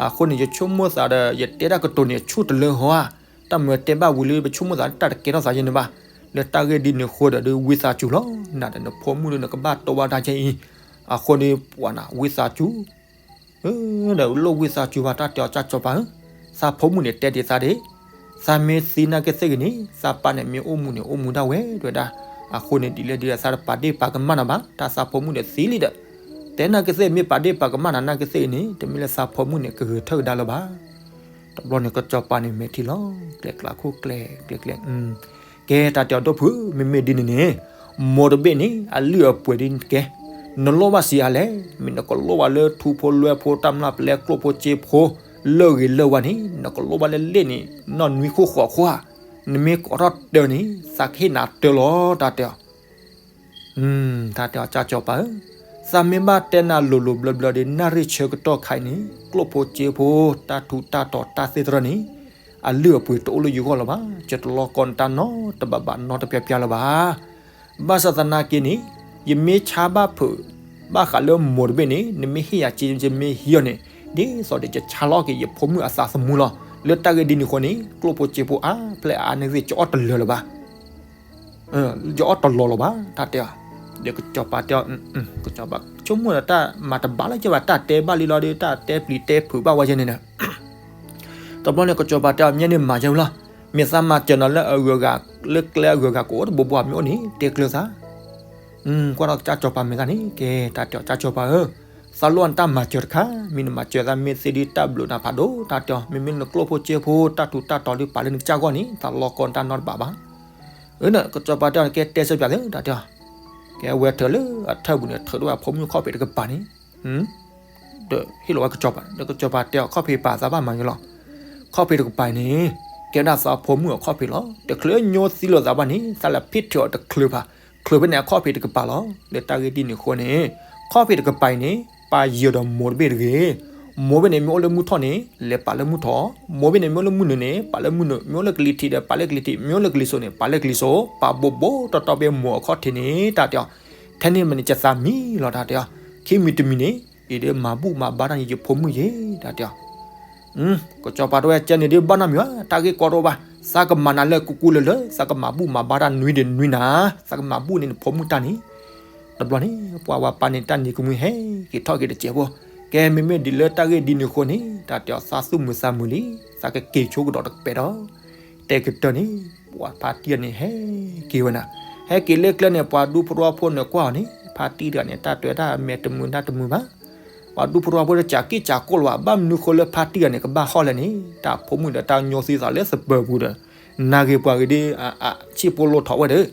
အဃိန့ၣ် ယဆိကမိၣ်သးဒီး ယတဲတၢ်ကတိၤန့ၣ် ဆူၣ်တလၢဟီဧါ, တၢ်မၤတဲဘၣ်ဝံၤလၢပဆိကမိၣ်သးတၢ်တကဲထီၣ်သးယဲန့ၣ်ဘၣ်. လၢတၢ်ဂ့ၢ်ဒ်န့ၣ်အဃိဒီး ဒုးဝံသးစူၤလီၤ, နၤဒီးနဖိမုၣ်ဒီးနကဘၣ်တိၢ်ဘၣ်တၢ်ကဲအံၤ. အဃိန့ၣ် ပှၤနၤဝံသးစူၤ ဒီးလိၣ်ဝံသးစူၤဘၣ် တၢ်တဲအီၤ ကၢ်စီၤပၤဧၢ, သးဖိမုၣ်န့ၣ်တဲဒ်သးဒၣ်, သးမ့ၢ်သံနာ်က့သ့ၣ်ဂ့ၤန့ၣ် သးပၢ်န့ၣ်မ့ၢ်အိၣ်မူန့ၣ် အိၣ်မူဒၣ်ဝဲ တဲဝဲဒၣ်. အဃိန့ၣ် ဒ်လဲၣ်ဒ်လဲၣ် သးတပာ်ဒ့ၣ်ပာ်ကမၣ်နၤဘၣ်, တၢ်သးဖိမုၣ်ဒီးသံလံဒီး, တဲနာ်က့သ့ၣ် မ့ၢ်ပာ်ဒ့ၣ်ပာ်ကမၣ်နၤနာ်က့သ့ၣ်ဂ့ၤန့ၣ် တမ့ၢ်လၢသးဖိမုၣ်န့ၣ် ကဂဲၤထၢၣ်ကဒါလၢၤဘၣ်. တဘျီန့ၣ် ကၠီၤပၤန့ၣ် မဲာ်ထံလီၤ ကျဲကျါခိၣ်ကျဲ ကျဲကျဲ, ကဲ တၢ်တဲအီၤ ဒိၣ်ဖုဧၢ, မ့မ့ၢ်ဒ်န့ၣ်န့ၣ် မိၢ်တဘ့ၣ်န့ၣ် အလုၢ်အပှ့ၤဒ်န့ၣ်ကဲ, နလိၣ်ဘၣ်စံးအါလဲၣ်, မ့ၢ်နကလိၣ်ဘၣ်လၢထူဖိလွဲဖိ တၢ်မျၢ်ပလဲ ကျိၣ်ဖိစ့ဖိ လၢဂ့ၤလၢဝါန့ၣ် နကလိၣ်ဘၣ်လၢလ့ၣ်န့ၣ် နီၢ်နွံခိၣ်ဃိးခိၣ်ဧါ, နမ့ၢ်ကိးထီၣ်တၢန့ၣ် သးကဟ့ၣ်နၤတၢလီၤ တၢ်တဲအီၤ. တၢ်တဲအီၤ ကၠၢ်ကၠီၤပၤဧၢ, သးမ့ၢ်ဘၣ်တဲနၤလိၤလိၤဘျၢဘျၢဒီး နၣ်ရံၣ်ဆၢကတီၢ်ခါအံၤန့ၣ် ကျိၣ်ဖိစ့ဖိ တၢ်ထူးတၢ်တီၤတၢ်သ့ၣ်တဖၣ်န့ၣ် အလုၢ်အပှ့ၤတအိၣ်လၢယဂီၢ်လၢၤဘၣ်, ယတလီၤကီနတၢ်နီတဘးဘးနီတပျၢ်ပျၢ်လၢၤဘၣ်. ဘၣ်ဆၣ်သနာ်က့န့ၣ် ယမ့ၢ်ဆါဘၣ်ဖုး ဘၣ်ဃးလၢမိၢ်တဘ့ၣ်န့ၣ် နမ့ၢ်ဟ့ၣ်ယၤစ့ ယမ့ၢ်ဟံးအီၤန့ၣ် ဒ်သိးဒီးယဆါလီၤက့ၤယဖိမုၣ်အသးသမူလီၤ. လၢတၢ်ဂ့ၢ်ဒ်န့ၣ်အဃိန့ၣ် ကျိၣ်ဖိစ့ဖိအါဖျဲၣ်အါန့ၣ်သ့ၣ် ယအီၣ်တလၢာ်လၢၤဘၣ်. ယအီၣ်တလီၤလၢၤဘၣ် တၢ်တဲအီၤ. ဒီးကစီၤပၤတဲအီၤ, ကစီၤပၤဆိကမိၣ်ဒီး တၢ်မၤတဘၣ်လၢၤဘၣ်, တၢ်တဲဘၣ်လံလီၤဒီး တၢ်တဲပျံၤတဲဖုးဘၣ်ဝဲယဲန့ၣ်ဒီး တဘျီန့ၣ် ကစီၤပၤတဲအီၤ မ့ၢ်န့ၣ်မၤယဲဝဲလီၤ. မ့ၢ်သးမၤစၢၤနၤလၢအဂုၤအဂၤ လၢကျဲအဂုၤအဂၤကအိၣ်တဘိဘိဧါ, မ့ၢ်အိၣ်န့ၣ် တဲကျၢၤသး. ကွၢ်ဒီးကၠၢ်ကၠီၤပၤမဲာ်သၣ်န့ၣ် ကဲ တၢ်တဲအီၤ ကၠၢ်ကၠီၤပၤဧၢ, သးလိၣ်နတၢ်မၤစၢၤတခါ, မ့ၢ်နမၤစၢၤသးမ့ၢ်သ့ဒုး တၢ်ဘျုးနၤဖးဒိၣ် တၢ်တဲအီၤ. မ့မ့ၢ်နကျိၣ်ဖိစ့ဖိ တၢ်ထူးတၢ်တီၤဒုး ပာ်လၢနကစၢ်ဂီၢ်န့ၣ် သးလီၤကီနတၢ်နီတဘးဘၣ်. အၢ ကစီၤပၤတဲအီၤ ကဲတဲဆၢပၠးသ့ တၢ်တဲအီၤ. ကဲဝဲထၢၣ်လၢအထၢၣ်ပူၤန့ၣ် ထုးထီၣ်ဝဲအဖိမုၣ်ခီၣ်ဖံးတကပၤန့ၣ် ဒီးဟ့ၣ်လီၤဝဲကစီၤပၤ, ဒီးကစီၤပၤတဲအီၤ ခီၣ်ဖံးပာ်သးဘၣ်မၤယဲလီၤ. ခီၣ်ဖံးတကပၤအံၤန့ၣ် ကဲဒၣ်သးဖိမုၣ်အခီၣ်ဖံးလီၤ. တချုးညိသံလိာ်သးဘၣ်န့ၣ် သးလဲၤဖံးထုးအီၤတချုးဖး, ချုးဖဲန့ၣ်အခီၣ်ဖံးတကပၤလီၤ. လၢတၢ်ဂ့ၢ်ဒ်န့ၣ်အဃိန့ၣ် ခီၣ်ဖံးတကပၤအံၤန့ၣ် ပာ်ယဲၤဒီးမိၢ်တဘ့ၣ်တဂ့ၤ. မိၢ်ဘ့ၣ်န့ၣ် မ့ၢ်အိၣ်လၢမုၢ်ထီၣ်န့ၣ် လဲၤပာ်လၢမုၢ်ထီၣ်, မိၢ်ဘ့ၣ်န့ၣ် မ့ၢ်အိၣ်လၢမုၢ်နုာ်န့ၣ် ပာ်လၢမုၢ်နုာ်, မ့ၢ်အိၣ်လၢကလံၤထံးဒီး ပာ်လၢကလံၤထံး, မ့ၢ်အိၣ်လၢကလံၤစိးန့ၣ် ပာ်လၢကလံၤစိး, ပာ်ဘိးဘိးတီတီဘ့ၣ်မိၢ်အခီၣ်ထံးန့ၣ် တၢ်တဲအီၤ. ထဲန့ၣ်မ့ၢ်န့ၣ် ယသးမံလီၤ တၢ်တဲအီၤ. ခံမံၤတမံၤန့ၣ် အံၤဒီးမၤဘူၣ်မၤဘါတၢ်န့ၣ် ယဖိမုၣ်ယဲ တၢ်တဲအီၤ. ကစီၤပၤတဲဝဲ ကဲန့ၣ်ဒုးဘၣ်နီတမံၤဘၣ်, တၢ်ဂ့ၢ်ကီတအိၣ်ဘၣ်, သးကမၤနၤလၢကူကူလၢလၢ, သးကမၤဘူၣ်မၤဘါတၢ်နွံဒံးနွံနၤ, သးကမၤဘူၣ်န့ၢ်နဖိမုၣ်တၢ်န့ၣ်. တဘျီန့ၣ် ပှၤဝဲပၢ်န့ၣ် တၢ်နံၤကမှံဟဲက့ၤထီၣ်က့ၤတစဲးဖိ ကဲ မ့မ့ၢ်ဒ်လၢတၢ်ဂ့ၢ်ဒ်န့ၣ်အဃိန့ၣ် တၢ်တဲအီၤသးသူၣ်မုာ်သးမုာ်လံ, သးကက့ၤဆိကဒီးတကပဲာ်ဒီး တဲကတၢၢ်န့ၣ် ပှၤဖါတံၢ်ဂၤန့ၣ် ဟဲက့ၤဝဲနၤ, ဟဲက့ၤလၢကျဲန့ၣ် ပှၤဒူဖိတဝီဖိန့ၣ်ကွၢ်အီၤန့ၣ် ဖါတံၢ်တဂၤန့ၣ် တၢ်တဲတၢ်အမဲာ်တမုာ်နၢ်တမုာ်ဘၣ်, ပှၤဒူဖိတဝီဖိတစံးက့ၣ်စံးကိၣ်လၢၤဘၣ်, ဘၣ်မနုၤဃိလၢဖါတံၢ်တဂၤန့ၣ် ကဘၣ်ဟီၣ်လဲၣ်န့ၣ် တၢ်ဖိမုၣ်ဒီးတၢ်ညိသံသးလၢသပၢၤပူၤဒီး နာ်ဂ့ၤပှၤဂ့ၤဒီး အဆံၣ်ဖိလိာ်ထီၣ်ဝဲဒီး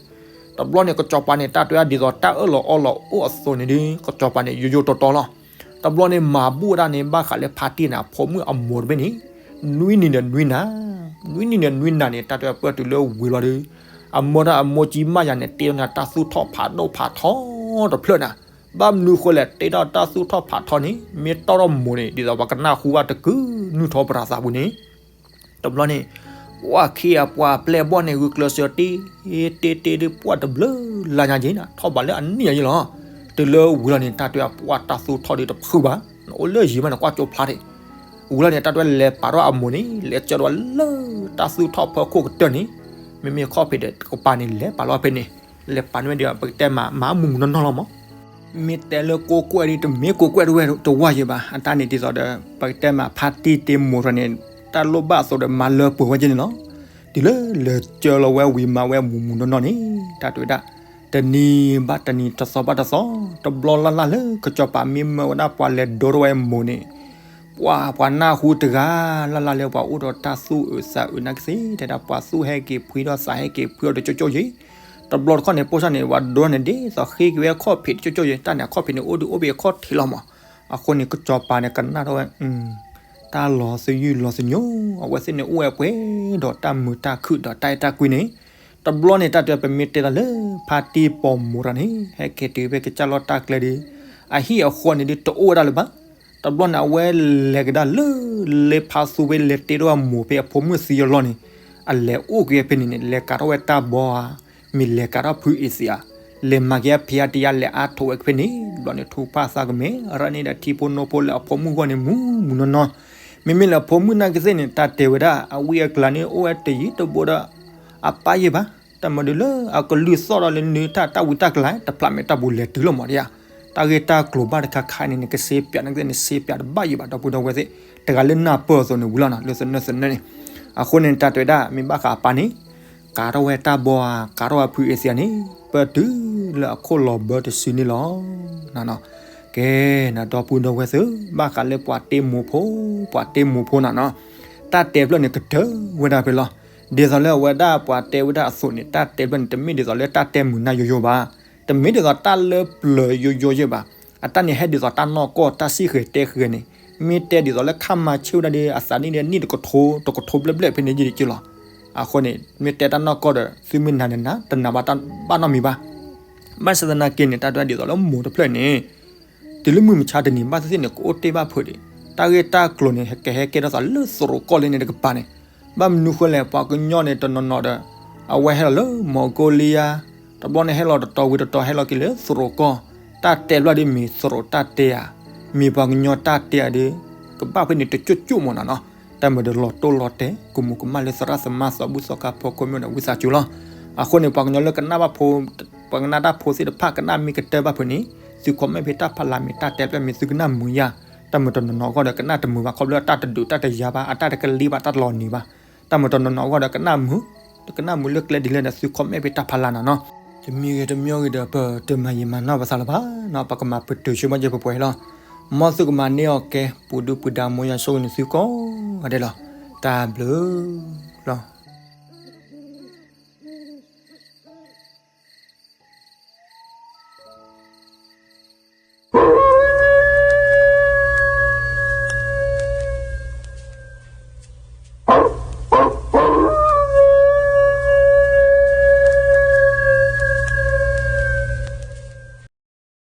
တဘျီန့ၣ် ကစီၤပၤန့ၣ် တၢ်တဲဒ်သိးတၢ်အၢၣ်လီၤအီလီၤအိၣ်အသိးန့ၣ်ဒီး ကစီၤပၤန့ၣ် ယိယိတီတီလီၤ. တဘျီန့ၣ် မၤဘူၣ်ဝဲဒၣ်န့ၣ် ဘၣ်ဃးလၢဖါတံၢ်န့ၣ် အဖိမုၣ်အမိၢ်တဘ့ၣ်န့ၣ် နွံနံၤဒီးနွံနၤ, နွံနံၤဒီးနွံနၤန့ၣ် တၢ်တဲပၢၢ်တုၤလၢဝံၤလီၤဒီး အမိၢ်ဒၣ်အမိၢ်ကၠံမးယၤန့ၣ် တ့ထီၣ်န့ၣ်တၢ်သူၣ်ထီၣ်ဖးဒိၣ်ဖးထီတဖျၢၣ်နၤ, ဘၣ်မနုၤဃိလဲၣ် တ့ထီၣ်တၢ်သူၣ်ထီၣ်ဖးထီန့ၣ် မ့ၢ်တီၢ်ထီၣ်မိၢ်န့ၣ် ဒ်သိးပှၤကနၢ်ဟူဘၣ်တကုၤနုၢ်ထီၣ်ပရၤသးပူၤန့ၣ် တဘျီန့ၣ် ပှၤခံဂၤပှၤပျဲၢ်ဘီၣ်န့ၣ် ဂုာ်ကျဲးစၢးတ့ တ့တ့ဒီး ပှၤတဘျုးလါညါက့ၤနၤ ထီၣ်ဘးလၢအနံၣ်ညါယ့လီၤ. တုၤလၢဝံၤလီၤန့ၣ် တၢ်တဲပှၤတၢ်သူၣ်ထီၣ်ဒီးတဖုဘၣ်, နအိၣ်လၢယံၤမးန့ၣ် ကွၢ်ကၠိဖျါထီၣ်, ဝံၤလီၤန့ၣ် တၢ်တဲလဲၤပာ်ထီၣ်အမိၢ်န့ၣ် လဲၤကၢထီၣ်ဝဲလၢတၢ်သူၣ်ထီၣ်ဖီခိၣ်ကတၢၢ်န့ၣ်, မ့မ့ၢ်ခီၣ်ဖံးဒီးတကပၤန့ၣ် လဲၤပာ်လီၤဖဲန့ၣ်, လဲၤပာ်န့ၢ်ဝဲဒီး ပကတဲမး မၤမူးမူးနီၢ်နီၢ်လီၤမး မ့ၢ်တဲလၢကိးကွဲၢ်ဒီး တမ့ၢ်ကိးကွဲၢ်တဝဲတဝၢ်ယံၤဘၣ်. အတၢ်န့ၣ်ဒ်သိးဒီး ပကတဲမး ဖါတံၢ်တ့မိၢ်ထီၣ်န့ၣ် တၢ်လိၣ်ဘၣ်အသိးဒီးမၤလၢပှဲၤဝဲက့ၤန့ၣ်လီၤ. တုၤလၢလဲၤကၢလီၤဝဲဝံၤမၤဝဲမူးမူးနီၢ်နီၢ်န့ၣ် တၢ်တဲဝဲဒၣ် တနံၤဘၣ်တနံၤ တသီဘၣ်တသီ တဘျီလၢ်လၢ်လၢကစီၤပၤမ့ၢ်မၢဝဲဒၣ်ပှၤလဲၤဒိထီၣ်ဝဲမိၢ်န့ၣ် ပှၤ ပှၤနၢ်ဟူတဂၤလၢ်လၢ်လၢပှၤအိၣ်ဒီးတၢ်သူၣ်အုးသးအုးနာ်က့သ့ၣ် တဲဒၣ်ပှၤသူၣ်ဟဲက့ၤဖှံဒီးသးဟဲက့ၤဖှံအီၤဒီးကၠိကၠိယံၤ, တဘျီတခီၣ်န့ၣ် ပိၢ်စၢ်န့ၣ် ပှၤဒိန့ၣ်ဒ်သိးဃ့က့ၤဝဲခီၣ်ဖံးတကၠိကၠိယံၤ တၢ်န့ၣ်အခီၣ်ဖံးန့ၣ် အိၣ်ဒုးအိၣ်ဘ့ၣ်အခီၣ်ထံးလီၤမး. အဃိန့ၣ် ကစီၤပၤန့ၣ် ကနၣ်ထီၣ်ဝဲ တၢ်လီၤသယုၢ်လီၤသညိ အဝဲသ့ၣ်န့ၣ်အိၣ်ဝဲပှဲၤဒီးတၢ်မုာ်တၢ်ခုၣ်ဒီးတၢ်အဲၣ်တၢ်ကွံန့ၣ်, တဘျီန့ၣ် တၢ်တဲပမ့ၢ်တဲတၢ်လၢ ဖါတံၢ်ပိာ်မိၢ်တၢ်န့ၣ် ဟဲက့ၤတုၤဖဲကစၢ်လီၢ်တၢ်ကျဲဒီး အဟံၣ်အဃီန့ၣ်ဒုးတအိၣ်ဝဲဒၣ်လၢၤဘၣ်. တဘျီန့ၣ် အဝဲလဲၤကဒါလၢ လၢဖါသူဝဲလဲၤတ့ထီၣ်အမိၢ်ဖဲအဖိမုၣ်သံအလီၢ်န့ၣ်, အလဲၤအိၣ်က့ၤဖဲန့ၣ်န့ၣ် လဲၤကးထီၣ်ဝဲတၢ်ဘီဧါ, မ့ၢ်လဲၤကးထီၣ်ဖုအ့ၣ်စံဧါ, လဲၤမၤက့ၤအဖံးအတံၢ် လဲၤအါထိးဝဲဖဲန့ၣ် တဘျီန့ၣ် ထူဖၣ်သးကမဲာ် ရၣ်န့ၢ်ဒီးထံဖိနိဖိလၢအဖိမုၣ်ဂီၢ်န့ၣ် မူးမူးနီၢ်နီၢ်, မ့မ့ၢ်လၢအဖိမုၣ်နာ်က့သ့ၣ်န့ၣ် တၢ်တဲဝဲဒၣ် အဝံအကျါန့ၣ် အိၣ်ဝဲတယံၤတဘိဒီး အပၢ်ယဲၢ်ဘၣ်, တၢ်မၤဒုးလၢအကလုၢ်သီၣ်ဒီးလၢနုၤတၢ်တၢ်ဝံတၢ်ကလၤ တဖျးမဲာ်တၢ်ပူၤလဲၤတုၤလီၤမးဒ်ဧါ, တၢ်ဂ့ၢ်တၢ်ကျိၤဘၣ်တခါခါန့ၣ် နကစ့ပၠးနာ်က့သ့ၣ် နစ့ပၠးတဘၣ်ယံၤဘၣ် ဒီပုၢ်ဒီဝဲၢ်သ့ၣ်, တဂၤလၢနၢ်ပၢၢ်အသိးန့ၣ်ဝံၤလီၤနီၤ လၢသနၢၣ်သနၢၣ်န့ၣ်, အဃိန့ၣ် တၢ်တဲဝဲဒၣ် မ့ၢ်ဘၣ်ဃးအပၢ်န့ၣ် ကးထီၣ်ဝဲတၢ်ဘီဧါ ကးထီၣ်ဝဲဖုအ့ၣ်စံဧါန့ၣ် ပၢၢ်တုၤလၢအခိၣ်လီၤဘၢတစုန့ၣ်လီၤ. ကဲ နဒီပုၢ်ဒီဝဲၢ်သ့ၣ် ဘၣ်ဃးလၢပှၤတ့မိၢ်ဖိ, ပှၤတ့မိၢ်ဖိနီၤနီၤ, တၢ်တဲဖျၢၣ်န့ၣ် ကတၢၢ်ဝဲဒၣ်ဖဲလီၤ. ဒ်သိးလၢအဝဲဒၣ်ပှၤတဲဝဲဒၣ်အသိးန့ၣ် တၢ်တဲဖျၢၣ်န့ၣ် တမ့ၢ်ဒ်သိးလၢတၢ်တဲမုာ်နၢ်ယိယိဘၣ်, တမ့ၢ်ဒ်သိးတၢ်လၢပျၢၤယိယိယဲၢ်ဘၣ်, အတၢ်န့ၣ်ဟဲဒ်သိးတၢ်နီၢ်ကီၢ် တၢ်စံၣ်ဃဲၤတဲဃဲၤန့ၣ်, မ့ၢ်တဲဒ်သိးလၢခါမၤဆ့ၣ်ဝဲဒၣ်ဒီး အသးနံၣ်ဒီးနံၣ်တကထိ တကထိဘျဲၣ်ဘျဲၣ်ဖဲန့ၣ်ယံၤတက့ၢ်လီၤ. အဃိန့ၣ် မ့ၢ်တဲတၢ်နီၢ်ကီၢ်ဒီး သုမ့ၢ်နာ်န့ၣ်နာ် တနာ်ဘၣ်တၢ်ဘၣ်နီတမံၤဘၣ်. ဘၣ်ဆၣ်သနာ်က့န့ၣ် တၢ်တဲဒ်သိးလၢမိၢ်တဖျၢၣ်န့ၣ် တုၤလၢမုၢ်မဆါတနံၤဘၣ်သ့ၣ်သ့ၣ်န့ၣ် ကအိၣ်တ့ၢ်ဘၣ်ဖုးဒံး, တၢ်ဂ့ၢ်တၢ်ကျိၤန့ၣ် ကဟဲကဲထီၣ်သးလၢသရိာ်ကီၢ်လၢန့ၣ်တကပၤန့ၣ်, ဘၣ်မနုၤဃိလဲၣ် ပှၤကညီန့ၣ်တနီၤနီၤဒီး အဝဲဟဲလီၤလၢမီၤကိလံယါ, တဘျီန့ၣ်ဟဲလီၤတတီၤဝံၤတတီၤ ဟဲလီၤက့ၤလၢသရိာ်ကီၢ်, တၢ်တဲဘျီဒ်မ့ၢ်သရိာ်တၢ်တဲဧါ, မ့ၢ်ပှၤကညီတၢ်တဲဧါဒီး ကဘၣ်ဖဲန့ၣ်တကၠိၣ်ကၠိၣ်မးနီၤနီၤ, တၢ်မၤဒီးလီၤတိၢ်လီၤတဲာ် ကမူၤကမၣ်လၢသရၣ်သမါသးဘုၣ်သီခါဖီခိၣ်မ့ၢ်ဒီးဝံသးစူၤလီၤ. အဃိန့ၣ် ပှၤကညီလၢကနၣ်ဘၣ်ဖိ ပှၤကနၣ်တၢ်ဖိသ့ၣ်တဖၣ် ကနၣ်မ့ၢ်ကတၢၢ်ဘၣ်ဖုးန့ၣ် သု comment ဖဲတၢ်ဖးလၢ်မ့ၢ်တၢ်တဲဖျၢၣ်မ့ၢ်သုကနၣ်မုာ်ယါ, တၢ်မၤတနီၤနီၤအဂီၢ်ဒီးကနၣ်တမုာ်ဘၣ် ခီဖျိတၢ်တဒုးတၢ်တယၤဘၣ် အတၢ်တကလံၤဘၣ် တၢ်တလီၤနံၤဘၣ်, တၢ်မၤတနီၤနီၤအဂီၢ်ဒီးကနၣ်မုာ်, ကနၣ်မုာ်လၢကျဲဒ်လဲၣ်ဒီးသု comment ဖဲတၢ်ဖးလၢ်နီၤနီၤ, တမံၤဂ့ၤတမံၤဂ့ၤဒီး ပတမၤယံာ်မၤနီၢ်ပသးလၢၤဘၣ်နီၤ, ပကမၤပတုာ်ဆိကမိၣ်က့ၤပှဲၤပှဲၤလီၤ. မ်သုကမၤန့ၢ်အီၣ်ကဲ ပူၤဒုၣ်ပူၤဒါ မ်ယွၤဆိၣ်ဂ့ၤန့ၢ်သုကိးဂၤဒဲးလီၤ. တၢ်ဘျုးလီၤ.